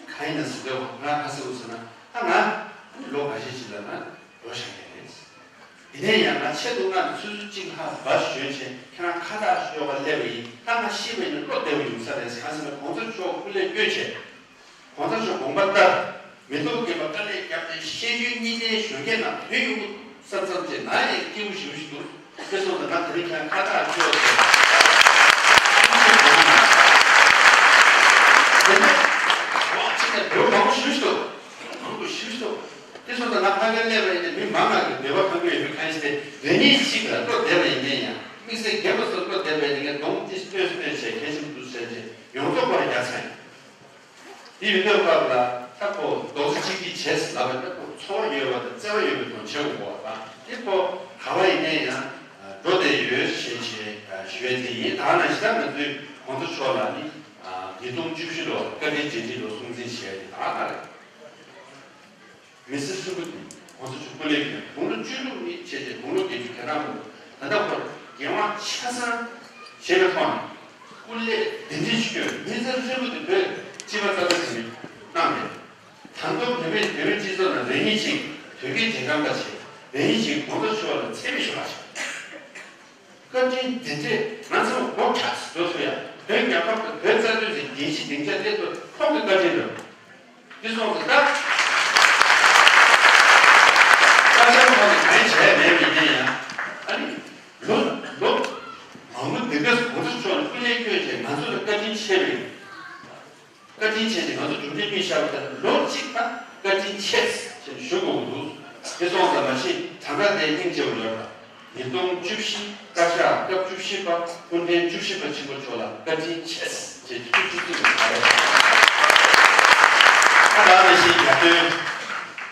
གང་ཡིན་ན་ཟེར་དུས་ང་ག་ཟེར་འོ་ཟེར་ན་ཨ་ང་ལོ་འགའ་ཤས་ཤིག་ལ་ང་འགྲོ་བཞག་གི་རེད། ཡིན་ན་ཡང་ང་ཆེད་དུ་ང་ཆུ་ཚོད་གཅིག་ལྷག་བར་ཞོན་བྱས་ཁྱེད་རང་ཁ་བཏགས་གཡོག་ག་སླེབས་པ་ཡིན། ད་ང་ཤི་བ་ཡིན་ན་བློ་བདེ་བོ་ཡོང་ས་རེད་ཟེར། གང་ཟེར་ན་གོང་ས་མཆོག་སྐུ་ལས་བསྐྱོན་བྱས། གོང་ས་མཆོག་དགོངས་པ་ལྟར། མི་ཐོག་དགོན་པ་དཀའ་ལས་བརྒྱབ་སྟེ་ཤེས་ཡོན་གཉིས་ལྡན་གཞོན་སྐྱེས་རྣམས་ཐོན་ཡོང་གི་བསམ་བསམ་བྱས་ང་ཡང་སྐྱིད་པོ་ཞེ་པོ་ཞིག་འདུག་དེ་སོང་ཙང་ང་དེ་རིང་ཁྱེད་ཁ་བཏགས་ཤོག་ཟེར། དེ་ནས་བ་ཅི་ནས་བོད་མང་པོ་ཞེ་པོ་ཞིག་འདུག་མང་པོ་ཞེ་པོ་ཞིག་འདུག་དེ་སོང་ཙང་ང་ཕ་གིར་སླེབས་པ་ཡིན་ན་མི་མང་ང་གི་བོད་པ་ཁང་པའི་ཡོད་མི་ཁ་ཤས་དེ་རེ་གཉིས་ཤིག་ལ་བློ་བདེ་བ་ཡིན་ནའི་ཡང་དམིགས་བསལ་རྒན་པ་ཚོ་བློ་བདེ་བ་ཡིན་ནའི་གདོང་ཏིས་སྟོན་སྟོན་བྱས་གལ་ཆེན་པོ་འདུག་ཟེར་བྱས་ཡོངས་རྫོགས་པར་རྒྱག་ཚར་ཡིན། དེ་ཡོད་དུས་སྐབས་ལ་ད་ཁོ་རྡོག་རྩ་གཅིག་སྒྲིལ་བྱས་ཟེར་ལབ་པ་ད་ཁོ་ཚོར་བ་ཡོད་པ་དང་བརྩེ་བ་ཡོད་པའི་དོན་བྱེད་དགོས་པ་དང་དེ་ཁོ་ག་བ་ཡིན་ནའི་ཡང་འགྲོ་བསྡད་ཡོད་ཞེས་བྱས་ཞུ་ཡས་དེ་ཡིན། ད་ནང་བཞིན་ད་ང་ཚོའི་གོང་ས་མཆོག་ལ་ནི་ཉིས་སྟོང་བཅུ་བཞི་ལོར་བཀའ་དྲིན་རྗེས་དྲན་ལོ་སྲུང་བརྩི་བྱས་ཏེ་ད་ལྟ་རེད། མི་སེར་ཧྲིལ་པོ་དེ་གོང་ས་མཆོག་སྐུ་ལས་བསྐྱོན་དགུང་ལོ་བཅུ་དྲུག་ནས་བྱས་ཏེ་དགུང་ལོ་བརྒྱད་ཅུ་གྱ་གྲངས་འདུག་ད་ལྟ་བར་འགན་དབང་ཆ་ཚང་བཞེས་པའི་ཐོག་ནས་སྐུ་ལས་གདན་འདྲེན་ཞུས་མི་སེར་ཧྲིལ་པོ་དེ་བོད་སྤྱི་པ་རྩ་དོན་དེ་གནང་ནས་ད་དུང་བོད་པའི་བོད་པའི་སྤྱི་ཚོགས་ནང་རེ་གཉིས་ཅིག་དོལ་རྒྱལ་རྗེས་འབྲང་པ་ཞིག་རེ་གཉིས་ཅིག་གོང་ས་མཆོག་ལ་མཚན་སྨད་ཞུ་བ་ཞིག་བཀའ་དྲིན་དེ་འདྲས་ང་ཚོ་སྒོ་ཁྲག་བཟོ་ཐུབ་ཡ། བོད་རྒྱལ་ཁབ་དང་བོད་རྩ་དོན་ཟེར་རྒྱལ་སྤྱི་སྡིངས་ཆ་སླེབས་ཐུབ་ཁོང་གི་བཀའ་དྲིན་རེད། འདི་སོང་ཙང་ད། ས་ཆ་ཁོང་གིས་གང་བྱས་མེད་མི་ཉན་ཡ། ཨ་ནི། ལོ་ལོ། མང་པོ་འདི་ག་གོང་ས་མཆོག་ནས་སྐུ་ལས་བསྐྱོན་བྱས་ང་ཚོ་ལ་བཀའ་དྲིན་ཆེ་བའི། བཀའ་དྲིན་ཆེ་ཞིང་ང་ཚོ་གྲུབ་འབྲས་སྨིན་ཤར་བ་དེ་ལོ་གཅིག་ད་བཀའ་དྲིན་ཆེ་ཞེས་ཞུ་དགོས་འདུག་དེ་སོང་ཙང་མ་གཞི་གྲངས་ཀ་དེ་སྙིང་རྗེ་བོ་ཡོད་ལ། ཉིས་སྟོང་བཅུ་བཞི་བཀའ་ཤག་སྐབས་བཅུ་བཞི་པ་སྐུ་ཕྲེང་བཅུ་བཞི་པ་ཆེན་པོ་མཆོག་ལ་བཀའ་དྲིན་ཆེ་ཞེས་ཐུགས་རྗེ་ཆེ་ཞུ་བ་རེད། ད་ད་ནང་བཞིན་རྒྱ་སྟོན།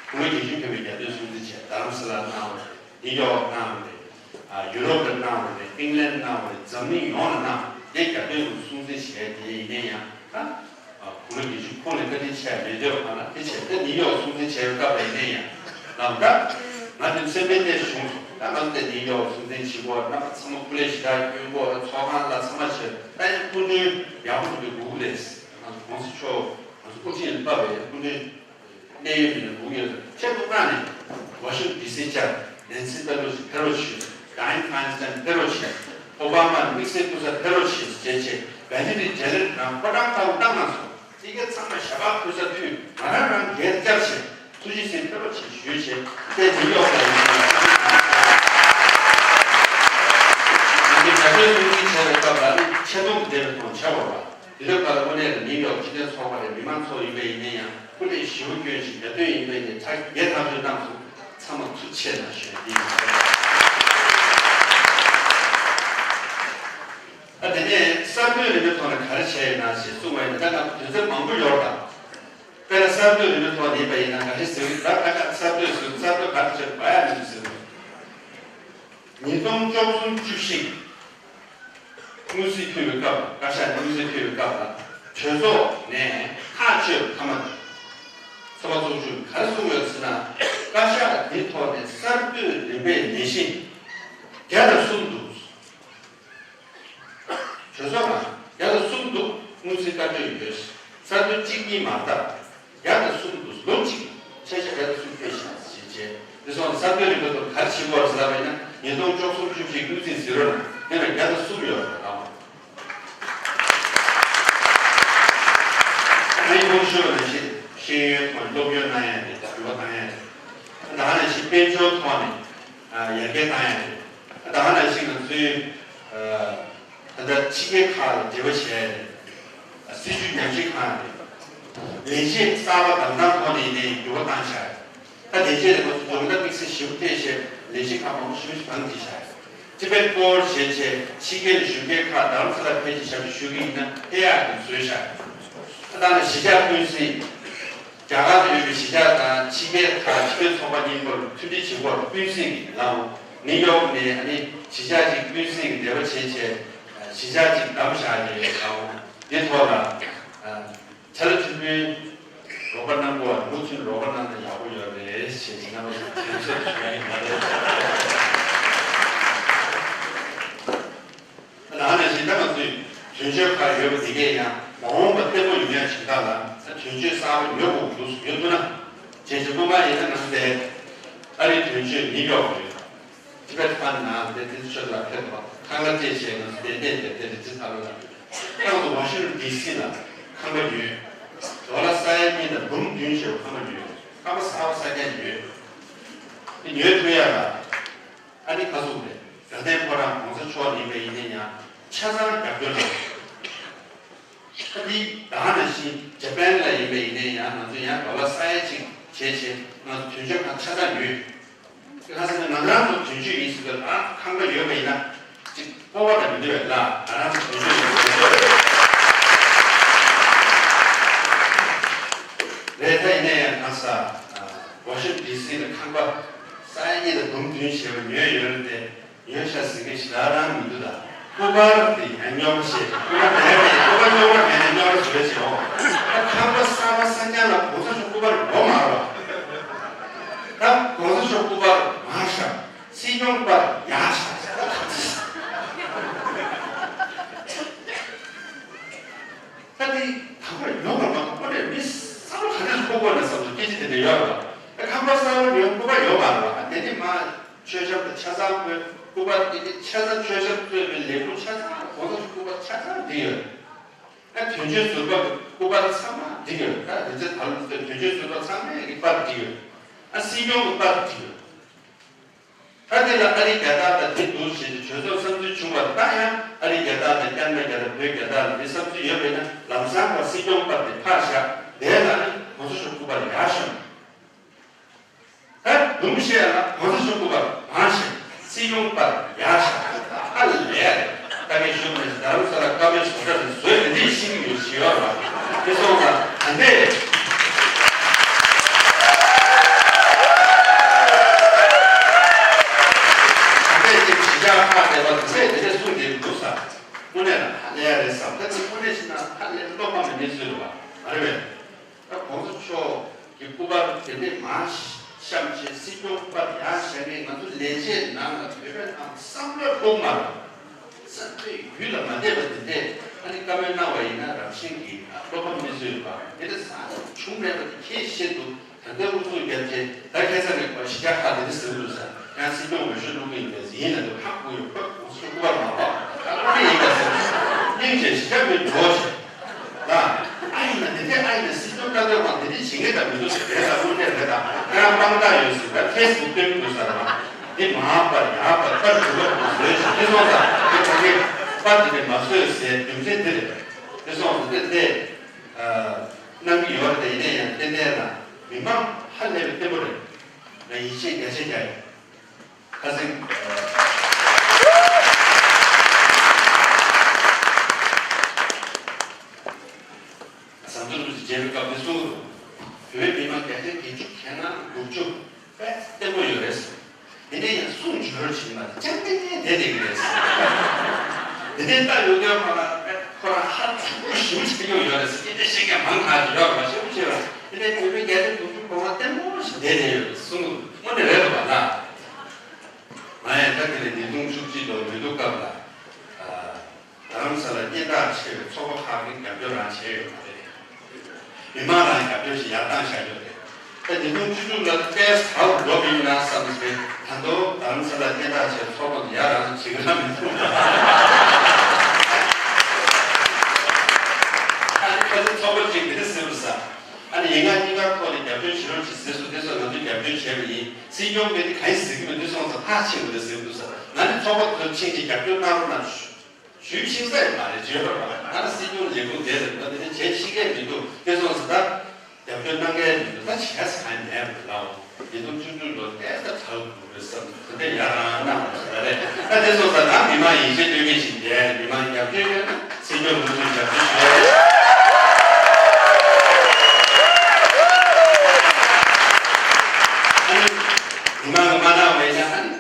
དགུང་ལོ་བརྒྱད་ཅུ་ཐོན་པའི་རྒྱ་སྟོན་སྲུང་བརྩི་བྱས་རྡ་རམ་ས་ལར་གནང་བ་རེད། ནིའུ་ཡོག་གནང་བ་རེད། ཨ་ཡུ་རོབ་ལ་གནང་བ་རེད། ཨིང་ལན་གནང་བ་རེད། འཛམ་གླིང་ཡོངས་ལ་གནང་། དེ་རྒྱ་སྟོན་གྱི་སྲུང་བརྩི་བྱས་དེ་ཡིན་ནའི་ཡང་ད་ཨ་དགུང་ལོ་བརྒྱད་ཅུ་ཁོང་ལ་བཀའ་དྲིན་ཆེ་མེད་དུས་གང་ལ་དེ་བྱས་ཏེ་ནིའུ་ཡོག་སྲུང་བརྩི་བྱས་པའི་སྐབས་ལ་ཡིན་ནའི་ཡང་ལམ་ད་ང་དེ་སེམས་པའི་གནས་བྱུང་སོང་། ད་ང་ཚོ་དེ་ནིའུ་ཡོག་གསུང་བསྟན་བྱེད་སྐོར་རྣམ་པ་ཚང་མ་སྐུ་ལས་ཞེ་དྲག་སྐྱོན་སྐོར་ཚོགས་ཁང་ལ་ཚང་མ་བྱས་ད་ཡང་སྐུ་མགྲོན་ཡག་པོ་འདུག་པའི་སྒུག་ལས་ང་ཚོ་གོང་ས་མཆོག་ང་ཚོ་སྐུ་ཕྲེང་ལ་བབས་པའི་སྐུ་མགྲོན་གནད་ཡོད་མི་སྣ་སྒུག་ཡོད་ཆེད་དུ་མངགས་ནས་ཝ་ཤིང་ཊོན་ཌི་སི་བཅར་ནན་སི་པེ་ལོ་སི་ཕེབས་རོགས་བྱོས། ཌ་ཡན་ཕེན་སི་ཊིན་ཕེབས་རོགས་བྱོས། ཨོ་བྷ་མ་དམིགས་བསལ་སྐུ་ཚབ་ཕེབས་རོགས་བྱོས་ཟེར་བྱས་བེ་ནི་ཌིག་ཇེ་ལེབ་རང་ཕོ་བྲང་ཁ་བ་བཏང་གནང་སོང་། དེ་གའི་ཚང་མ་ཞལ་པར་ཕུལ་ས་དུས་ང་རང་རང་སྒེར་བཅར་བྱས་ཐུགས་རྗེ་ཆེ་ཕེབས་རོགས་བྱེད་ཞུས་བྱས་དེ་ནིའུ་ཡོག་ལ་ཡིན་ཡང་དེ་ག་ཚོད་སྲུང་བརྩི་བྱས་པའི་སྐབས་ལ་ནི་ཆེ་མཐོང་དེ་འདྲ་མཐོང་བྱ་བ་རེད། དེ་འདྲ་བར་དངོས་གནས་ལ་ནིའུ་ཡོག་སྤྱི་མཐུན་ཚོགས་པ་རེད། མི་མང་ཚོགས་ཡིན་པ་ཡིན་ན་ཡང་སྐུ་ལས་ཞེ་པོ་སྐྱོན་ཞིང་རྒྱ་སྟོན་ཡིན་པ་ཡིན་ན་ཁྲག་རྒྱས་ཐག་ཆོད་གནང་སོང་། ཚང་མ་ཐུགས་ཆེ་གནང་ཞུ་ཡ་འདི་ཡིན། ཨ་དེ་ནས་གསར་གཏོད་རིམ་པའི་ཐོག་ནས་ག་རེ་བྱས་ཡོད་ན་ཞེས་གསུངས་པ་ཡིན་ན་ད་ང་དུས་ཚོད་མང་པོ་ཡོད་རེད་དམ། དཔེར་ན་གསར་གཏོད་རིམ་པའི་ཐོག་ནས་ཡིན་པ་ཡིན་ན་ག་རེ་ཟེར་གི་ད་ད་ག་གསར་གཏོད་ཟེར་གསར་གཏོད་ག་རེ་བྱས་པ་ཡ་མི་འདུག་ཟེར་གི། ཉིས་སྟོང་བཅུ་གསུམ་བཅུ་བཞི་དངུལ་རྩིས་ཕུལ་བའི་སྐབས་ལ་བཀའ་ཤག་དངུལ་རྩིས་ཕུལ་བའི་སྐབས་ལ་གྲོས་ཚོགས་ནས་ཐག་གཅོད་མཐའ་མ་ཚོགས་པ་ཚོགས་ཞུགས་ག་རེ་གསུངས་ཡོད་ཟེར་ན་བཀའ་ཤག་འདི་ཐོག་ནས་གསར་གཏོད་རིམ་པའི་ལས་གཞི་བརྒྱ་དང་གསུམ་འདུག་གྲོས་ཚོགས་ནང་བརྒྱ་དང་གསུམ་འདུག་དངུལ་རྩིས་བཀའ་འཁྲོལ་ཡོད། གསར་གཏོད་གཅིག་གཉིས་མ་གཏོགས་བརྒྱ་དང་གསུམ་འདུག་ལོ་གཅིག་ཆ་ཤས་བརྒྱ་དང་གསུམ་སྤྲད་བཞག་ཟེར་བྱས་དེ་སོང་གསར་གཏོད་རིམ་པ་དང་ག་རེ་བྱེད་དགོས་རེད་ཟེར་ལབ་པ་ཡིན་ན་ཉིས་སྟོང་བཅུ་གསུམ་བཅུ་བཞི་དངུལ་རྩིས་ཟེར་རོ་ན་དེ་ལ་བརྒྱ་དང་གསུམ་ཡོད་རེད་ལབ། ཨ་ནི་ཁོང་ཤོད་ལ་ཤེས་ཤེས་ཡོན་ཐོག་ནས་སློབ་སྦྱོང་གནང་ཡ་རེད། འགྱུར་བ་བཏང་ཡ་རེད། ད་ག་ནང་བཞིན་དཔལ་འབྱོར་ཐོག་ནས་ཡར་རྒྱས་བཏང་ཡ་རེད། ད་ག་ནང་བཞིན་ང་ཚོའི་ད་ལྟ་ཕྱི་རྒྱལ་ཁག་ལ་འབྲེལ་བ་བྱས་རེད། སྲིད་ཇུས་ཉམས་ཞིབ་ཁང་རེད། ལས་བྱེད་གསར་པ་འདེམས་སྟངས་ཐོག་ནས་ནས་འགྱུར་བ་བཏང་བཞག་རེད། ད་ལས་བྱེད་ལ་ང་ཚོ་སྦྱོང་བརྡར་དམིགས་བསལ་ཞིབ་སྤྲད་བྱས་ལས་བྱེད་ཁག་མང་པོ་ཞིབ་ཞིབ་གང་བྱས་བཞག་རེད། ཊི་བེཊ་ཀོར་བྱས་བྱས་ཕྱི་རྒྱལ་གཞོན་སྐྱེས་ཁག་རྡ་རམ་ས་ལ་ཕེབས་ཀྱི་ཞབས་ཞུ་ཞུ་གི་ཡིན་ན་ཕེབས་ཡག་གི་བཟོས་བཞག་རེད། ད་ལྟ་ནས་གཞིས་ཆགས་ཀུན་གཟིགས། རྒྱ་གར་དུ་ཡོད་པའི་གཞིས་ཆགས་དང་ཕྱི་རྒྱལ་ཁག་ཕྱི་པའི་ཚོགས་པ་གཉིས་པོར་མཐུན་སྒྲིལ་བྱེད་སྒོར་ཀུན་གཟིགས་ཀྱི་ལམ། ནིའུ་ཡོག་ནས་ཨ་ནི་གཞིས་ཆགས་ཅིག་ཀུན་གཟིགས་ཀྱི་འབྲེལ་བ་བྱས་བྱས་གཞིས་ཆགས་ཅིག་བདམས་བཞག་ཡོད་ལམ། འདི་ཐོག་ལ་ཨ་ཆ་ལ་ཐུན་མིན་རོགས་པ་གནང་དགོས་པ་མུ་མཐུད་རོགས་པ་གནང་ན་ཡག་པོ་ཡོད་རེད་ཞེས་ཇི་ནང་དུ་དྲན་གསོ་ཞུ་ཡ་ཡིན་པ་རེད། ད་ནང་བཞིན་ད་ང་ཚོས་དོན་གཅོད་ཁག་ཡོད་པ་དེ་གས་ཡང་མ་འོངས་པ་བརྟན་པོ་ཡོང་ཡ་བྱེད་སྟངས་ལ་དོན་གཅོད་གསར་པ་ཡོད་དགོས་འདུག་ཡོད་འདུག་ན་བྱས་ཙང་སྔོན་མ་ཡིན་ན་ང་ཚོ་དེ་ཨ་རིའི་དོན་གཅོད་ནིའུ་ཡོག་ཡོད། ཊི་བེཊ་ཕན་ནང་དེ་དེ་ཚོ་ཆོས་ལ་ཕེབས་པ་ཁང་གླ་བཅས་བྱས་ང་ཚོ་དེ་བསྟན་ཏེ་དེ་རི་ཛི་ཐ་ལོ་ལ་ཁང་དུ་ཝ་ཤིང་ཊོན་ཌི་སི་ལ་ཁང་པ་ཡོད། ཌོ་ལར་ས་ཡ་གཉིས་དང་འབུམ་བདུན་བྱས་པ་ཁང་པ་ཡོད། ཁང་པ་གསར་པ་གསར་རྐྱང་ཡོད། དེ་ཉོས་ཐུབ་ཡ་ལ། ཨ་ནི་ཁ་སུག་རེད། དགའ་ལྡན་ཕོ་བྲང་༸གོང་ས་མཆོག་ཡིན་པ་ཡིན་ན་ཡང་ཆ་ཚང་རྒྱབ་སྐྱོར་གནང་། ཨ་ནི་ད་ག་ནང་བཞིན་ཇ་པན་ལ་ཡིན་པ་ཡིན་ན་ཡང་ང་ཚོ་ཡང་ཌོ་ལར་ས་ཡ་གཅིག་བྱས་བྱས་ང་ཚོ་དོན་གཅོད་ཁང་ཆ་ཚང་ཡོད། དེ་ག་ཟེར་ན་ང་རང་ཚོ་དོན་གཅོད་ཡིན་ཟེར་དུས་ཨ་ཁང་པ་ཡོད་པ་ཡིན་ན་ཅིག་སྤོབས་པ་དང་མི་འདུག་བས་ལ་ང་རང་ཚོ་དོན་གཅོད་ཡིན་ཟེར་དུས་རེད། ད་ཡིན་ན་ཡང་གང་ཟག་ཝ་ཤིང་ཊོན་ཌི་སི་ལ་ཁང་པ་ས་ཡ་གཉིས་དང་འབུམ་བདུན་བྱས་པ་ཉོས་ཡོད་རེད་དེ། ཉོས་ཤག་ཟེར་མཁན་ཞིག་རང་རང་མི་འདུག་ད། སྐུ་པར་དེ་ཡང་རྙོག་དྲ་བཤད། སྐུ་པར་མེད་པས་སྐུ་པར་རྙོག་དྲ་མེད་ནས་རྙོག་དྲ་བཟོས་བྱས་འོང་། ད་ཁང་པ་གསར་པ་གསར་རྐྱང་ལ་གོང་ས་མཆོག་སྐུ་པར་ཡོད་མ་རེད་བ། ད་གོང་ས་མཆོག་སྐུ་པར་མང་ཤག་སྲིད་སྐྱོང་པར་ཡག་ཤག་ད་དེ་ད་ག་ཡོང་བ་མ་གཏོགས་ཁོ་རེ་མི་བསམ་བློ་ག་འདྲ་ཞིག་འཁོར་དགོས་ན་བསམ་སོང་། སྐད་ཆ་དེ་འདྲ་ཡོད་རེད་བ། ད་ཁང་པ་གསར་པ་ཡོད་སྐུ་པར་ཡོད་མ་རེད་བ། དེ་ནི་མ། མཆོད་བཤམས་དང་ཆ་ཚང་དགོས། སྐུ་པར་དེ་ནི་ཆ་ཚང་མཆོད་བཤམས་གཙོས་པའི་ལས་ཁུངས་ཆ་ཚང་གོང་ས་མཆོག་སྐུ་པར་ཆ་ཚང་འདི་ཡོད། ཨ་དོན་གཅོད་ཟུར་པ་གི་སྐུ་པར་ཚང་མ་འདི་ཡོད། ད་རེ་ཚེ་ད་ལོ་ཚེ་དོན་གཅོད་ཟུར་པ་ཚང་མའི་གི་པར་འདི་ཡོད། ཨ་སྲིད་སྐྱོང་གི་པར་འདི་ཡོད། ད་དེ་ལ་ཨ་རི་རྒྱལ་དར་དང་དེ་འདུག་ཞེས་ཀྱི་གྲོས་ཚོགས་བསམ་ཚུལ་བྱུང་བ་ད་ཡང་ཨ་རི་རྒྱལ་དར་དང་ཀན་ཌ་རྒྱལ་དར་བོད་རྒྱལ་དར་ལ་དེ་བསམ་ཚུལ་ཡོད་པས་ན་ལམ་སང་བ་སྲིད་སྐྱོང་པར་དེ་ཕར་བཞག་དེ་ལ་ནི་གོང་ས་མཆོག་སྐུ་པར་ཡར་བཤམས། ད་སྒྲུང་བཤད་ཡ་ལ་གོང་ས་མཆོག་སྐུ་པར་མར་བཤམས། སྲིད་སྐྱོང་པར་ཡར་བཞག་ཨ་ལས། ད་གིན་ཞུ་མེད་རྡ་རམ་ས་ལ་བཀའ་མོལ་ཞུ་གྲྭ་རེ་བཟོས་ནས་འདི་ཤེས་ཀྱི་ཡོད་ཞེས་ཡོད་ལ། དེ་སོང་ཙང་ད་ལྟའི་ད་ལྟའི་དེ་གཞིས་ཆགས་ཁག་དེ་བ་ཚེ་དེ་འདྲ་གསུངས་བསྡད་འདུག་ས། དངོས་གནས་ལ་ཧ་ལས་ཡ་རེད་བསམ། ད་དེ་དངོས་གནས་བྱས་ན་ཧ་ལས་བློ་ཕམ་པའི་གནས་ཚུལ་རེད་བ། མ་རེད་པས། ད་གོང་ས་མཆོག་གི་སྐུ་པར་དེ་འདྲས་མང་ གཤམ་གྱི་སྲིད་སྐྱོང་པར་ཡང་བཞག་ནས། ང་ཚོ་ལས་བྱེད་ནང་ལ་བོད་པའི་ནང་བསམ་བློ་གཏོང་མ་རེད། བསམ་བློའི་རྒྱུད་ལ་མ་བསྡད་པ་དེ་འདྲས་ཨ་ནི་བཀའ་མོལ་གནང་བ་ཡིན་ན་རང་བཞིན་གྱིས་བློ་ཕམ་མི་བཟོས་པ་དེ་འདྲ་ཟ་བྱུང་མེད་པ་དེ་ཁྱེད་ཤེས་འདུག་ད་ལྟའི་ཨུ་ཚུགས་རྒྱབ་ཆེན་ད་ཁ་སང་ནས་གོ་གཞི་རྒྱ་ཁག་དེ་འདྲ་ཟེར་འདུག་ས། ཡང་སྲིད་སྐྱོང་འོས་ཤོག་བླུག་གི་ཡིན་པས་ཡིན་ན་འདུག་ཧ་གོ་ཡོད་པ། ཨུ་ཚུགས་སྐུ་པར་མ་ཕབ་ད་ཁོ་ནི་ཡིན་ད་ཟེར་སྙིང་རྗེ་ཞེ་དྲག་མི་འགྲོ་ཞེས། ད་ཨ་ཡིན་ན་དེ་འདྲས་ཨ་ཡིན་ན་སྲིད་སྐྱོང་ལྟ་འདོད་པ་དེ་འདྲས་བྱེད་ངེས་དང་མི་འདུག་ཟེར་བས་ད་དངོས་གནས་རེད། ད་ཁྱེད་རང་དཔང་རྟགས་ཡོད་ཟེར་ད་ཕེ་སི་བུག་སྟོན་དགོས་ས་རེད་བ། འདི་མ་པར་ཡག་པར་པར་དུ་བར་དུ་བཟོས་ཤིག་དེ་སོང་ཙང་དེ་ག་གེ་པར་དེ་འདྲས་མ་བཟོས་ཟེར་རྒྱུ་མཚན་དེ་རེད། དེ་སོང་ཙང་དེ་འདྲས་གནང་གི་ཡོད་རེད། ཡིན་ན་ཡང་ཏན་ཏན་ལ་མི་མང་ཧ་ལས་པའི་བརྟན་པོ་རེད། ང་ཡིད་ཆེས་བརྒྱ་ཆ་བརྒྱ་ཡོད། ཁ་སང་ཟམ་གདོང་ལུགས་ཀྱི་མཇལ་བའི་སྐབས་དེ་གསུངས་འདུག་བོད་པའི་མི་མང་བརྒྱ་ཆ་བརྒྱད་ཅུ་གྱ་ལྔ་དགུ་བཅུ་དཔེ་བརྟན་པོ་ཡོད་རེད་ཟེར། དེ་ནས་ཡང་གསུང་བརྗོད་རོགས་བྱེད་མ་ཐག་ཅང་ཏན་ཏན་བསྡད་བསྡད་ཀྱི་རེད་ཟེར། དེ་ནས་ལྟ་ཡོང་དུས་ཁོ་རང་ཁོ་རང་ཧ་ཐུག་པོ་ཞེ་པོ་ཅིག་ཡོང་ཡོད་རེད་ཟེར། སྐད་ཆ་བཤད་མཁན་མང་ཐག་ཅིག་ཡོད་རེད་བ། ཞེ་པོ་ཅིག་ཡོད་རེད། དེ་ནས་བོད་པའི་བརྒྱ་ཆ་དགུ་བཅུ་གོ་ལྔ་བརྟན་པོ་ཞིག་བསྡད་བསྡད་ཡོད་རེད་གསུངས་འདུག་དངོས་གནས་རེད་འདུག་བ་ལ། ང་ཡང་ད་དེ་ནས་ཉིས་སྟོང་བཅུ་གཅིག་ལོར་མི་འདུག་སྐབས་ལ། རྡ་རམ་ས་ལ་སྙན་གྲགས་ཆེ་བའི་ཚོགས་པ་ཁག་གིས་རྒྱབ་སྐྱོར་རང་བྱས་ཡོད་མ་རེད། མི་མང་རང་རྒྱབ་སྐྱོར་ཞིག་ཡར་བཏང་བཞག་ཡོད་རེད། ད་ཉིས་སྟོང་བཅུ་དྲུག་ལ་ཏེས་ཧའུ་འགྲོ་གི་ཡིན་ན་བསམ་སོང་། ད་དུང་རྡ་རམ་ས་ལ་སྙན་གྲགས་ཆེ་བའི་ཚོགས་པ་དེ་ཡར་རང་བྱེད་གི་ར་མི་འདུག་ཨ་ནི་ཁ་སང་ཚོགས་པ་གཅིག་དེ་འདྲ་ཟེར་བ་ས། ཨ་ནི་ཡིན་ན་གཉིས་ཀ་ཐོག་ནས་རྒྱབ་སྐྱོར་བྱེད་རོགས་བྱེད་ཟེར་སོང་། དེ་ཚོ་ང་ཚོས་རྒྱབ་སྐྱོར་བྱས་པ་ཡིན། སྲིད་སྐྱོང་མེད་དེ་གང་ཡིན་ཟེར་གི་མི་འདུག་སོང་ཙང་ཐག་ཆོད་མི་འདུག་ཟེར་གི་འདུག་ས། ང་ནི་ཚོགས་པ་དེ་ཚོ་ཕྱིན་ཅིག་རྒྱབ་སྐྱོར་གནང་རོགས་གནང་། ཞུས་ཤིང་ས་ཡི་མ་རེད་བརྗོད་པ་མ་རེད། ང་ལ་སྲིད་སྐྱོང་ལས་ཁུངས་དེ་རེད་མ་དེ་ནས་བྱེད་ཤེས་མཁན་མི་འདུག་དེ་སོང་ཙང་ད་རྒྱབ་སྐྱོར་གནང་མཁན་མི་འདུག་ད་བྱས་ས་གང་ཡང་མེད་པ་རེད་ལགས། ཉིས་སྟོང་བཅུ་དྲུག་ལོ་ཏེ་ད་ཚར་དགོས་རེད་བསམ་དེ་འདྲ་ཡ་རང་གནང་མ་སོང་རེད། ད་དེ་སོང་ཙང་ད་མི་མང་ཡིད་ཆེས་སྟོན་མཁན་ཞིག་བསྡད་མི་མང་རྒྱབ་སྐྱོར་ཡོད་ན་སྲིད་སྐྱོང་ལུགས་མཐུན་རྒྱབ་སྐྱོར་ཞུ་ཡ་རེད། ཨ་ནི་མི་མང་གི་མ་གནང་བ་ཡིན་ན་ཨ་ནི།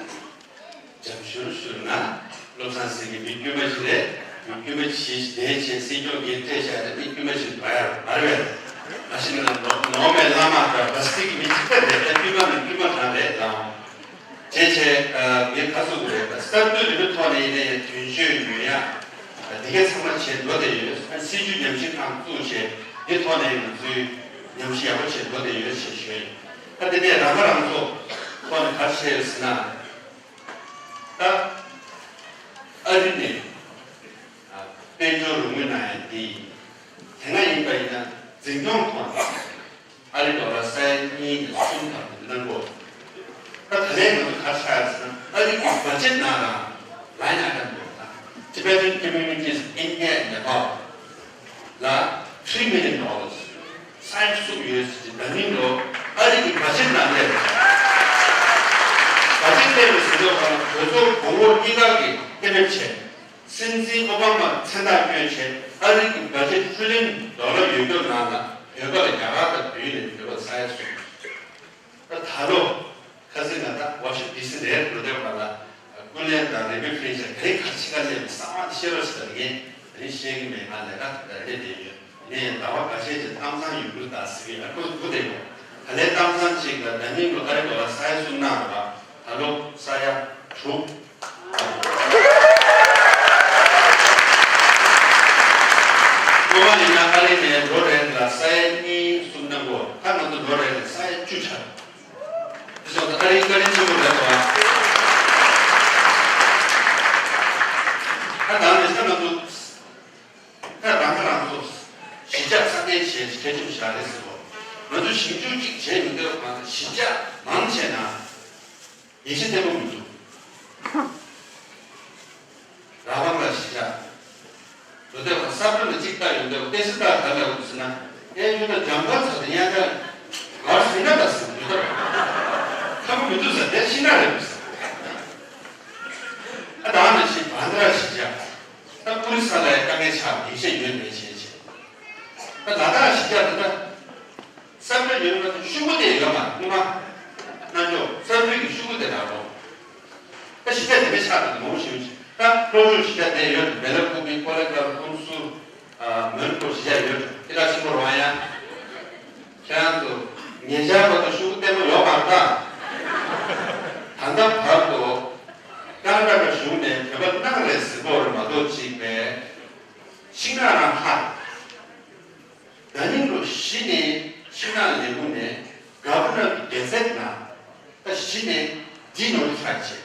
འཇམ་ཞོར་ཞུ་ན། བློ་བཟང་སེང་གེ་མི་དཀྱུས་མ་ཞིག་རེད། མི་དཀྱུས་མ་ཞིག་བསྡད་བྱས་སྲིད་སྐྱོང་གིས་སྤྲད་བཞག་ནས་མི་དཀྱུས་མ་ཞིག་འབའ་ཡར་འབར་བས། མ་གཞི་ནས་ནོ་མེད་བླ་མ་དང་བ་སྟི་གི་མི་གཅིག་པ་རེད། ད་དཀྱུས་མ་ནི་དཀྱུས་མ་རང་རེད་དང་། བྱས་བྱས་མི་ཁ་སུ་རེད། གསར་གཏོད་རིག་པའི་ཐོག་ནས་ཡིན་ན་ཡང་དོན་གཅོད་ཉོ་ཡ། འདི་གའི་ཚང་མ་བྱས་འགྲོ་བསྡད་ཡོད། སྲིད་བྱུས་ཉམས་ཞིབ་ཁང་བཙུགས་བྱས་འདི་ཐོག་ནས་ང་ཚོས་ཉམས་ཞིབ་ཡག་པོ་བྱས་འགྲོ་བསྡད་ཡོད་ཅེས་ཞུ་ཡ་ཡིན། ད་དེ་ནས་རང་ཁ་རང་གསོ་ཐོག་ནས་ག་རེ་བྱས་ཡོད་ཟེར་ན། ད་ཨ་རི་ནས་དཔལ་འབྱོར་རོགས་དངུལ་གནང་ཡ་འདི་དེ་སྔ་ཡིན་པ་ཡིན་ན་འཛིན་སྐྱོང་ཐོག་ནས་ཨ་རི་ཌོ་ལར་ས་ཡ་གཉིས་ནས་གསུམ་བར་དུ་གནང་དགོས། ད་ད་ལན་ང་ཚོ་ག་རེ་ཆགས་ཡོད་ཟེར་ན་ཨ་རི་གི་བ་ཇེཊ་ནང་ལ་ལའིན་ཨའི་ཊེམ་འདུག་ད་Tibetan Communities in India and Nepal། ལ་three million dollars ས་ཡ་གསུམ་ཡོད་ཟེར་གྱི་ད་ནིང་ལོ་ཨ་རི་གི་བ་ཇེཊ་ནང་སླེབས། བ་ཇེཊ་སླེབས་པའི་ཟིན་ཐོ་གང་བོད་ཚོགས་གོང་འོག་གཉིས་ཀ་གིས་གཏན་འབེབས་བྱས། སྲིད་འཛིན་ཨོ་བྷ་མ་མཚན་རྟགས་བསྐྱོན་བྱས་ཨ་རི་གི་བ་ཇེཊ་ཊི་རི་ལི་ཡོན་ཌོ་ལར་ཡོད་རྒྱུ་ནང་ལ་བོད་པ་ལ་རྒྱ་གར་དང་བོད་ཡིག་ནས་བོད་པ་ས་ཡ་གསུམ། ད་ད་ལོ་ཁ་སང་ང་ད་ཝ་ཤིང་ཊོན་ཌི་སི་ནས་འགྲོ་དུས་བར་ལ་ཀུན་གླེང་དང་རེ་བྷི་ཕི་རེན་ཤར་ག་རེ་ག་རེ་ཕྱི་ཁར་སླེབས་པའི་གསང་བ་དེ་བཤད་རོགས་ཞེས་པ་ངས་དེ་རིང་བཤད་ཀྱི་མེད། ང་ལས་ཀ་དེ་འདྲ་སླེབས་བསྡད་ཡོད། ཡིན་ནའི་ཟླ་བ་འགའ་ཤས་ཀྱི་གཏམ་བཟང་ཡོད་རྒྱུ་ད་ཟེར་གྱི་ཨ་ཁོ་སྒུག་བསྡད་ཡོད། ད་ལན་གཏམ་བཟང་ཞིག་ལ་ད་ནིང་ལོ་ཨ་རི་ཌོ་ལར་ས་ཡ་གསུམ་གནང་བ་ད་ལོ་ས་ཡ་དྲུག་སྔོན་མ་ཡིན་ན་ཨ་རི་ནས་ལོ་རེ་ལ་ས་ཡ་གཉིས་གསུམ་གནང་གོ་ད་ང་ཚོ་ལོ་རེ་ལ་ས་ཡ་བཅུ་ཆགས། དེ་སོང་ཙང་ཨ་རིའི་བཀའ་དྲིན་ཆེན་པོ་རེད་དོ། ད་ནང་ནས་ས་ང་ཚོ་ད་རང་ཁ་རང་གསོ་གཞིས་ཆགས་སྲ་བརྟན་བྱེད་ཁྱད་ཆོས་བཞག་རེད་ཟེར་གོ་ང་ཚོ་ཞིབ་འཇུག་ཅིག་བྱས་མི་འདོད་པ་གཞིས་ཆགས་མང་ཆེ་ན། ཡིད་ཆེས་བརྟན་པོ་མི་འདུག་ར་བང་ལ་གཞིས་ཆགས། ལོ་དེ་བ་ས་བོན་ལ་གཅིག་ལྟ་ཡོང་དུས་ཏེ་སི་ལྟ་ག་ལ་འུ་ཟེར་ན་ཨེ་ཡོད་ན་ཇང་ག་ཚ་དེ་ཡང་ད་ང་ཟིན་ན་ད་ཟིན་ཡོད་ད། ཁ་མོ་མི་འདུག་ཟེར་དེ་ཤི་ན་རེད་འུ་ཟེར། ཨ་ད་ནི་ཤི་བན་དྲ་གཞིས་ཆགས། ད་པུ་རི་ས་ལ་ཡ་དཀའ་ངལ་ཆགས་ཡིད་ཆེས་ཡོད་མེད་བྱས་བྱས། ད་ལ་དྭགས་གཞིས་ཆགས་དེ་ད། ས་བོན་ཡོད་པ་དང་ཤུག་པ་དེ་ཡོད་མ་རེད། སྔོན་མ་རྣམ་འཇོག་ས་བོན་གྱི་ཤུག་པ་དེ་རག་རོགས། ད་གཞིས་ཆགས་དེ་འདྲ་ཆགས་འདུག་མང་པོ་ཞིག་ད་ལྷོ་ཕྱོགས་གཞིས་ཆགས་དེ་ཡོད་འདུག་བེ་ལ་ཀུ་པི་ཀོ་ལེ་གྷལ་ཧུན་སུར་མོན་གྷོ་གཞིས་ཆགས་ཡོད་འདུག་དེ་དག་ཆེན་པོ་རང་ཡང་ཁྱེད་རང་ཚོ་ཉེ་ཆར་བར་དུ་ཤུག་པ་བརྟན་པོ་ཡོད་མ་རེད་ད། གཞི་ནས་ཤིང་ནགས་ལས་ཁུངས་ནས་ག་བྷར་ནར་གྱི་འགན་འཛིན་ནང་ད་གཞི་ནས་ཌི་ནོ་ཊི་ཕའི་བྱས།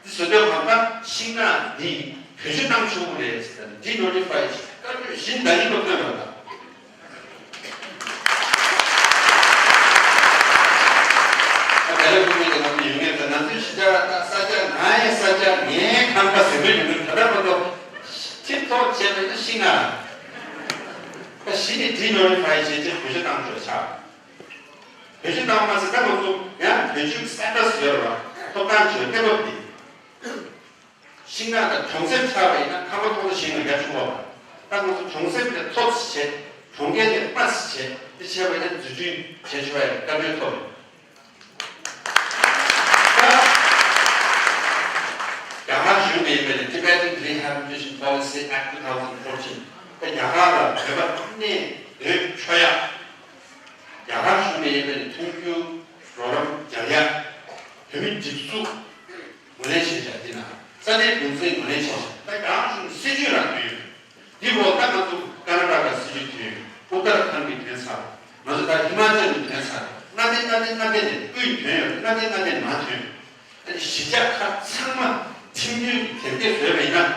འདི་བཟོ་དུས་སྒང་ད་ཤིང་ནགས་འདི་བེད་སྤྱོད་བཏང་ཆོག་གི་རེད་ཟེར་ནས་ཌི་ནོ་ཊི་ཕའི་བྱས། བཀའ་འཁྲོལ་གཞི་ནས་ད་ཡིན་པ་ཐོན་པ་དང་། ད་ལས་ཁུངས་མེད་ཀྱི་ནང་དུ་ཡོད་མཁན་དང་ང་ཚོའི་གཞིས་ཆགས་ད་ས་ཆ་ང་ཡི་ས་ཆ་ངའི་ཁང་པ་ཟེར་གྱི་ཡོད་མཁན་ད་ལྟ་བར་དུ་ཐིག་ཐོག་བྱས་པ་ཡིན་ན་ཤིང་ནགས། ད་གཞི་ནས་ཌི་ནོ་ཊི་ཕའི་བྱས་བྱས་བེད་སྤྱོད་བཏང་ཆོག་ཆགས། བེད་སྤྱོད་བཏང་མ་ཟད་ད་ང་ཚོ་ཡང་བེད་སྤྱོད་སེན་ཊར་ཡོད་རེད་བ། ཐོབ་ཐང་ཆོད་གནས་བབ་འདི། ཤིང་ནགས་དང་གྲོང་གསེབ་ཆགས་པ་ཡིན་ན་ཁང་པ་ཐོག་ཏུ་ཞིང་ནགས་རྒྱ་ཆུང་བ། ད་ང་ཚོ་གྲོང་གསེབ་ནས་མཐོ་ཙམ་བྱས། གྲོང་ཁྱེར་ནས་དམའ་ཙམ་བྱས། དེ་བྱས་པ་ཡིན་ན་འཛུགས་སྐྲུན་བྱེད་ཆོག་ཡ་བཀའ་འཁྲོལ་ཐོབ་ཡོད། ད་རྒྱ་གར་གཞུང་ནས་ཡིན་པའི་Tibetan Rehabilitation Policy Act two thousand fourteen། ད་རྒྱ་གར་ལ་བོད་པ་གནས་སྡོད་ཆོག་ཡ། རྒྱ་གར་གཞུང་ནས་ཡིན་པའི་མཐུན་འགྱུར་རོགས་རམ་རྒྱག་ཡ། བོད་མི་སྒྲིག་འཛུགས་ངོས་ལེན་བྱས་བཞག་འདི་ན་ས་གནས་འགོ་འཛིན་ངོས་ལེན་བྱས་བཞག་ད་རྒྱ་གར་གཞུང་སྲིད་ཇུས་རང་བཏོན་ཡོད། འདི་འོག་ད་ང་ཚོ་ཀར་ནཱ་ཊ་ཀ་སྲིད་ཇུས་བཏོན་ཡོད། ཨུ་ཏར་ཁན་གྱི་དོན་ཚར། ང་ཚོ་ད་ཧི་མ་ཅལ་གྱི་དོན་ཚར། མངའ་སྡེ་མངའ་སྡེ་མངའ་སྡེ་ནས་དབུས་ཐོན་ཡོད། མངའ་སྡེ་མངའ་སྡེ་ནས་མ་ཐོན་ཡོད། ཨ་ནི་གཞིས་ཆགས་ཁག་ཚང་མ་ཁྲིམས་མཐུན་གྱི་དེབ་སྐྱེལ་བཟོས་པ་ཡིན་ན།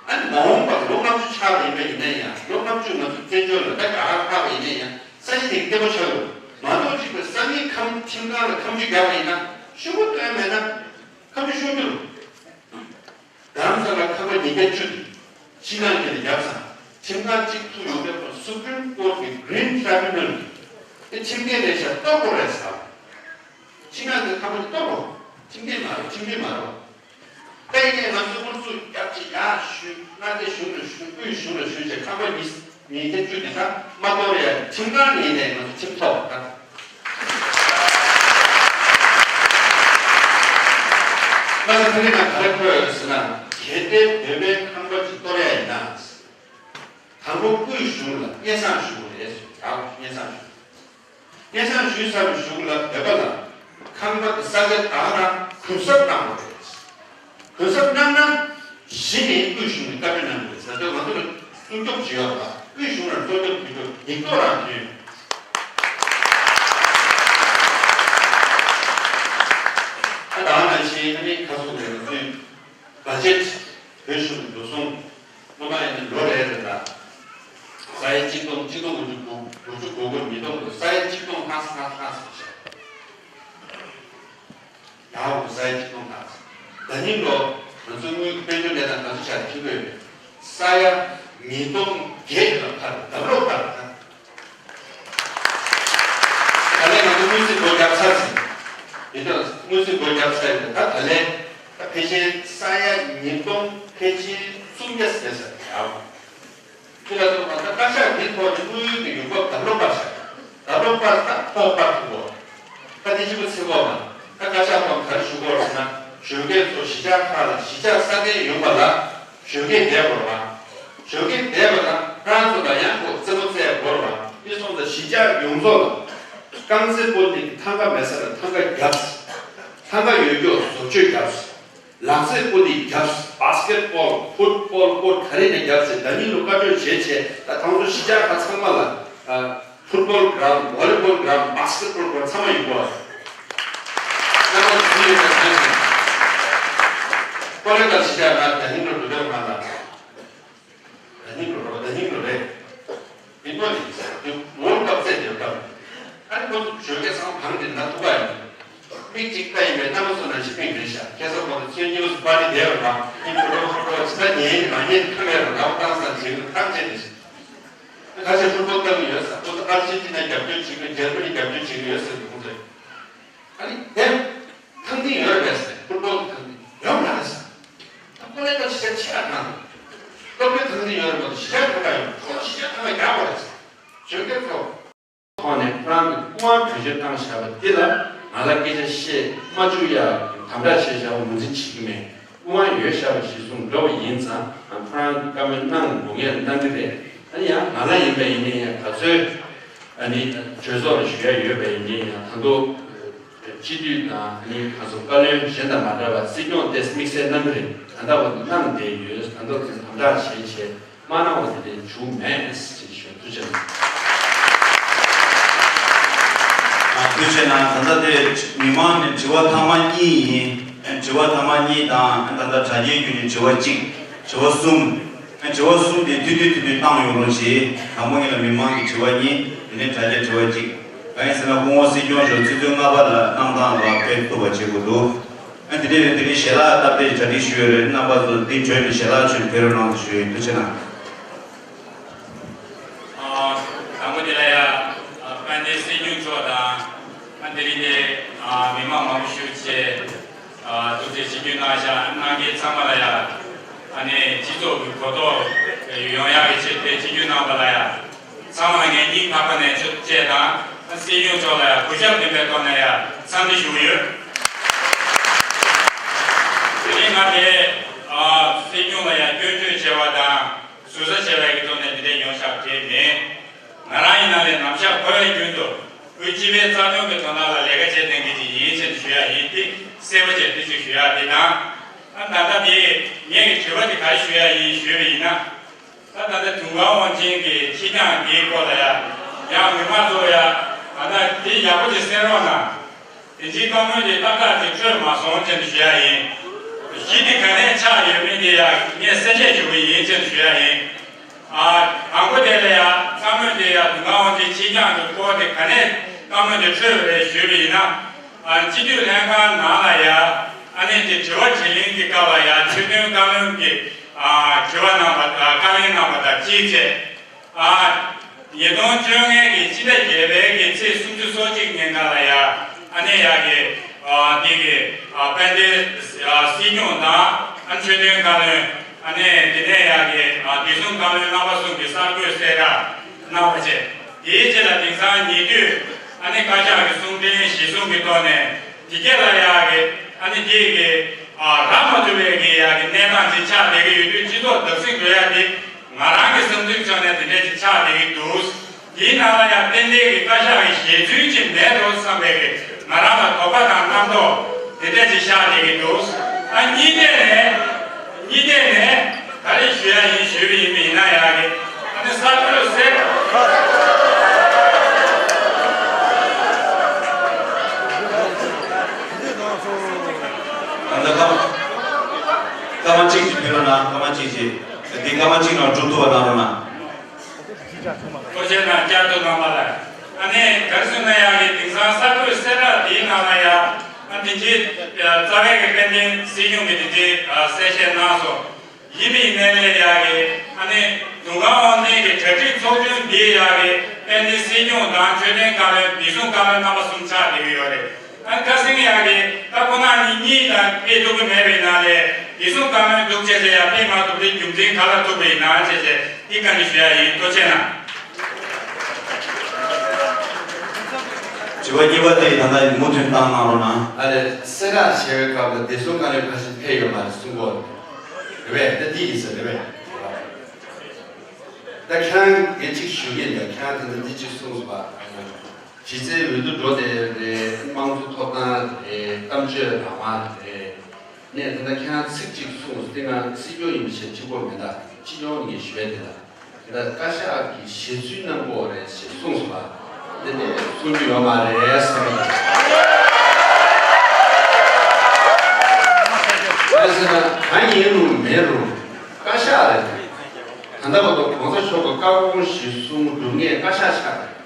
ཨ་ནི་མ་འོངས་པར་ལོ་ལྔ་བཅུ་ཆགས་པ་ཡིན་པ་ཡིན་ན་ཡང་། ལོ་ལྔ་བཅུ་ང་ཚོ་བཙན་བྱོལ་ལ་ད་རྒྱ་གར་ལྷག་པ་ཡིན་ན་ཡང་ས་གཞི་དེ་གི་བརྟན་པོ་ཆགས་ཡོད་མ་གཏོགས། གཅིག་པའི་སང་ཉིན་ཁམས་ཁྲིམས་ཁང་ལ་ཁ་མཆུ་བརྒྱབ་པ་ཡིན་ན་ཤོག་གུ་བཏོན་མེད་ན་ཁ་མཆུ་ཤོར་རྒྱུ་རེད། རྡ་རམ་ས་ལ་ཁང་པ་ཉིས་བརྒྱ་བཅུ་དེ་ཕྱི་ནང་གཉིས་ལ་བརྒྱབ་ཙང་ཁྲིམས་ཁང་གཅིག་ཚུགས་ཡོང་དུས་Supreme Court གི་Green Tribunal གི་དེ་ཁྲིམས་འགལ་རེད་ཤག་གཏོར་དགོས་རེད་ཟེར། ཕྱི་ནང་གི་ཁང་པ་དེ་གཏོར་དགོས། ཁྲིམས་འགལ་མ་རེད། ཁྲིམས་མཐུན་མ་རེད། ད་ཡིན་ནའི་ང་ཚོས་ཨུ་ཚུགས་རྒྱབ་ཀྱི་ཡར་ཞུ། མངའ་སྡེ་གཞུང་ལ་ཞུ། དབུས་གཞུང་ལ་ཞུ་བྱས་ཁང་པ་ཉིས་ཉིས་བརྒྱ་བཅུ་དེ་ད་མ་གཏོར་ཡ་ཁྲིམས་ཁང་ནས་ཡིན་ནའི་ང་ཚོ་ཁྲིམས་ཐོག་ད། ང་ཚོ་ཁ་ནས་ང་ག་རེ་འཁོད་ཡོད་ཟེར་ན། གལ་ཏེ་བོད་པའི་ཁང་པ་ཅིག་གཏོར་ཡ་ཡིན་ན། དང་པོ་དབུས་གཞུང་ལ་སྙན་སེང་ཞུ་དགོས་རེད་ཟེར། ཡག་སྙན་སེང་ཞུ། སྙན་སེང་ཞུས་ཚར་བའི་གཞུག་ལ་བོད་པ་ལ་ཁང་པ་དང་ས་ཆ་ད་ག་རང་གུན་གསབ་གནང་དགོས་རེད། གུན་གསབ་གནང་ན་གཞི་ནས་དབུས་གཞུང་ནས་བཀའ་འཁྲོལ་གནང་དགོས་རེད། ད་དུང་ང་ཚོ་ལ་སྲུང་སྐྱོབ་བྱེད་ཡོད་པ། དབུས་གཞུང་ལ་སྲུང་སྐྱོབ་བྱེད་རྒྱུ་ཡིག་ཐོག་རང་ཐོན་ཡོད། ད་ད་ག་ནང་བཞིན་ཨ་ནི་ཁ་སོ་ནས་ང་ཚོས་བ་ཇེཊ་བོད་གཞུང་གི་འགྲོ་སོང་སྔོན་མ་ཡིན་ན་ལོ་རེ་རེ་ལ་ས་ཡ་གཅིག་སྟོང་གཅིག་སྟོང་དགུ་བཅུ་དགུ་དགུ་བཅུ་གོ་དགུ་ཉིས་སྟོང་དུ་ས་ཡ་གཅིག་སྟོང་ལྷག་ཙམ་ལྷག་ཙམ་ལྷག་ཙམ་ཞིག་ཡག་པོ་ས་ཡ་གཅིག་སྟོང་ལྷག་ཙམ། ད་ནིང་ལོ་ང་ཚོའི་དངུལ་དཔལ་འབྱོར་གནས་སྟངས་ག་ཚོད་ཆགས་ཐིག་དགོས་ཡོད། ས་ཡ་ཉིས་སྟོང་བརྒྱད་ལ་འཕར་ལྡབ་ལོག་འཕར་ད། ད་ལན་ང་ཚོ་དངུལ་རྩིས་སྒོ་བརྒྱབ་ཚར་ཟིན། ཡིན་ཀྱང་དངུལ་རྩིས་སྒོ་བརྒྱབ་ཚར་ཡོད། ད་ད་ལན་ད་ཕལ་ཆེར་ས་ཡ་ཉིས་སྟོང་ཕལ་ཆེར་སུམ་བརྒྱ་ཟེར་ས་ཡག་པོ། ཁྱེད་ལ་སོགས་པ་ད་བཀའ་ཤག་འདིའི་ཐོག་ནས་དངུལ་གྱི་ཡོང་འབབ་ལྡབ་ལོག་འཕར་ཤག་ལྡབ་ལོག་འཕར་ད་ཕོགས་འཕར་ཐུབ་བོ། ད་དེ་གཅིག་པུ་ཚིག་གོ་མ། ད་བཀའ་ཤག་ཐོག་ག་རེ་ཞུ་དགོས་རེད་ཟེར་ན། གཞོན་སྐྱེས་ཚོ་གཞིས་ཆགས་ཁག་ལ་གཞིས་ཆགས་གསར་བརྟན་ཡོང་བ་ལ་གཞོན་སྐྱེས་བསྡད་དགོས་རེད་བ། གཞོན་སྐྱེས་བསྡད་པ་ལ་ཁོ་རང་ཚོ་ལ་ཡང་ཁོ་རྩེད་མོ་རྩེ་དགོས་རེད་བ། དེ་སོང་ཙང་གཞིས་ཆགས་ཡོངས་རྫོགས་ལ་རྐང་རྩེད་སྤོ་ནི་གི་ཐང་ག་མེད་ས་ལ་ཐང་ག་བརྒྱབ། ཐང་ག་ཡོད་རྒྱུ་བཟོ་བཅོས་བརྒྱབ། ལག་རྩེད་སྤོ་ནི་བརྒྱབ། བྷ་སི་ཀེ་ཊི་བྷོལ། ཕུཊ་བྷོལ་སྐོར་ག་རེ་ནས་བརྒྱབ་ཟེར། ད་ནི་ལོ་བཀའ་འཁྲོལ་བྱས་བྱས་ད་ཐང་ཚོ་གཞིས་ཆགས་ཁག་ཚང་མ་ལ་ཕུཊ་བྷོལ་གྷི་རའུན་ཌི། བྷོ་ལི་བྷོལ་གྷི་རའུན་ཌི། བྷ་སི་ཀེ་ཊི་བྷོལ་གྷི་རའུན་ཌི་ཚང་མ་ཡོང་གི་རེད། རྣམ་པ་ཚོ་ཡོད་ན་གང་ཞིག་ཀོ་ལེ་གྷལ་གཞིས་ཆགས་ནང་ད་ནིང་ལོ་འགྲོ་བའི་ང་ལ། ད་ནིང་ལོ་རེད། ད་ནིང་ལོ་རེད། མི་མང་ནི་ཝརལ་ཌི་ཀབ་རྩེད་དེ་སྐབས། ཨ་ནི་ཁོ་ཚོ་གཞོན་སྐྱེས་ཚང་མ་གང་དེ་ན་ཐུག་པ་ཡིན། མིག་གཅིག་ལྟ་ཡིན་པའི་རྣམ་པ་ཚོ་ནང་བཞིན་མིག་མེད་ཤག་ཁ་སང་ཁོ་ཚོ་ཚོད་ཉི་མ་སུ་པར་ཊི་བསྡད་པ་རང་ཨིན་ཕུ་ལོ་ཕུ་ལོ་ཇི་ལྟར་ཉན་མ་ཉན་ཁ་མེད་པ་རང་བཏང་སང་བྱེད་ཀྱི་ཐམས་ཅད་དེ་བཞིན། ཁ་ཤས་ཕུཊ་བྷོལ་ལྟ་གི་ཡོད་ས། ཁོ་ཚོ་ཨར་ཇེན་ཊི་ན་རྒྱབ་སྐྱོར་བྱེད་ཀྱི་ཡོད། འཇར་མ་ནི་རྒྱབ་སྐྱོར་བྱེད་ཀྱི་ཡོད་ཟེར་གི་ཁོ་ཚོས། ཨ་ནི་དེ་ཐང་འདི་ཡོད་རེད་ཟེར། ཕུཊ་བྷོལ་ཐང་འདི་ཡོད་མ་རེད་ཟེར། ད་ཀོ་ལེ་ཏོ་ཤེས་ཆེ་ཨ་ཐང་། སློབ་གྲྭའི་ཐང་འདི་ཡོད་རེད་མ་གཏོགས་གཞིས་ཆགས་ཐང་ག་ཡོད་མ་རེད། ཁོ་གཞིས་ཆགས་ཐང་ག་རྒྱག་པ་རེད་ཟེར། གཞོན་སྐྱེས་ཚོ། ཐོག་ནས་ཁོ་རང་གིས་སྐུ་དབང་བེད་སྤྱོད་བཏང་བཞག་པ་འདི་ལ་ང་ལ་སྐད་ཆ་བཤད་མ་བཅུག་ཡག་གི་དམ་དྲག་བྱས་བཞག་པ་ངོས་འཛིན་བྱེད་ཀྱི་མེད། སྐུ་དབང་ཡོད་བཞག་པ་གཞིར་བཟུང་འགྲོ་བ་ཡིན་ཙང་ཁོ་རང་གིས་བཀའ་མོལ་གནང་དགོས་ངེས་གནང་གི་རེད། ཨ་ནི་ཡང་ང་ལ་ཡིན་པ་ཡིན་ནའི་ཡང་ག་ཚོད་ཨ་ནི་གྲོས་ཚོགས་ལ་ཞུ་ཡ་ཡོད་པ་ཡིན་ནའི་ཡང་ད་དུང་སྤྱི་འཐུས་དང་ཨ་ནི་ག་ཚོད་བཀའ་བློན་གཞན་དང་མ་འདྲ་བར་སྲིད་སྐྱོང་ཏེས་དམིགས་བསལ་གནང་གི་རེད། ད་ལྟ་བར་དུ་གནང་བསྡད་ཡོད། ད་ལྟ་བར་དུ་དམ་དྲག་བྱས་བྱས། མ་གནང་བ་དེ་འདྲའི་བྱུང་མེད་ཅེས་ཞུ། ཐུགས་རྗེ་གནང་། ཐུགས་རྗེ་ཆེ་གནང་། ད་ལྟ་དེ་མི་མང་ནས་དྲི་བ་ཐ་མ་གཉིས་ཡིན། དྲི་བ་ཐ་མ་གཉིས་དང་ད་ལྟ་དྲ་རྒྱའི་བརྒྱུད་ནས་དྲི་བ་གཅིག་དྲི་བ་གསུམ། དྲི་བ་གསུམ་དེ་དུས་དུས་དུས་དུས་བཏང་ཡོང་རོགས་གྱིས། དང་པོ་ཉིད་ལ་མི་མང་གི་དྲི་བ་གཉིས། དེ་ནས་དྲ་རྒྱའི་དྲི་བ་གཅིག་གང་ཡིན་ཟེར་ན་སྐུ་ངོ་སྲིད་སྐྱོང་མཆོག་ཆུ་ཚོད་ལྔ་པ་ལ་གནང་སྟངས་ལ་ཕེབས་ཐུབ་པ་བྱེད་དགོས་འདུག་ཨ་དེ་ནས་དེ་རིང་ཞལ་ལག་སྟབས་བདེ་གྲ་སྒྲིག་ཞུས་ཡོད་རེད། རྣམ་པ་ཚོ་འདི་གྲོལ་ནས་ཞལ་ལག་མཆོད་ཕེབས་རོགས་གནང་ཞུ་ཡོད། ཐུགས་རྗེ་གནང་། ཨ་དང་པོ་དེ་ལ་ཡ་ཨ་དཔལ་ལྡན་སྲིད་སྐྱོང་མཆོག་དང་ཨ་དེ་རིང་དེ་ཨ་མི་མང་མང་པོ་ཞིག་བཅས་ཨ་ཐུགས་རྗེ་ཆེ། ཆིབས་བསྒྱུར་གནང་བཞག་གནང་མཁན་ཚང་མ་ལ་ཡ་ཨ་ནི་སྤྱི་ཚོགས་ཀྱི་གོ་རྟོགས་ཡོང་ཡག་གི་ཆེད་དུ་ཆིབས་བསྒྱུར་གནང་པ་ལ་ཡ་ཚང་མ་ངས་སྙིང་ཐག་པ་ནས་ཆེ་བསྟོད་དང་སྲིད་སྐྱོང་མཆོག་ལ་ཡ་གུས་ཞབས་ལྡན་པའི་ཐོག་ནས་ཡ་འཚམས་འདྲི་ཞུ་གི་ཡོད། དེ་རིང་ང་དེ་ཨ་སྲིད་སྐྱོང་ལ་ཡ་སྐྱོན་བརྗོད་བྱས་པ་དང་ཟུར་ཟ་བྱས་པའི་གི་ཐོག་ནས་འདི་འདྲའི་ཡོང་ཤག་དེ་མིན། ང་རང་ཡིན་ན་ལས་ནམ་ཞག་འཁོར་བའི་རྒྱུན་དུ་དབུས་སྤྱི་པའི་རྩ་དོན་གྱི་དོན་དག་ལ་ལས་ཀ་བྱེད་མཁན་གྱི་ཅིག་ཡིན་ཕྱིར་ཞུ་ཡ་ཡིན། དེ་གསལ་པོ་བྱས་དེ་ཅིག་ཞུ་ཡ་དེ་དང་། ཨ་ད་ལྟ་དེ་ངས་ཀྱི་དྲི་བ་དེ་ག་རེ་ཞུ་ཡ་ཡིན་ཞུས་པ་ཡིན་ན། ད་ད་ལྟ་དུང་དཀར་དབང་ཆེན་གྱི་ཁྱི་སྤྱང་དེའི་སྐོར་ལ་ཡ་ཡང་མི་མང་ཚོ་ཡ་ད་ལྟ་དེ་ཡག་པོ་ཅིག་གསན་རོགས་གནང་། དེ་འདྲའི་བཀའ་མོལ་དེ་ཏག་ཏག་ཅིག་འཕྲོད་མ་སོང་ཅེས་ཞུ་ཡ་ཡིན། གཞི་དེ་ག་ནས་ཆགས་ཡོད་མེད་དེ་ཡ་ངས་གསལ་བཤད་ཞུ་གི་ཡིན་ཅེས་ཞུ་ཡ་ཡིན། ཨ་དང་པོ་དེ་ལ་ཡ་བཀའ་མོལ་དེ་ཡ་དུང་དཀར་དབང་ཆེན་ཁྱི་སྤྱང་གི་སྐོར་དེ་ག་ནས་བཀའ་མོལ་དེ་འཕྲོད་པ་རེད་ཞུས་པ་ཡིན་ན། ཨ་སྤྱི་འཐུས་ལྷན་ཁང་ནང་ལ་ཡ་ཨ་ནི་དེ་དྲི་བ་དྲིས་ལན་གྱི་སྐབས་ལ་ཡ་ཆོས་དོན་བཀའ་བློན་གྱི་ཨ་དྲི་བ་གནང་བ་ཨ་བཀའ་ལན་གནང་བ་དང་གཅིག་བྱས། ཨ་ཉིས་སྟོང་བཅོ་ལྔ་གི་ཕྱི་ཟླ་བརྒྱད་པའི་གི་ཚེས་སུམ་ཅུ་སོ་གཅིག་ཉིན་ཀ་ལ་ཡ་ཨ་ནི་ཡ་གི་ཨ་འདི་གི་ཨ་དཔལ་ལྡན་ཨ་སྲིད་སྐྱོང་དང་ཨ་ཆོས་དོན་བཀའ་བློན། ཨ་ནི་དེ་ནས་ཡ་གི་ཨ་བདེ་སྲུང་བཀའ་བློན་རྣམ་པ་གསུམ་གྱི་གསར་འགོད་གསལ་བསྒྲགས་གནང་བ་བྱས། དེའི་རྗེས་ལ་དེང་སང་ཉེ་དུས་ཨ་ནི་བཀའ་ཤག་གི་གསུང་འཕྲིན་གཞི་བཟུང་གི་ཐོག་ནས་དེ་གས་ལ་ཡ་གི་ཨ་ནི་དེ་གི་ཨ་རག་མ་ཐུབ་པའི་གི་ཡ་གི་གནས་སྟངས་ཅིག་ཆགས་བསྡད་ཀྱི་ཡོད་དུས་སྤྱི་ཚོགས་བརྡབ་གསིག་འགྲོ་ཡ་དེ། ང་རང་གི་བསམ་ཚུལ་ཕྱོགས་ནས་དེ་འདྲས་ཅིག་ཆགས་བསྡད་ཀྱི་འདུག་དེའི་ནང་ལ་ཡང་ཏན་ཏན་གྱི་བཀའ་ཤག་གི་ཞལ་རྫུན་ཅིག་མེད་འགྲོ་བསམ་པའི་གི་ང་རང་ལ་དོགས་པ་དང་རྣམ་རྟོག་དེ་འདྲས་ཅིག་ཤར་བསྡད་ཀྱི་འདུག་ཨ་གཉིས་ཐད་ནས་གཉིས་ཐད་ནས་ག་རེ་ཞུ་ཡ་ཡིན་ཞུས་པ་ཡིན་པ་ཡིན་ན་ཡང་གི་ཨ་ནི་གསར་འགོད་གསལ། ད་ལྟ་སྐར་མ་སྐར་མ་གཅིག་ཅིག་ཕུལ་རོགས་གནང་། སྐར་མ་གཅིག་ཅིག་འདི་སྐར་མ་གཅིག་ནང་འགྲུབ་ཐུབ་པ་གནང་རོགས་གནང་། ཐུགས་རྗེ་གནང་། བསྐྱར་དུ་གནང་བ་ལ། ཨ་ནི་ག་རེ་ཟེར་ན་ཡང་གི་དེང་སང་གསར་འགོད་གསལ་བསྒྲགས་འདིའི་ནང་ལ་ཡང་ཨ་དེ་རྗེས་རྩ་བའི་གི་དཔལ་ལྡན་སྲིད་སྐྱོང་གི་དེ་རྗེས་གསལ་བཤད་གནང་སོང་། ཡིན་པའི་གནས་ལས་ཡང་གི་ཨ་ནི་དུང་དཀར་དབང་ལྡན་གྱི་གྲ་སྒྲིག་ཚོགས་ཆུང་འདིའི་ཡང་གི་དཔལ་ལྡན་སྲིད་སྐྱོང་དང་ཆོས་དོན་བཀའ་བློན་བདེ་སྲུང་བཀའ་བློན་རྣམ་པ་གསུམ་ཆགས་བསྡད་ཀྱི་ཡོད་རེད། ཨ་ཁ་སང་ཡང་གི་ད་ཁོ་ན་ནི་གཉིས་དང་ཕེབས་ཐུབ་ཀྱི་མེད་པའི་ནང་ལས་བདེ་སྲུང་བཀའ་བློན་འདུག་བྱས་བྱས་ཡང་ཕེབས་མ་ཐུབ་པའི་རྒྱུ་མཚན་ག་ལ་ཐུག་པ་ཡིན་ན་བྱས་བྱས་འདི་བཀའ་འདྲི་ཞུ་ཡ་ཡིན། ཐུགས་རྗེ་གནང་། དྲི་བ་གཉིས་པ་དེ་ད་ལྟ་མུ་མཐུད་བཏང་གནང་རོགས་གནང་། ཨ་ལས་གསལ་བསྒྲགས་བྱས་པའི་སྐབས་ལ་བདེ་སྲུང་བཀའ་བློན་ཁ་ཤས་ཕེབས་ཡོད་མ་རེད་གསུང་གི་ཡོད་རེད་པས། ད་འདི་ཡིན་ས་རེད་པས། ད་ཁྱེད་རང་གིས་གཅིག་ཞུ་གི་ཡིན། ད་ཁྱེད་རང་ད་ལྟ་འདི་གཅིག་གསུངས་སོང་བ། གཞི་རྩའི་འོས་བསྡུ་འགྲོ་བསྡད་རེད། དམངས་གཙོ་ཐོབ་ཐང་རེད། གཏམ་བརྗོད་རང་དབང་རེད། ནས་ད་ལྟ་ཁྱེད་རང་ཚིག་གཅིག་གསུངས་སོང་། དེ་ང་སྲིད་སྐྱོང་ཡིན་པ་བྱས་གཅིག་པོ་མེད། ད་སྤྱི་ཡོངས་ནས་ཞུ་ཡ་དེ་ད་དེ་ད་བཀའ་ཤག་གིས་ཞལ་རྫུན་གནང་གི་ཡོད་རེད་ཞེས་གསུངས་སོང་བ། དེ་ནས་གསུང་རྒྱུ་ཡོད་མ་རེད་བསམ་གྱི་འདུག་གང་ཟེར་ན་གང་ཡིན་རུང་མིན་རུང་བཀའ་ཤག་རེད། ད་ལྟ་བར་དུ་གོང་ས་མཆོག་གི་བཀའ་དགོངས་གཞིར་བཟུང་སྒྲུབ་མཁན་བཀའ་ཤག་ཆགས་རེད། དེ་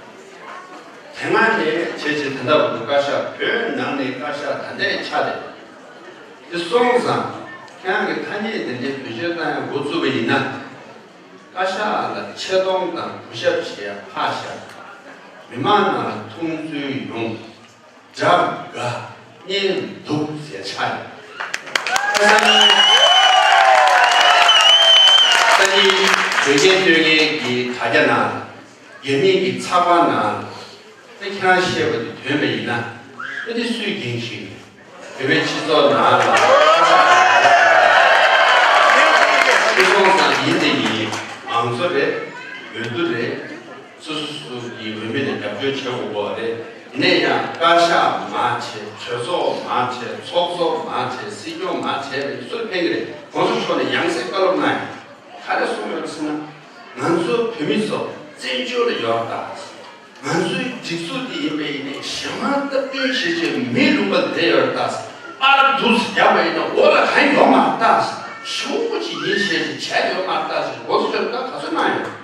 སྔ་ནས་བྱས་རྗེས་ད་ལྟ་བར་དུ་བཀའ་ཤག་བོད་ནང་ནས་བཀའ་ཤག་ད་ལྟའི་ཆ་རེད། དེ་སོང་ཙང་ཁྱེད་རང་གི་ཐ་སྙད་དེ་འདྲའི་བེད་སྤྱོད་བཏང་ཡ་འགོ་བཙུགས་པ་ཡིན་ན། བཀའ་ཤག་ལ་ཆེ་མཐོང་དང་གུས་ཞབས་བྱེད་ཡ་ཕར་བཞག་མི་མང་ནང་ལ་མཐོང་ཚུལ་ཡོང་། དགྲ་དགའ་གཉེན་སྡུག་ཟེར་ཆགས་ཡོད། ཁ་སང་ཉིན་ཁ་སང་ཉིན་བོད་སྐད་སྟོན་མཁན་གྱི་དྲ་རྒྱ་ནང་རྒྱ་མི་གི་ཚགས་པར་ནང་དེ་ཁྱེད་རང་བཤད་པ་དེ་དོན་པ་ཡིན་ན་དེ་དེ་སུས་འགེངས་ཤིག་བོད་པའི་སྤྱི་ཚོགས་ནང་ལ་སྤྱི་ཚོགས་ནང་ཡིན་དེ་ཡིན། མང་གཙོ་རེད། འོས་བསྡུ་རེད། སོ་སོ་སོ་སོ་གི་འོས་མི་ལ་རྒྱབ་སྐྱོར་བྱེད་དགོས་པ་རེད། ཡིན་ན་ཡང་བཀའ་ཤག་མ་བྱེད། གྲོས་ཚོགས་མ་བྱེད། ཚོགས་གཙོ་མ་བྱེད། སྲིད་སྐྱོང་མ་བྱེད་པའི་སུར་ཕན་གི་རེད། གོང་ས་མཆོག་ནས་ཡང་སེ་བཀའ་སློབ་གནང་ཡིན། ག་རེ་གསུངས་ཡོད་ཟེར་ན། ང་ཚོ་བོད་མི་ཚོ་བཙན་བྱོལ་ལ་ཡོད་པ་དང་། ང་ཚོའི་སྒྲིག་འཛུགས་འདི་ ཡིན་པས་ནི་གཞན་དབང་སྟབས་བསྟུན་བྱེད་ཀྱི་མི་ལུང་པ་བསྡད་ཡོད་ལྟ། ཨ་རབ་འདུག་སེ་རྒྱག་པ་ཡིན་ན་འོ་ལ་གང་ཡོང་མ་ལྟ། ཤོག་བུ་ཅིག་ཡིན་ཞེས་ཅིག་བྱས་ཡོད་མ་ལྟ་ཞེས་མགོ་ཚོས་ད་ག་ཚོད་གནང་ཡོད།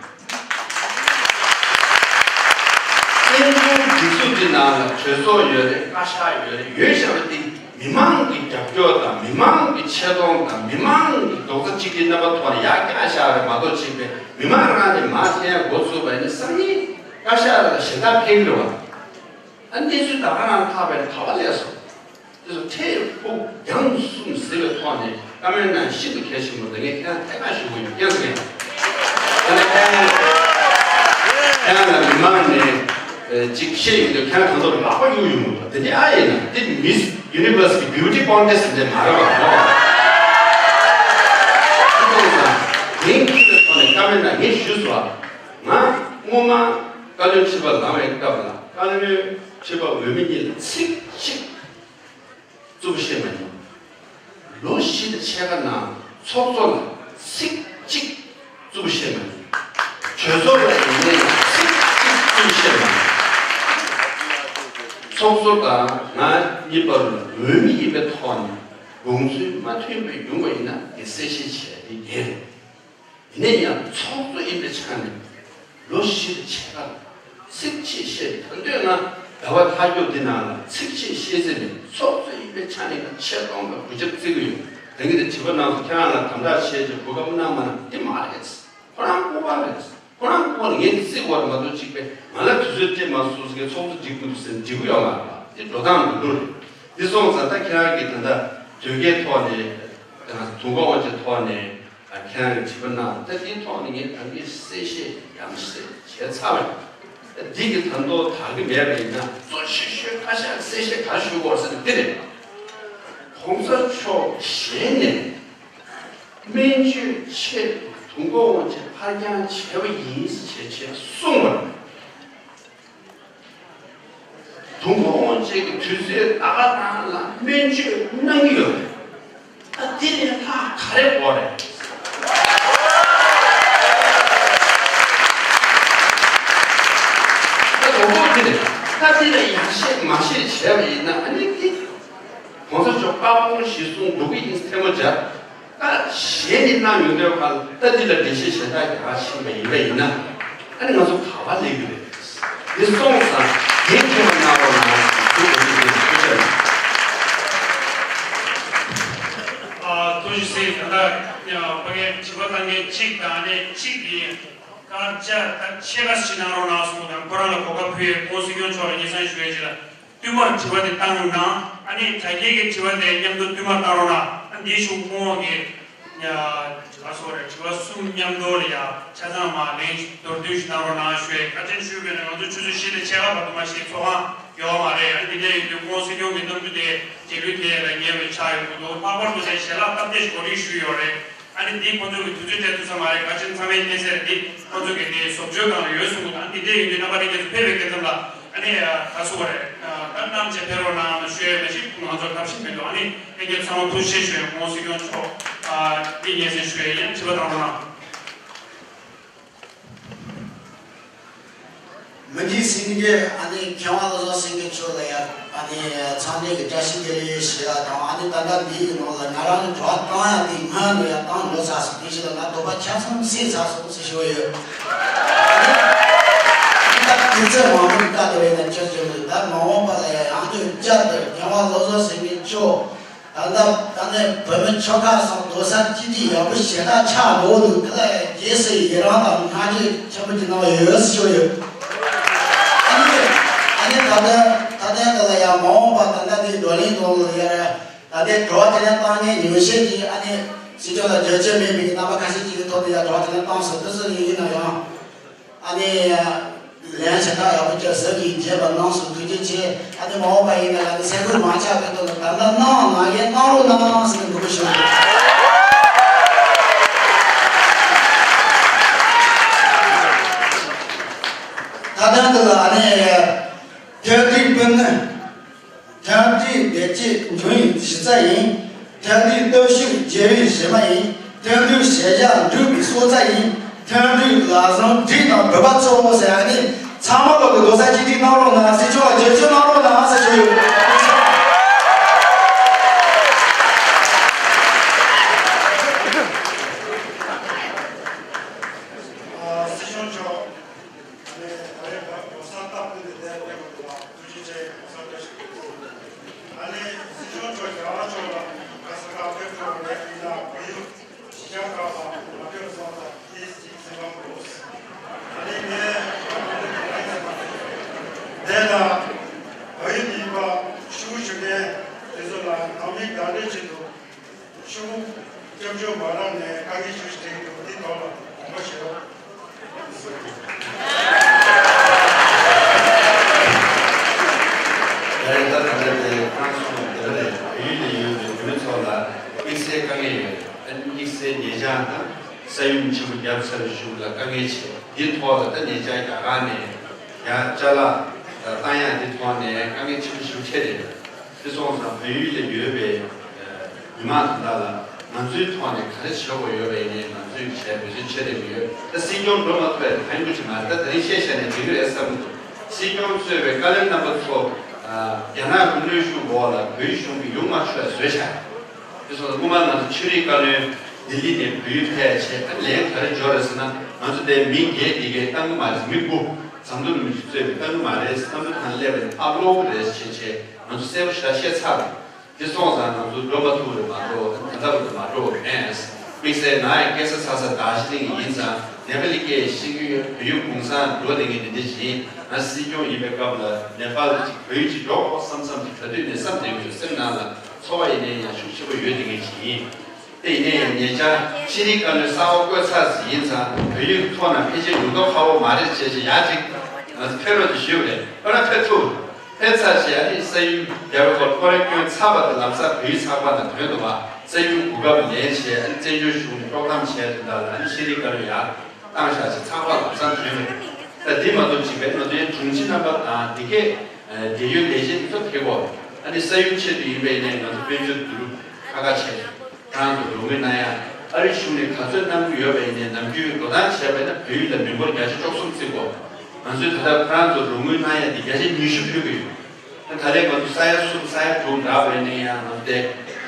བཙན་བྱོལ་སྒྲིག་འཛུགས་ཀྱི་ནང་ལ་གྲོས་ཚོགས་ཡོད་རེད། བཀའ་ཤག་ཡོད་རེད། ཡོད་བཞག་པ་དེ་མི་མང་གི་རྒྱབ་སྐྱོར་དང་མི་མང་གི་ཆེ་མཐོང་དང་མི་མང་གི་རྡོག་རྩ་གཅིག་སྒྲིལ་རྣམ་པ་ཐོག་ནས་ཡར་བཀྱགས་བཞག་པ་རེད་མ་གཏོགས་ཅིག་པའི་མི་མང་རང་ནས་མར་འཐེན་འགོ་ཚུགས་པ་ཡིན་ན་སང་ཉིན་བཀའ་ཤག་ལ་ཞེ་དྲག་ཕན་གྱི་རེད་བ། ཨ་གནས་ཚུལ་ད་ག་རང་ལྷག་པའི་ག་བ་ལས་སོ། དེ་ཚོ་ཐེ་ཕུག་རྒྱང་གསུམ་ཟེར་བའི་ཐོག་ནས་བཀའ་མོལ་གནང་ཤིན་ཏུ་གལ་ཆེན་པོ་འདུག་ངས་ཁྱེད་རང་ཐད་ཀར་ཞུ་གི་ཡོད། ཁྱེད་ཚོ་ངས་ད་ནས་ཁྱེད་རང་ལ་མི་མང་ནས་ཅིག་བཤད་ཡོང་དུས་ཁྱེད་རང་གང་ཐོག་ལག་པ་གཡུག་ཡོང་གི་འདུག་དེ་འདྲ་ཨ་ཡིན་ན་དེ་Miss Universe་གི་Beauty Contest་འདྲ་མ་རེད་བ། དེ་ཐོག་ནས་ཁྱེད་རང་ཐོག་ནས་བཀའ་མོལ་གནང་ངས་ཞུས་སོ། ང་སྔོན་མ་བཀའ་བློན་ཁྲི་པ་ལངས་པའི་སྐབས་ལ་བཀའ་བློན་ཁྲི་པ་འོས་མི་གཉིས་ལ་ཚིག་གཅིག་རྩུབ་པོ་བཤད་མ་མྱོང་། ལོ་བཞི་དང་ཕྱེད་ཀ་ནང་ཚོགས་གཙོ་ལ་ཚིག་གཅིག་རྩུབ་པོ་བཤད་མ་མྱོང་། གྲོས་ཚོགས་ལ་ཡིན་ནའི་ཚིག་གཅིག་རྩུབ་པོ་བཤད་མ་མྱོང་། ཚོགས་གཙོ་དང་ང་གཉིས་བར་ལ་འོས་མི་ཡིན་པའི་ཐོག་ནས་དགོངས་ཚུལ་མ་མཐུན་པ་ཡོང་བ་ཡིན་ན་དེ་གསལ་བཤད་བྱས་ཏེ་ཉན་རེད། ཡིན་ན་ཡང་ཚོགས་གཙོ་ཡིན་པའི་ཆ་ནས་ལོ་བཞི་དང་ཕྱེད་ཀ་ཚིག་གཅིག་བཤད། ད་འདོད་ང་ཟླ་བ་ལྷག་རྒྱུ་འདི་ནང་ལ་ཚིག་གཅིག་བཤད་རྩིས་མེད། ཚོགས་གཙོ་ཡིན་པའི་ཆ་ནས་ང་ཆེད་གཏོང་དང་གུས་ཞབས་བརྩི་གི་ཡོད། ད་གིན་དེ་དྲི་བ་གནང་སོང་། ཁྱེད་རང་ལ་དམ་དྲག་བྱས་ཀྱི་གོ་སྐབས་གནང་མ་གནང་འདི་མ་རེད། ཁོ་རང་ལྐུགས་པ་རེད། ཁོ་རང་ལྐུགས་པ་ལ་ངས་འདི་བརྩི་དགོས་རེད་མ་གཏོགས་གཅིག་པས་ང་ལ་དུས་ཚོད་སྤྲད་མ་སོང་ཟེར་མཁན་ཚོགས་གཙོ་འགྲིག་མི་འདུག་ཟེར་འགྲིག་གི་ཡོད་མ་རེད་པ། འདི་འགྲོ་སྟངས་འགྲོ་འགྲོ་རེད། འདི་སོང་ཙང་ད་ཁྱེད་རང་གིས་ད་ལྟ་དོལ་རྒྱལ་ཐོག་ནས་དུས་འཁོར་དབང་ཆེན་ཐོག་ནས། ཁྱེད་རང་གི་དྲི་བ་གནང་། ད་དེའི་ཐོག་ནས་ངས་ད་གིན་གསལ་བཤད་ཡང་སེ་བྱས་ཚར་བ་ཡིན། ད་འདི་གི་ད་དུང་དག་གི་མེད་པ་ཡིན་ན་གཙོ་ཆེ་ཤོས་བཀའ་ཤག་གསལ་བཤད་ག་རེ་ཞུ་དགོས་ཟེར་ན་འདི་རེད། ༸གོང་ས་མཆོག་ཞལ་ནས་སྨན་བཅོས་ཆེད་དུ་དུས་འཁོར་དབང་ཆེན་ཕར་འགྱངས་བྱས་པ་ཡིན་ཞེས་བྱས་གསུངས་པ་རེད། དུས་འཁོར་དབང་ཆེན་གྱི་དུས་ཚོད་ད་ག་རང་ལ་སྨན་བཅོས་གནང་གི་ཡོད་རེད། ད་དེ་ལས་ལྷག་ག་རེ་དགོས་རེད། ད་དོ་ཕོག་དེ་རེད། ད་དེ་ལ་ཡར་བཤད་མར་བཤད་བྱས་པ་ཡིན་ན་ཨ་ནི་དེ་༸གོང་ས་མཆོག་བཀའ་དགོངས་གཞིར་བཟུང་འགྲོ་གི་ཡིན་ཐལ་མོ་སྦྱར། ད་གཞན་ནི་གནང་ཡོང་དུས་ཁ་ལ་ད་འདི་ལ་འགྲེལ་བཤད་གཞན་དག་རྒྱག་ཕྱིན་པ་ཡིན་པ་ཡིན་ན་ཨ་ནི་ང་ཚོ་ག་པར་སླེབས་ཀྱི་རེད། འདི་སོང་ཙང་འདི་མཁྱེན་པ་གནང་རོགས་གནང་ཞེས་འདི་འདི་འདི་ཐུགས་རྗེ་ཆེ། ཨ་ཐུགས་རྗེ་ཆེ། ད་ལྟ་ཕ་གིའི་དྲི་བ་བཏང་མཁན་གཅིག་དང་ནས་གཅིག་གིས་སྐར་ཆ་ད་ཕྱེད་ཀ་ཞིག་གནང་རོགས་གནང་གསུངས་དང་ཁོ་རང་ལ་གོ་སྐབས་ཕུལ་ཡས་༸གོང་ས་༸སྐྱབས་མགོན་མཆོག་ལ་སྙན་སེང་ཞུ་ཡས་ཅིག་ལ། བསྟུད་མར་དྲི་བ་དེ་བཏང་གནང་། ཨ་ནི་དྲ་རྒྱའི་གི་དྲི་བ་དེ་མཉམ་དུ་བསྟུད་མར་བཏང་རོགས་གནང་། ཨ་འདིའི་གཞུག་སྐུ་ངོ་གིས་ཡ་དྲི་བ་སོགས་རེད། དྲི་བ་གསུམ་མཉམ་དུ་ལ་ཡ་ཆ་ཚང་མ་ལན་མདོར་བསྡུས་ཤིག་གནང་རོགས་གནང་ཞུ་ཡས། བཀའ་དྲིན་ཞུས་པས་ན་ང་ཚོ་ཆུ་ཚོད་བཞི་དང་ཕྱེད་ཀ་བར་དུ་མ་ཞིག་ཚོགས་ཁང་ཡོད་མ་རེད། ཨ་ནི་འདི་འདྲ་ཡིན་དུས་༸གོང་ས་༸སྐྱབས་མགོན་གྱི་རྣམ་འགྱུར་དེ་རྗེས་ལུས་དེ་ལ་ཉེ་བའི་ཆགས་ཡོང་གི་འདུག་ལྷག་པར་དུ་དེ་ཞལ་ལག་སྟབས་བདེ་ཞིག་གོ་སྒྲིག་ཞུས་ཡོད་རེད། ཨ་ནི་འདི་ཁོང་ཚོ་གི་དུས་ཚོད་སྤྲད་ཐུབ་ས་མ་རེད། བཀའ་དྲིན་ཚང་མས་མཁྱེན་གསལ་རེད། འདི་ཁོང་ཚོ་གི་དེ་བཟོ་བཅོས་སྒང་ལ་ཡོད་གསུངས་འདུག་ཨ་ནི་འདི་འདྲ་ཡིན་དུས་རྣམ་པ་གཉིས་ཀྱིས་ཕེབས་པའི་སྐབས་ཙམ་ལ་ཨ་ནི་ད་སུ་བ་རེད། ད་གནང་བྱས་ཕེབས་རོགས་གནང་ཞུ་ཡས་མ་གཞི་ང་ཚོར་ཐབས་ཤེས་མི་འདུག་ཨ་ནི་ལྷན་རྒྱས་ཚང་མ་ཐུགས་རྗེ་ཆེ་ཞུ་ཡས། ༸གོང་ས་༸སྐྱབས་མགོན་མཆོག་འདི་སྙན་སེང་ཞུ་ཡས་ཡིན། དྲི་བ་བཏང་རོགས་གནང་། མི་འདི་སེང་གེ་ཨ་ནི་མཁས་དབང་བློ་བཟང་སེང་གེ་མཆོག་ལ་ཡང་ཨ་ནི་འཚམས་འདྲི་གི་བཀྲ་ཤིས་བདེ་ལེགས་ཞུ་ཡ་དང་། ཨ་ནི་ད་ལྟ་འདིའི་ནང་ལ་ང་རང་ནི་དྲི་བ་བཏང་ཡ་དེ་སྔོན་ནས་ཡང་བཏང་འགྲོ་ཚར་སོང་། དེ་བཞིན་ལ་ང་དོགས་པ་ཆ་ཚང་སེལ་ཚར་སོང་ཟེར་ཞུ་གི་ཡོད། ཨ་ནི་ད་དུས་ཚོད་མང་པོ་བཀག་བསྡད་པ་ཡིན་ན་ཁྱོད་ཚོས་ད་མ་འོངས་པ་ལ་ཡང་ཡང་དུ་བསྐྱར་དུ་མཁས་དབང་བློ་བཟང་སེང་གེ་མཆོག་ད་ལྟ་ད་ནས་བོད་མི་ཆོལ་ཁ་གསུམ་རྡོག་རྩ་གཅིག་སྒྲིལ་ཡག་པོ་ཞེ་དྲག་ཆགས་འགྲོ་འདུག་དེ་ལ་རྗེས་སུ་ཡི་རང་དང་བསྔགས་བརྗོད་ཆེན་པོ་ཅིག་གནང་བ་ཡོད་ཟེར་ཞུ་ཡོད། ཨ་ནི་ཨ་ནི་ད་ལྟ་ད་ལྟ་འདི་ལ་ཡང་མ་འོངས་པ་ད་ལྟ་འདི་བགྲོ་གླེང་གཏོང་ལ་ཡ་ད་ལྟའི་དྲི་བ་དྲིས་ལན་བཏང་མཁན་ཉུང་ཤས་ཀྱིས་ཨ་ནི་སྲིད་སྐྱོང་ལ་རྒྱབ་སྐྱོར་མེད་པའི་རྣམ་པ་ཁ་ཤས་ཅིག་གི་ཐོག་ནས་ཡང་དྲི་བ་དྲིས་ལན་བཏང་སོང་། དེ་ཚོ་ཡིན་ན་ཡང་། ཨ་ནི། ལན་ཞེ་དྲག་ཡག་པོ་བསྐྱར་ཟབ་ཀྱིས་རྒྱས་པ་གནང་སོང་། ཐུགས་རྗེ་ཆེ། ཨ་ནི་མ་འོངས་པ་ཡིན་ན་ཡང་ཨ་ནི་སེམས་ཁུར་མང་ཆགས་པའི་ཐོག་ནས་ད་ལྟ་གནང་ན་ཡང་གནང་རོགས་གནང་ཟེར་ནས་འབོད་སྐུལ་ཞུ། ད་ལྟ་འདི་ལ་ཨ་ནི། ཐད་ཀའི་སྤུན་ནི། མཐུན་སྒྲིལ་བདེ་སྐྱིད་འབྱུང་བའི་གཞི་རྩ་ཡིན། མཐུན་སྒྲིལ་སྟོབས་ཤུགས་རྒྱས་པའི་གཞི་མ་ཡིན། མཐུན་སྒྲིལ་གཞིར་བཞག་འགྲུབ་པའི་སྲོག་རྩ་ཡིན། མཐུན་སྒྲིལ་ལག་ཟུང་སྒྲིལ་དང་བོད་པ་གཙོ་བོ་ཟེར་ཡ་ནི་ཚང་མ་ལོག་གི་རྡོག་རྩ་གཅིག་སྒྲིལ་གནང་རོགས་གནང་། སྲིད་སྐྱོང་ དེ་ལ་བལ་ཡུལ་ནས་ཡིན་པ་ཤོག་བུ་ཞུ་མཁན་དེ་ཚོ་ལ་ནང་མི་བདག་སྤྲོད་ཆེད་དུ་ཤོག་བུ་སྐྱབས་བཅོལ་མ་རག་ནས་དཀའ་ངལ་ཞུ་ཞིག་འདུག་འདི་ཐོག་ལ་དགོངས་པ་ཞུ། ད་ལྟ་ད་ལྟ་དེ་ཁོང་ཚོ་དེ་རེད། བལ་ཡུལ་ནས་ཡོང་བའི་བོད་མི་ཚོ་ལ་དམིགས་བསལ་དཀའ་ངལ་ཡོད་རེད། དམིགས་བསལ་ཉེ་ཆར་དང་ས་ཡོམ་ཆེན་པོ་བརྒྱབ་ཚར་བའི་གཞུག་ལ་དཀའ་ངལ་ཆེ། འདི་ཐོག་ལ་ད་ཉེ་ཆར་རྒྱ་གར་ནས་ཡང་ཅ་ལག་བཏང་ཡག་འདི་ཐོག་ནས་དཀའ་ངལ་ཆེན་པོ་ཞིག་འཕྲད་རེད། དེ་སོང་ཙང་བལ་ཡུལ་ལ་ཡོད་པའི་མི་མང་དེ་དག་ལ་ང་ཚོའི་ཐོག་ནས་ག་རེ་བྱེད་དགོས་ཡོད་པ་ཡིན་ནའི་ང་ཚོས་བྱས་འབད་བརྩོན་བྱེད་བསྡད་ཀྱི་ཡོད། ད་སྲིད་སྐྱོང་འགྲོ་མ་ཐུབ་པའི་ཕན་གྱི་མ་རེད། ད་དེ་རིང་བཤད་བཤད་ནས་འགྲིག་གི་རེད་བསམ་གྱི་འདུག་སྲིད་སྐྱོང་གཙོས་པའི་བཀའ་བློན་རྣམ་པ་ཚོ་རྒྱ་ནག་གི་གནོན་ཤུགས་འོག་ལ་བོད་གཞུང་གི་ཡོང་མ་ཆོག་བཟོས་བཞག་དེ་སོང་ཙང་སྔོན་མ་ང་ཚོ་ཆོས་རིག་བཀའ་བློན་ལྡི་ལི་ནས་བོད་ཡུལ་ཕེབས་བྱས། ཨ་ལན་ག་རེ་འབྱོར་རེད་ཟེར་ན། ང་ཚོ་དེ་མི་བརྒྱད་འདི་གས་བཏང་གི་མ་རེད། མི་དགུ་ཟམ་གདོང་རིན་པོ་ཆེ་གཙོས་པའི་བཏང་གི་མ་རེད། བསམ་བློ་ཐང་སླེབས་པ་ནས་ཕར་སློག་གི་རེད་ཅེས་བྱས་ང་ཚོ་གསལ་པོ་ཞེ་དྲག་བཤད་ཚར་རེད། དེ་སོང་ཙང་ང་ཚོ་འགྲོ་མ་ཐུབ་རེད། མ་འགྲོ་ད་ལྟ་བར་དུ་མ་འགྲོ་བ་མེད། དམིགས་བསལ་ང་ཡང་སྐྱེས་ས་འཚར་ས་རྡ་རམ་ས་ལ་ཡིན་ཙང་ནེ་པ་ལི་སྐད་ཤེས་ཀྱི་ཡོད། བོད་ཡིག་གུང་སེང་འགྲོ་བསྡད་མཁན་དེ་འདྲ་ཞིག་ཡིན། ང་སྲིད་སྐྱོང་ཡིན་པའི་སྐབས་ལ་ནེ་པ་ལ་ཅིག་བོད་ཡིག་ཅིག་འགྲོ་དགོས་བསམ་བསམ་གྱི་ག་དུས་ནས་བསམ་བསྡད་ཀྱི་ཡོད། སེམས་ནང་ལ་ཚོར་བ་ཡིན་ནའི་ཡང་ཤུགས་ཆེན་པོ་ཡོད་བསྡད་མཁན་ཞིག་ཡིན། དེ་ཡིན་ནའི་ཡང་ཉེ་ཆར་ཤེས་རིག་བཀའ་བློན་གསར་པ་བསྐོས་ཚར་ཟིན་ཡིན་ཙང་བོད་ཡིག་ཐོག་ན་ཕལ་ཆེར་ཡོང་མདོག་ཁ་པོ་མ་རེད་བྱས་བྱས་ཡར་ཅིག་ང་ཚོ་ཕེབས་རོགས་ཅིག་ཞུས་པ་རེད། དཔེར་ན་ཕེབས་ཐུབ། ཕེབས་ཚར་རྗེས་ཨ་ནི་ས་ཡོམ་བརྒྱབ་པའི་སྐོར་ཐོ་རེ་སྐྱོན་ཚར་བ་དང་ལམ་སང་བོད་ཡིག་ཚགས་པར་ནང་ཐོན་འདུག་བ། ས་ཡོམ་གོ་སྐབས་ལེན་བྱས་ཨ་ནི་བཙན་བྱོལ་གཞུང་ནས་དཀྲོག་གཏམ་བྱས་དོན་དག་ལ་ཨ་ནི་ཤེས་རིག་བཀའ་བློན་ཡར་བཏང་བཞག་ཅིག་ཚགས་པར་ལམ་སང་ཐོན་རེད། ད་འདི་མ་གཏོགས་ཅིག་བས་ང་ཚོའི་དྲུང་ཆེ་རྣམ་པ་དང་འདི་གས་འབྲེལ་ཡོད་ལས་བྱེད་འདི་ཚོ་ཕེབས་གོ་ཨ་ནི་ས་ཡོམ་ཆེད་དུ་ཡིན་པའི་ནས་ང་ཚོ་དཔལ་འབྱོར་བསྡུ་རུབ་ཁ་ཁ་བྱས། ཁོ་རང་ཚོ་རོགས་དངུལ་གནང་ཡ། ཨ་རི་གཞུང་ནས་ག་ཚོད་གནང་གི་ཡོད་པ་ཡིན་ནའི་ནམ་རྒྱུན་འགྲོ་སྟངས་བྱས་པ་ཡིན་ན་བོད་ཡིག་ལ་མི་འབོར་བརྒྱ་ཆ་བཅུ་གསུམ་བརྩི་གོ་ང་ཚོས་ད་ལྟ་ཁོ་རང་ཚོ་རོགས་དངུལ་གནང་ཡ་དེ་བརྒྱ་ཆ་ཉི་ཤུ་ཕུལ་གི་ཡོད། ད་ད་ལན་ང་ཚོ་ས་ཡ་གསུམ་ས་ཡ་དྲུག་འདྲ་བ་ཡིན་ན་ཡང་ང་ཚོ་དེ་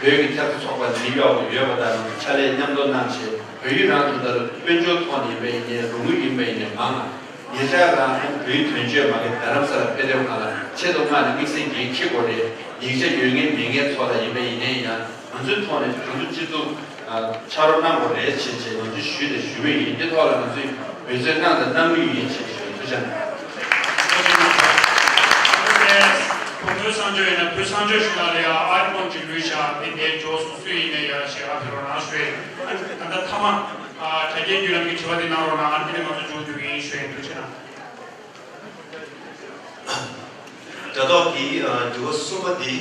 བོད་ཀྱི་ཐེབས་རྩ་ཚོགས་པ་ནིའུ་ཡོག་ཏུ་ཡོད་པ་དང་ང་ཚོ་ཕྱག་ལས་མཉམ་དུ་གནང་བྱས་བོད་ཡིག་རང་དོན་དག་ལ་དཔལ་འབྱོར་ཐོག་ནས་ཡིན་པ་ཡིན་ནའི་རོགས་དངུལ་ཡིན་པ་ཡིན་ནའི་མང་ང་། ཉེ་ཆར་རང་བོད་དོན་གཅོད་མ་གི་རྡ་རམ་ས་ལ་ཕེབས་དོན་ཁག་ལ་ཆེད་དུ་མངགས་ནས་དམིགས་བསལ་འགན་འཁྱེར་དགོས་རེད། ཡིག་ཆ་ཡོད་མཁན་མེད་མཁན་ཚོ་ལ་ཡིན་པ་ཡིན་ནའི་ཡང་ང་ཚོའི་ཐོག་ནས་གང་ཐུབ་ཅི་ཐུབ་ཕྱག་རོགས་གནང་དགོས་རེད་ཅེས་བྱས་ང་ཚོས་ཞུས་ཏེ་ཞུ་མུས་ཡིན། འདི་ཐོག་ལ་ང་ཚོས་འབད་བརྩོན་གནང་དང་གནང་མུས་ཡིན་ཅེས་ཞུ། ཐུགས་རྗེ་གནང་། བོད་གསར་འབྱོར་ཡིན་ན་བོད་གསར་འབྱོར་ཞུ་ན་ལ་ཡ་ཨའི་ཕོན་ཅིག་ལུས་བཞག་དེ་འདས་འཇོག་སོང་སུ་ཡིན་ནའི་ཡ་ཞེས་ཨ་ཕེ་རོ་ནང་ཞུ་ཡིན། ད་ལྟ་མཐའ་མ་དྲ་རྒྱའི་བརྒྱུད་ལམ་གྱི་དྲི་བ་དེ་གནང་རོགས་གནང་། ཨ་ནི་དེ་ནས་ང་ཚོ་མཇུག་བསྡུ་གི་ཡིན་ཞུ་ཡིན། ཐུགས་རྗེ་གནང་། དྲ་ཐོག་གི་ཨ་དྲི་བ་གསུམ་པ་འདི།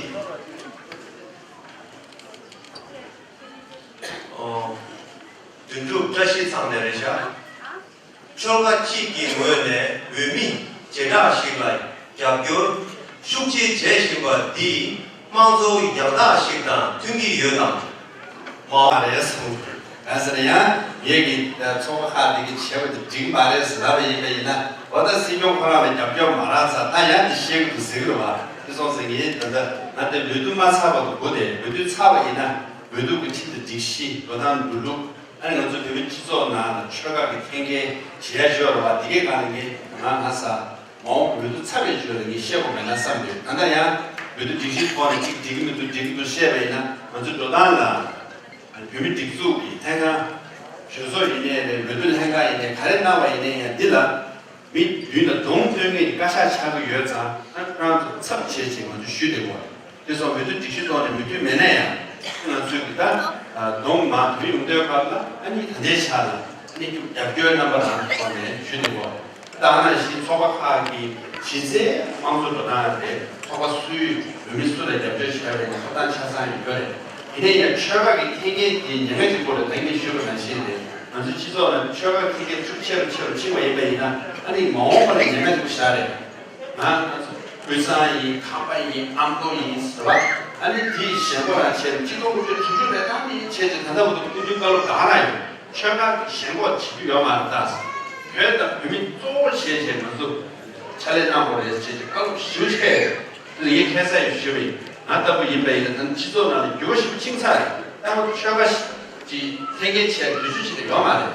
ཨོ། དོན་གྲུབ་བཀྲ་ཤིས་ཚང་ནས་རེད་ཤག་ཆོལ་ཁ་གཅིག་གི་ངོས་ནས་བོད་མི་བྱེ་བྲག་ཞིག་ལ་རྒྱབ་སྐྱོར་ཤུགས་ཆེ་བྱེད་བཞིན་པ་འདིས་དམངས་གཙོ་ཡང་དག་ཞིག་དང་མཐུན་གྱི་ཡོད་དམ། མ་རེད་གསུངས། ག་ཟེར་ན་ཡང་ངེད་ཀྱི་ཚོགས་པ་ཁག་དེ་གིས་བྱས་པ་དེ་འགྲིག་མ་རེད་ཟེར་ལབ་པ་ཡིན་པ་ཡིན་ན། འོ་ད་སྲིད་སྐྱོང་ཁོ་རང་ལ་རྒྱབ་སྐྱོར་མ་རག་ཙང་ད་ཡང་དེ་བཤད་གི་འདུག་ཟེར་གི་རེད་བ། དེ་སོང་ཙང་ངས་ད་ལྟ་ང་དེ་འོས་བསྡུ་མ་ཚར་བར་དུ་སྒུག་དེ་འོས་བསྡུ་ཚར་བ་ཡིན་ན་འོས་བསྡུ་གི་ཁྲིམས་དང་སྒྲིག་གཞི་འགྲོ་སྟངས་འགྲོ་ལུགས། ཨ་ནི་ང་ཚོ་བོད་མི་སྤྱི་ཚོགས་ནང་ལ་ཆོལ་ཁ་གི་འཐེན་འཁྱེར་བྱེད་ཡ་ཡོད་རེད་བ། དེ་གའི་སྒང་ལ་ངས་ང་ང་ས་མ་འོངས་འོས་བསྡུ་ཚར་བའི་རྗེས་ལ་ངས་བཤད་དགོས་མེད་ན་བསམ་ཡོད། ད་ལྟ་ཡང་འོས་བསྡུ་སྒྲིག་གཞིའི་ཐོག་ནས་གཅིག་འགྲིག་གི་མི་འདུག་འགྲིག་གི་འདུག་བཤད་པ་ཡིན་ན་ང་ཚོ་འགྲོ་སྟངས་ལ། བོད་མི་སྒྲིག་འཛུགས་ཀྱི་ལྷན་ཁང་། གྲོས་ཚོགས་ཡིན་ནའི་རེད། འོས་བསྡུ་ལྷན་ཁང་ཡིན་ནའི་ག་རེ་གནང་བ་ཡིན་ནའི་ཡང་འདི་ལ་མི་མདུན་ལ་གདོང་སྟོན་མཁན་གྱི་བཀའ་ཤག་ཆགས་ཀྱི་ཡོད་ཙང་ཨ་ཁོ་རང་ཚོ་ཚབ་བྱེད་ཅིག་ང་ཚོ་ཞུས་བསྡད་དགོས། དེ་སོང་འོས་བསྡུ་སྒྲིག་གཞི་ཐོག་ནས་མོས་མཐུན་མེད་ན་ཡང་ང་ཚོས་ཀྱི་ད་གདོང་མ་དོན་ཡོང་དུས་སྐབས་ལ་ཨ་ནི་ད་ལྟའི་ཆ་ལ་ཨ་ནི་རྒྱབ་སྐྱོར་རྣམ་པ་རང་ཐོག་ནས་ཞུས་བསྡད་དགོས། ད་ག་ནང་བཞིན་ཚོགས་པ་ཁག་གིས་གཞི་རྩའི་དམངས་གཙོ་འགྲོ་སྟངས་རེད། ཚོགས་པ་སུའི་འོས་མི་སུ་ལ་རྒྱབ་སྐྱོར་བྱས་པའི་ཐོབ་ཐང་ཆ་ཚང་ཡོད་རེད། ཡིན་ནའི་ཡང་ཆོལ་ཁ་གི་འཐེན་འཁྱེར་དེ་ཉེས་མེད་ཀྱི་སྐོར་ལ་ད་གིན་ཞུས་པ་ནང་བཞིན་རེད། ང་ཚོའི་སྤྱི་ཚོགས་ནང་ཆོལ་ཁ་འཐེན་འཁྱེར་ཤུགས་ཆེ་རུ་ཆེ་རུ་ཕྱིན་པ་ཡིན་པ་ཡིན་ན་ཨ་ནི་མ་འོངས་པ་ལ་ཉེས་མེད་ཀྱི་ཤ་རེད། ང་ང་ཚོ་དབུས་གཙང་ཡིན། ཁམས་པ་ཡིན། ཨ་མདོ་ཡིན་ཟེར་བ་ཨ་ནི་དེའི་ཞེན་ཁོག་རང་ཆེ་རུ་སྤྱི་ཚོགས་དབུལ་སྐྱོར་དུས་ཚོད་རེ་ཐང་དེ་ཡིན་བྱས་ཏེ་ད་ལྟ་བར་དུ་ཀུན་གྱི་བཀའ་སློབ་གང་རང་ཡོད། ཆོལ་ཁ་གི་ཞེན་ཁོག་བྱེད་རྒྱུ་ཡོད་མ་རེད། ད་བོད་དང་བོད་མི་གཙོ་བོ་བྱས་བྱས་ང་ཚོ་ཕྱག་ལས་གནང་དགོས་རེད་ཅེས་ཀྱི་བཀའ་སློབ་ཞེ་པོ་ཅིག་ཕེབས་ཡོད། དེ་ལ་ངས་ཁ་སང་ཡང་ཞུས་པ་ཡིན། ང་ལྟ་བུ་ཡིན་པ་ཡིན་ན་ད་སྤྱི་ཚོགས་ནང་ལ་འགྱུར་བ་ཞེ་པོ་ཕྱིན་ཚར་རེད། ད་ང་ཚོ་ཆོལ་ཁ་ཅིག་འཐེན་འཁྱེར་བྱས་དུས་ཚོད་ཅིག་ལ་ཡོད་མ་རེད།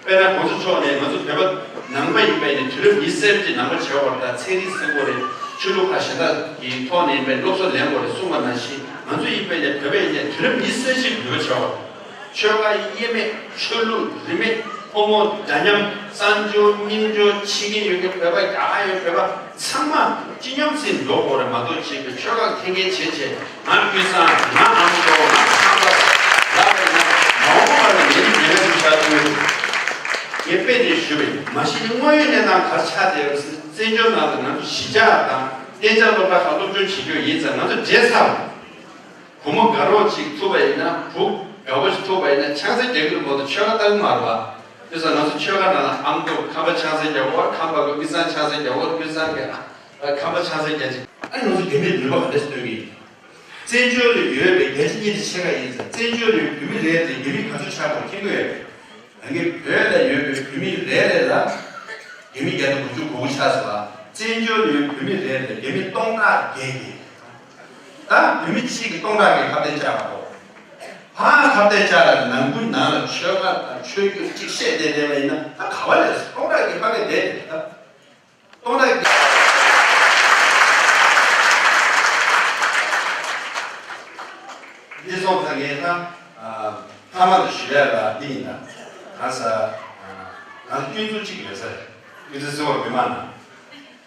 དཔེར་ན་གོང་ས་མཆོག་ནས་ང་ཚོ་བོད་པ་ནང་པ་ཡིན་པ་ཡིན་ན་དུས་རབས་ཉི་ཤུ་རྩ་གཅིག་ནང་པ་བྱེད་དགོས་རེད། ད་ཚན་རིག་སྲིད་གོ་རེད། ཆོས་ལུགས་ཁག་གཞན་དག་གི་ཐོག་ནས་ཡིན་པའི་སློབ་གསོ་ལེན་དགོས་རེད་གསུངས་པ་ནང་བཞིན་ང་ཚོ་ཡིན་པ་ཡིན་ན་བོད་པ་ཡིན་ན་དུས་རབས་ཉི་ཤུ་རྩ་གཅིག་བོད་པ་བྱེད་དགོས་རེད། ཆོལ་ཁ་དབྱེ་མེད། ཆོས་ལུགས་རིས་མེད། ཕོ་མོ་འདྲ་མཉམ་གསར་འབྱོར་རྙིང་འབྱོར་ཕྱི་རྒྱལ་ཡོད་མཁན་བོད་པ་རྒྱ་གར་ཡོད་བོད་པ་ཚང་མ་སྤྱི་སྙོམས་སེ་འགྲོ་དགོས་རེད་མ་གཏོགས་བྱས་པའི་ཆོལ་ཁ་འཐེན་འཁྱེར་བྱས་བྱས་ང་ཀུན་བཟང་ང་ཨ་མདོ་ང་ཁམས་པ་ལབ་པ་ཡིན་ན་མ་འོངས་པ་ལ་ངེད་ཀྱི་ཉེན་ཁ་ཞིག་ཆགས་ཐུབ་ཡོད། ངས་དཔེ་དེ་ཞུས་པ་ཡིན། མ་གཞི་དངོས་ཡོད་གནས་སྟངས་ག་རེ་ཆགས་བསྡད་ཡོད་ཟེར་བཙན་བྱོལ་ནང་ལ་ང་ཚོ་གཞིས་ཆགས་དང་གཏན་འཇགས་སློབ་གྲྭ་ཁག་སློབ་སྦྱོང་བྱེད་རྒྱུ་ཡིན་ཙང་ང་ཚོ་བྲེལ་ཚར་བ། བུ་མོ་དགའ་རོགས་ཅིག་ཐུག་པ་ཡིན་ན་བུ་དགའ་པོ་ཞིག་ཐུག་པ་ཡིན་ན་ཆང་ས་རྒྱག་གི་མ་གཏོགས་ཆོལ་ཁ་ལྟ་གི་མ་རེད་པ། དེ་ཙང་ང་ཚོ་ཆོལ་ཁ་ནང་ལ་ཨ་མདོ་ཁམས་པ་ཆང་ས་རྒྱག་གོ་ཁམས་པ་གི་དབུས་གཙང་ཆང་ས་རྒྱག་གོ་དབུས་གཙང་གི་ཨ་ཁམས་པ་ཆང་ས་རྒྱག་ཅིག་ཨ་ང་ཚོ་རྒྱ་མིས་ནུས་པ་ག་འདྲ་ཞིག་སྟོན་གི་ཡིན། བཙན་བྱོལ་ལ་ཡོད་པའི་རྒྱལ་སྤྱི་གཉིས་དེ་ཕྱེད་ཀ་ཡིན་ཙང་བཙན་བྱོལ་ལ་ཡོད་བོད་མི་རེ་རེ་རྒྱ་མི་ག་ཚོད་ཆགས་དགོས་མཁྱེན་གྱི་ཡོད་པས། ད་ངས་བོད་ལ་ཡོད་པའི་བོད་མི་རེ་རེ་ལ་རྒྱ་མི་བརྒྱ་དང་དགུ་བཅུ་གོ་དགུ་ཆགས་སོང་བ། བཙན་བྱོལ་ཡོད་བོད་མི་རེ་རེ་ལ་རྒྱ་མི་སྟོང་ཕྲག་བརྒྱད་ཀྱིས། ད་བོད་མི་གཅིག་གིས་སྟོང་ཕྲག་བརྒྱད་ཁ་གཏད་བཅག་པ་གོ་ཕ་ཁ་གཏད་བཅག་ལ་ནང་ཁུལ་ནང་ལ་ཆོལ་ཁ་དང་ཆོས་བརྒྱུད་གཅིག་བཤད་བསྡད་བསྡད་པ་ཡིན་ན་ད་ག་བ་ལས་སྟོང་ཕྲག་བརྒྱད་ཕ་གི་བསྡད་དེ་ད། སྟོང་ཕྲག་འདི་སོང་ཙང་ངས་ད་ཨ་མཐའ་མ་དུ་ཞུ་ཡ་ལ་འདི་ཡིན་ད། གང་ཟེར་ང་ཚོ་སྐྱོན་འཛུགས་གཅིག་ཡོད་ས་རེད། སྐྱོན་འཛུགས་ཟེར་བ་མི་མང་ན་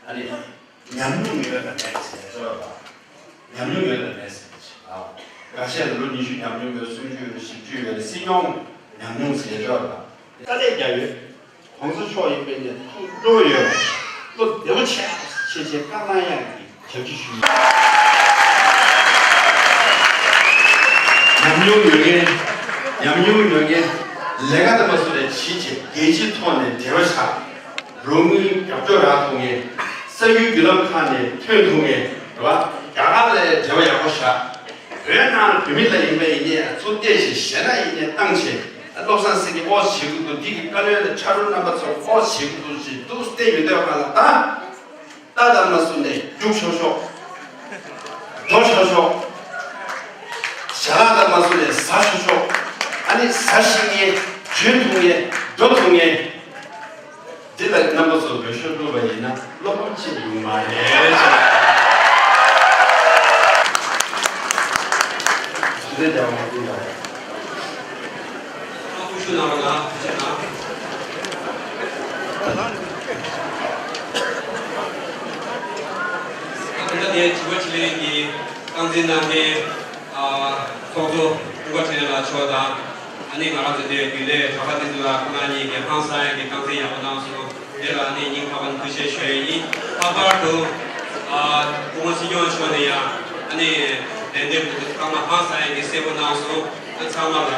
ཨ་ནི་ཉམས་མྱོང་ཡོད་དང་མེད་ཟེར་ཡ་ཅོག་ལ་ཉམས་མྱོང་ཡོད་དང་མེད་ཟེར་ཨ་འགའ་ཤས་ལ་ལོ་ཉི་ཤུ་ཉམས་མྱོང་ཡོད་སུམ་ཅུ་ཡོད་བཞི་བཅུ་ཡོད་ལ་སྲིད་སྐྱོང་ཉམས་མྱོང་ཟེར་ཡ་ཅོག་ལ། དཀའ་ལས་རྒྱག་ཡོད། གོང་ས་མཆོག་ཡིན་པས་ནས་ཐུགས་སྤྲོ་ཡོད་པ། བློ་བདེ་པོ་བྱས་བྱས་བྱས་བཀའ་གནང་ཡག་གི་ཞབས་ཕྱི་ཞུ་ཡིན། ཉམས་མྱོང་ཡོད་མཁན། ཉམས་མྱོང་ཡོད་མཁན། ལས་ཀ་དང་མ་སུ་ལས་བྱེད་བྱེད་རྒྱལ་སྤྱིའི་ཐོག་ནས་འབྲེལ་བ་བཞག་རོགས་དངུལ་རྒྱབ་སྐྱོར་རག་ཐུབ་མཁན། ས་ཡུལ་བརྒྱུད་ལམ་ཁག་ནས་ཐོན་ཐུབ་མཁན་རེད་བ། རྒྱ་གར་ལ་འབྲེལ་བ་ཡག་པོ་བཞག་བོད་ནང་བོད་མི་ལ་ཡིན་པ་ཡིན་ནའི་ཚུར་བལྟས་ཤིག་གཞས་སྣ་ཡིན་ནའི་བཏང་བྱས་བློ་བཟང་སེང་གེ་ཨོ་བྱེད་ཀྱི་འདུག་འདི་གི་བཀའ་བློན་དང་ཕྱག་རོགས་རྣམ་པ་ཚོ་ཨོ་བྱེད་ཀྱི་འདུག་ཅེས་འདུག་བལྟས་ཡོད་དུས་གང་ལ་ད་ལྟ་དང་མ་སུ་ནས་རྒྱུགས་ཆོག་ཆོག་འགྲོ་ཆོག་ཆོག་ཞལ་ལག་དང་མ་སུ་ནས་ཟ་ཆོག་ཆོག་ཨ་ནི་ཟ་ཤེས་མཁན་འཇོན་ཐུབ་མཁན་འགྲོ་ཐུབ་མཁན། འདི་ལ་རྣམ་པ་ཚོ་འོས་ཤོག་བླུགས་པ་ཡིན་ན་བློ་ཕམ་ཆེ་ཡོང་མ་རེད་ཅེས། ཞུ་ལས་རྒྱག་མ་ཐུབ་པ་རེད། ཐུགས་ཞུ་གནང་རོགས་གནང་། ཐུགས་རྗེ་གནང་། ད་ལྟ་དེ་དྲི་བ་དྲིས་ལན་གྱི་རྐང་འཛིན་གནང་མཁན། ཨ་ཚོགས་གཙོ་ཀུན་དགའ་འཕྲིན་ལས་ལགས་མཆོག་དང་། ཨ་ནི་ང་རང་ཚོ་དེ་རྒྱུན་ལས་གྲྭ་པ་དེ་ཚོ་ལ་ཁོ་རང་གཉིས་ཀྱིས་ཧང་སང་ཡག་གི་རྐང་འཛིན་ཡག་པོ་གནང་སོང་། དེ་ལ་ཨ་ནི་སྙིང་ཐག་པ་ནས་ཐུགས་རྗེ་ཆེ་ཞུ་ཡས་ཡིན། ལྷག་པར་དུ་ཨ་སྐུ་ངོ་སྲིད་སྐྱོང་མཆོག་ནས་ཡང་ཨ་ནི་ལན་འདེབས་དེ་ཚོ་ཚང་མ་ཧང་སང་ཡག་གི་གསལ་པོ་གནང་སོང་། ཨ་ཚང་མ་ལ་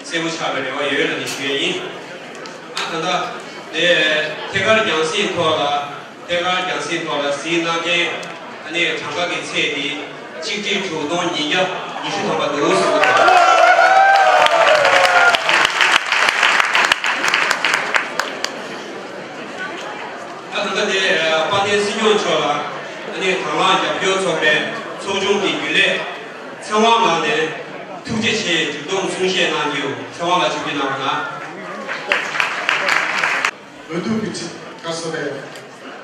གསལ་པོ་ཆགས་པའི་རེ་བ་ཡོད་ལ་ནི་ཞུ་ཡས་ཡིན། ཨ་ད་ལྟ་དེ་ཐད་ཀར་རྒྱང་སྲིང་ཐོག་ལ། ཐད་ཀར་རྒྱང་སྲིང་ཐོག་ལ་གཟིགས་གནང་མཁན་ཨ་ནི་གྲངས་ཀ་གི་ཚད་དེ་གཅིག་ཁྲི་དྲུག་སྟོང་ཉིས་བརྒྱ་ཉི་ཤུ་ཐམ་པ་འདུག་གསུངས་འདུག་ཨ་ད་ལྟ་དེ་དཔལ་ལྡན་སྲིད་སྐྱོང་མཆོག་ལ་ཨ་ནི་དང་བླངས་རྒྱབ་སྐྱོར་ཚོགས་པའི་ཚོགས་ཆུང་གི་རྒྱུན་ལས་ཚེ་དབང་ལགས་ནས་ཐུགས་རྗེ་ཆེ་མཇུག་སྡོམ་གསུང་བཤད་གནང་རྒྱུ། ཚེ་དབང་ལགས་ཆིབས་བསྒྱུར་གནང་རོགས་གནང་། འོས་བསྡུ་གི་ཅིག་ག་སོ་རེད།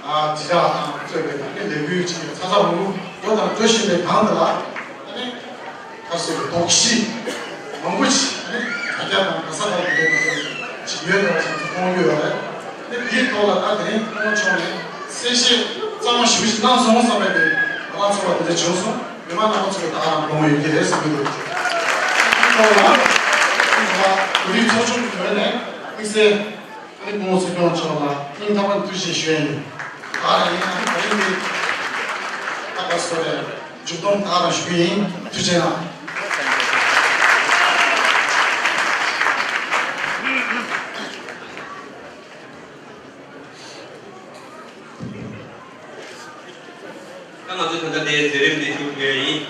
ཨ་དྲིལ་བསྒྲགས་དང་གཙོས་པའི་ད་ལྟའི་ལས་འགུལ་ཅིག་ཚ་ཚ་འུར་འུར་འགྲོ་དང་འགྲོ་བཞིན་པའི་སྒང་དེ་ལ་ཨ་ནི་ག་སོ་རེད་དོགས་གཞི་མང་པོ་ཅིག་ཨ་ནི་དྲ་རྒྱ་དང་ག་ས་ག་ལ་ཡོད་པ་ཅིག་ཡོད་པ་ཅིག་མཐོང་གི་ཡོད་རེད། ཨ་ནི་དེའི་ཐོག་ལ་ད་དེ་རིང་སྐུ་ངོ་མཆོག་ནས་གསལ་བཤད་གཙང་མ་ཞེ་པོ་ཅིག་གནང་སོང་བསམ་པའི་དེ་ང་རང་ཚོ་ལ་དེ་འདྲ་བྱུང་སོང་། མི་མང་རྣམ་པ་ཚོ་ལ་ད་ག་རང་མཐོང་ཡོད་ཀྱི་རེད་བསམ་གྱི་འདུག་དེའི་ཐོག་ལ་ང་ཚོ་བོད་རིགས་ཚོགས་ཆུང་གི་ངོས་ནས་དམིགས་བསལ། ཨ་ནི་སྐུ་ངོ་སྲིད་སྐྱོང་མཆོག་ལ་སྙིང་ཐག་པ་ནས་ཐུགས་རྗེ་ཆེ་ཞུ་ཡ་ཡིན། ད་རང་ཡིན་ན་ཨ་ནི་ད་ག་སོ་རེད། མཇུག་སྡོམ་ད་རང་ཞུ་གི་ཡིན། ཐུགས་རྗེ་གནང་། ད་ང་ཚོ་ད་ལྟ་དེ་མཛད་རིམ་འདི་མཇུག་བསྒྲིལ་ཡིན།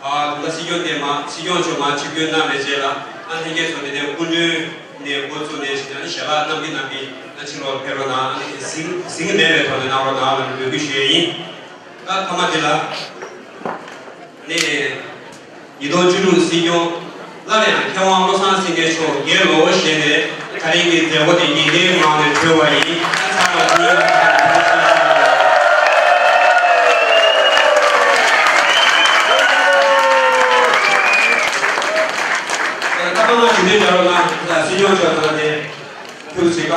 ཨ་ད་ལྟ་སྲིད་སྐྱོང་དེ་མ་སྲིད་སྐྱོང་མཆོག་མ་ཆིབས་བསྒྱུར་གནང་བའི་རྗེས་ལ་ཨ་ལྷན་རྒྱས་ཚོ་དེ་ནས་སྐུ་མགྲོན་ནས་འགོ་བཙུགས་ནས་ཞལ་ལག་གནང་གི་གནང་གི་ཨ་ཕྱི་ལོགས་ཕེབས་རོགས་གནང་། ཨ་ནི་ཟིང་ཟིང་མེད་པའི་ཐོག་ནས་གནང་རོགས་གནང་ལ་འབོད་སྐུལ་ཞུ་ཡས་ཡིན། ད་མཐའ་མ་དེ་ལ་ནས་ཉིས་སྟོང་བཅུ་དྲུག་སྲིད་སྐྱོང་སླར་ཡང་མཁས་དབང་བློ་བཟང་སེང་གེ་མཆོག་རྒྱལ་ལོ་བཞེས་ནས་ད་རིང་གི་མཛད་སྒོ་དེ་ཉིན་ལྟར་ངང་ནས་གྲོལ་བ་ཡིན། ཚང་མ་ཐུགས་རྗེ་ཆེ། ད་ཁ་མ་ཞུ་འདོད་བྱ་རོགས་གནང་། སྲིད་སྐྱོང་མཆོག་དང་དེ་ཐུགས་རྗེ་ཆེ།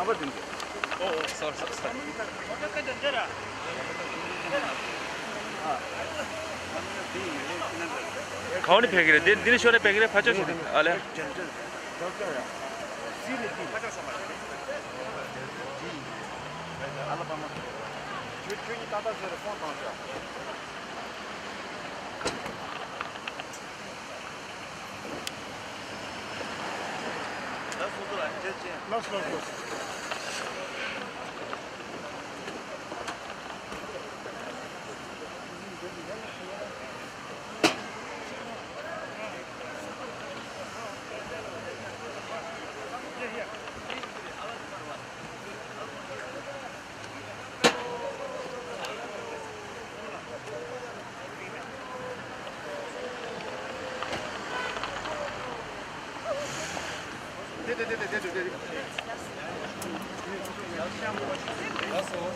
གང་ནས་ཕེབས་ཀྱི་རེད། འདི་འདི་ནས་ཤོར་ནས་ཕེབས་ཀྱི་རེད། འདི་འདི་ནས་ཤོར་ནས་ཕེབས་ཀྱི་རེད། ཕར་ཕྱོགས་ཤིག་རེད། ཨ་ལེ། ཁྱོད་ཁྱོད་གཉིས་ཏག་ཏག་བཟོས་རེ་སོང་དང་ཤག་ལགས་སོ། ལགས་སོ།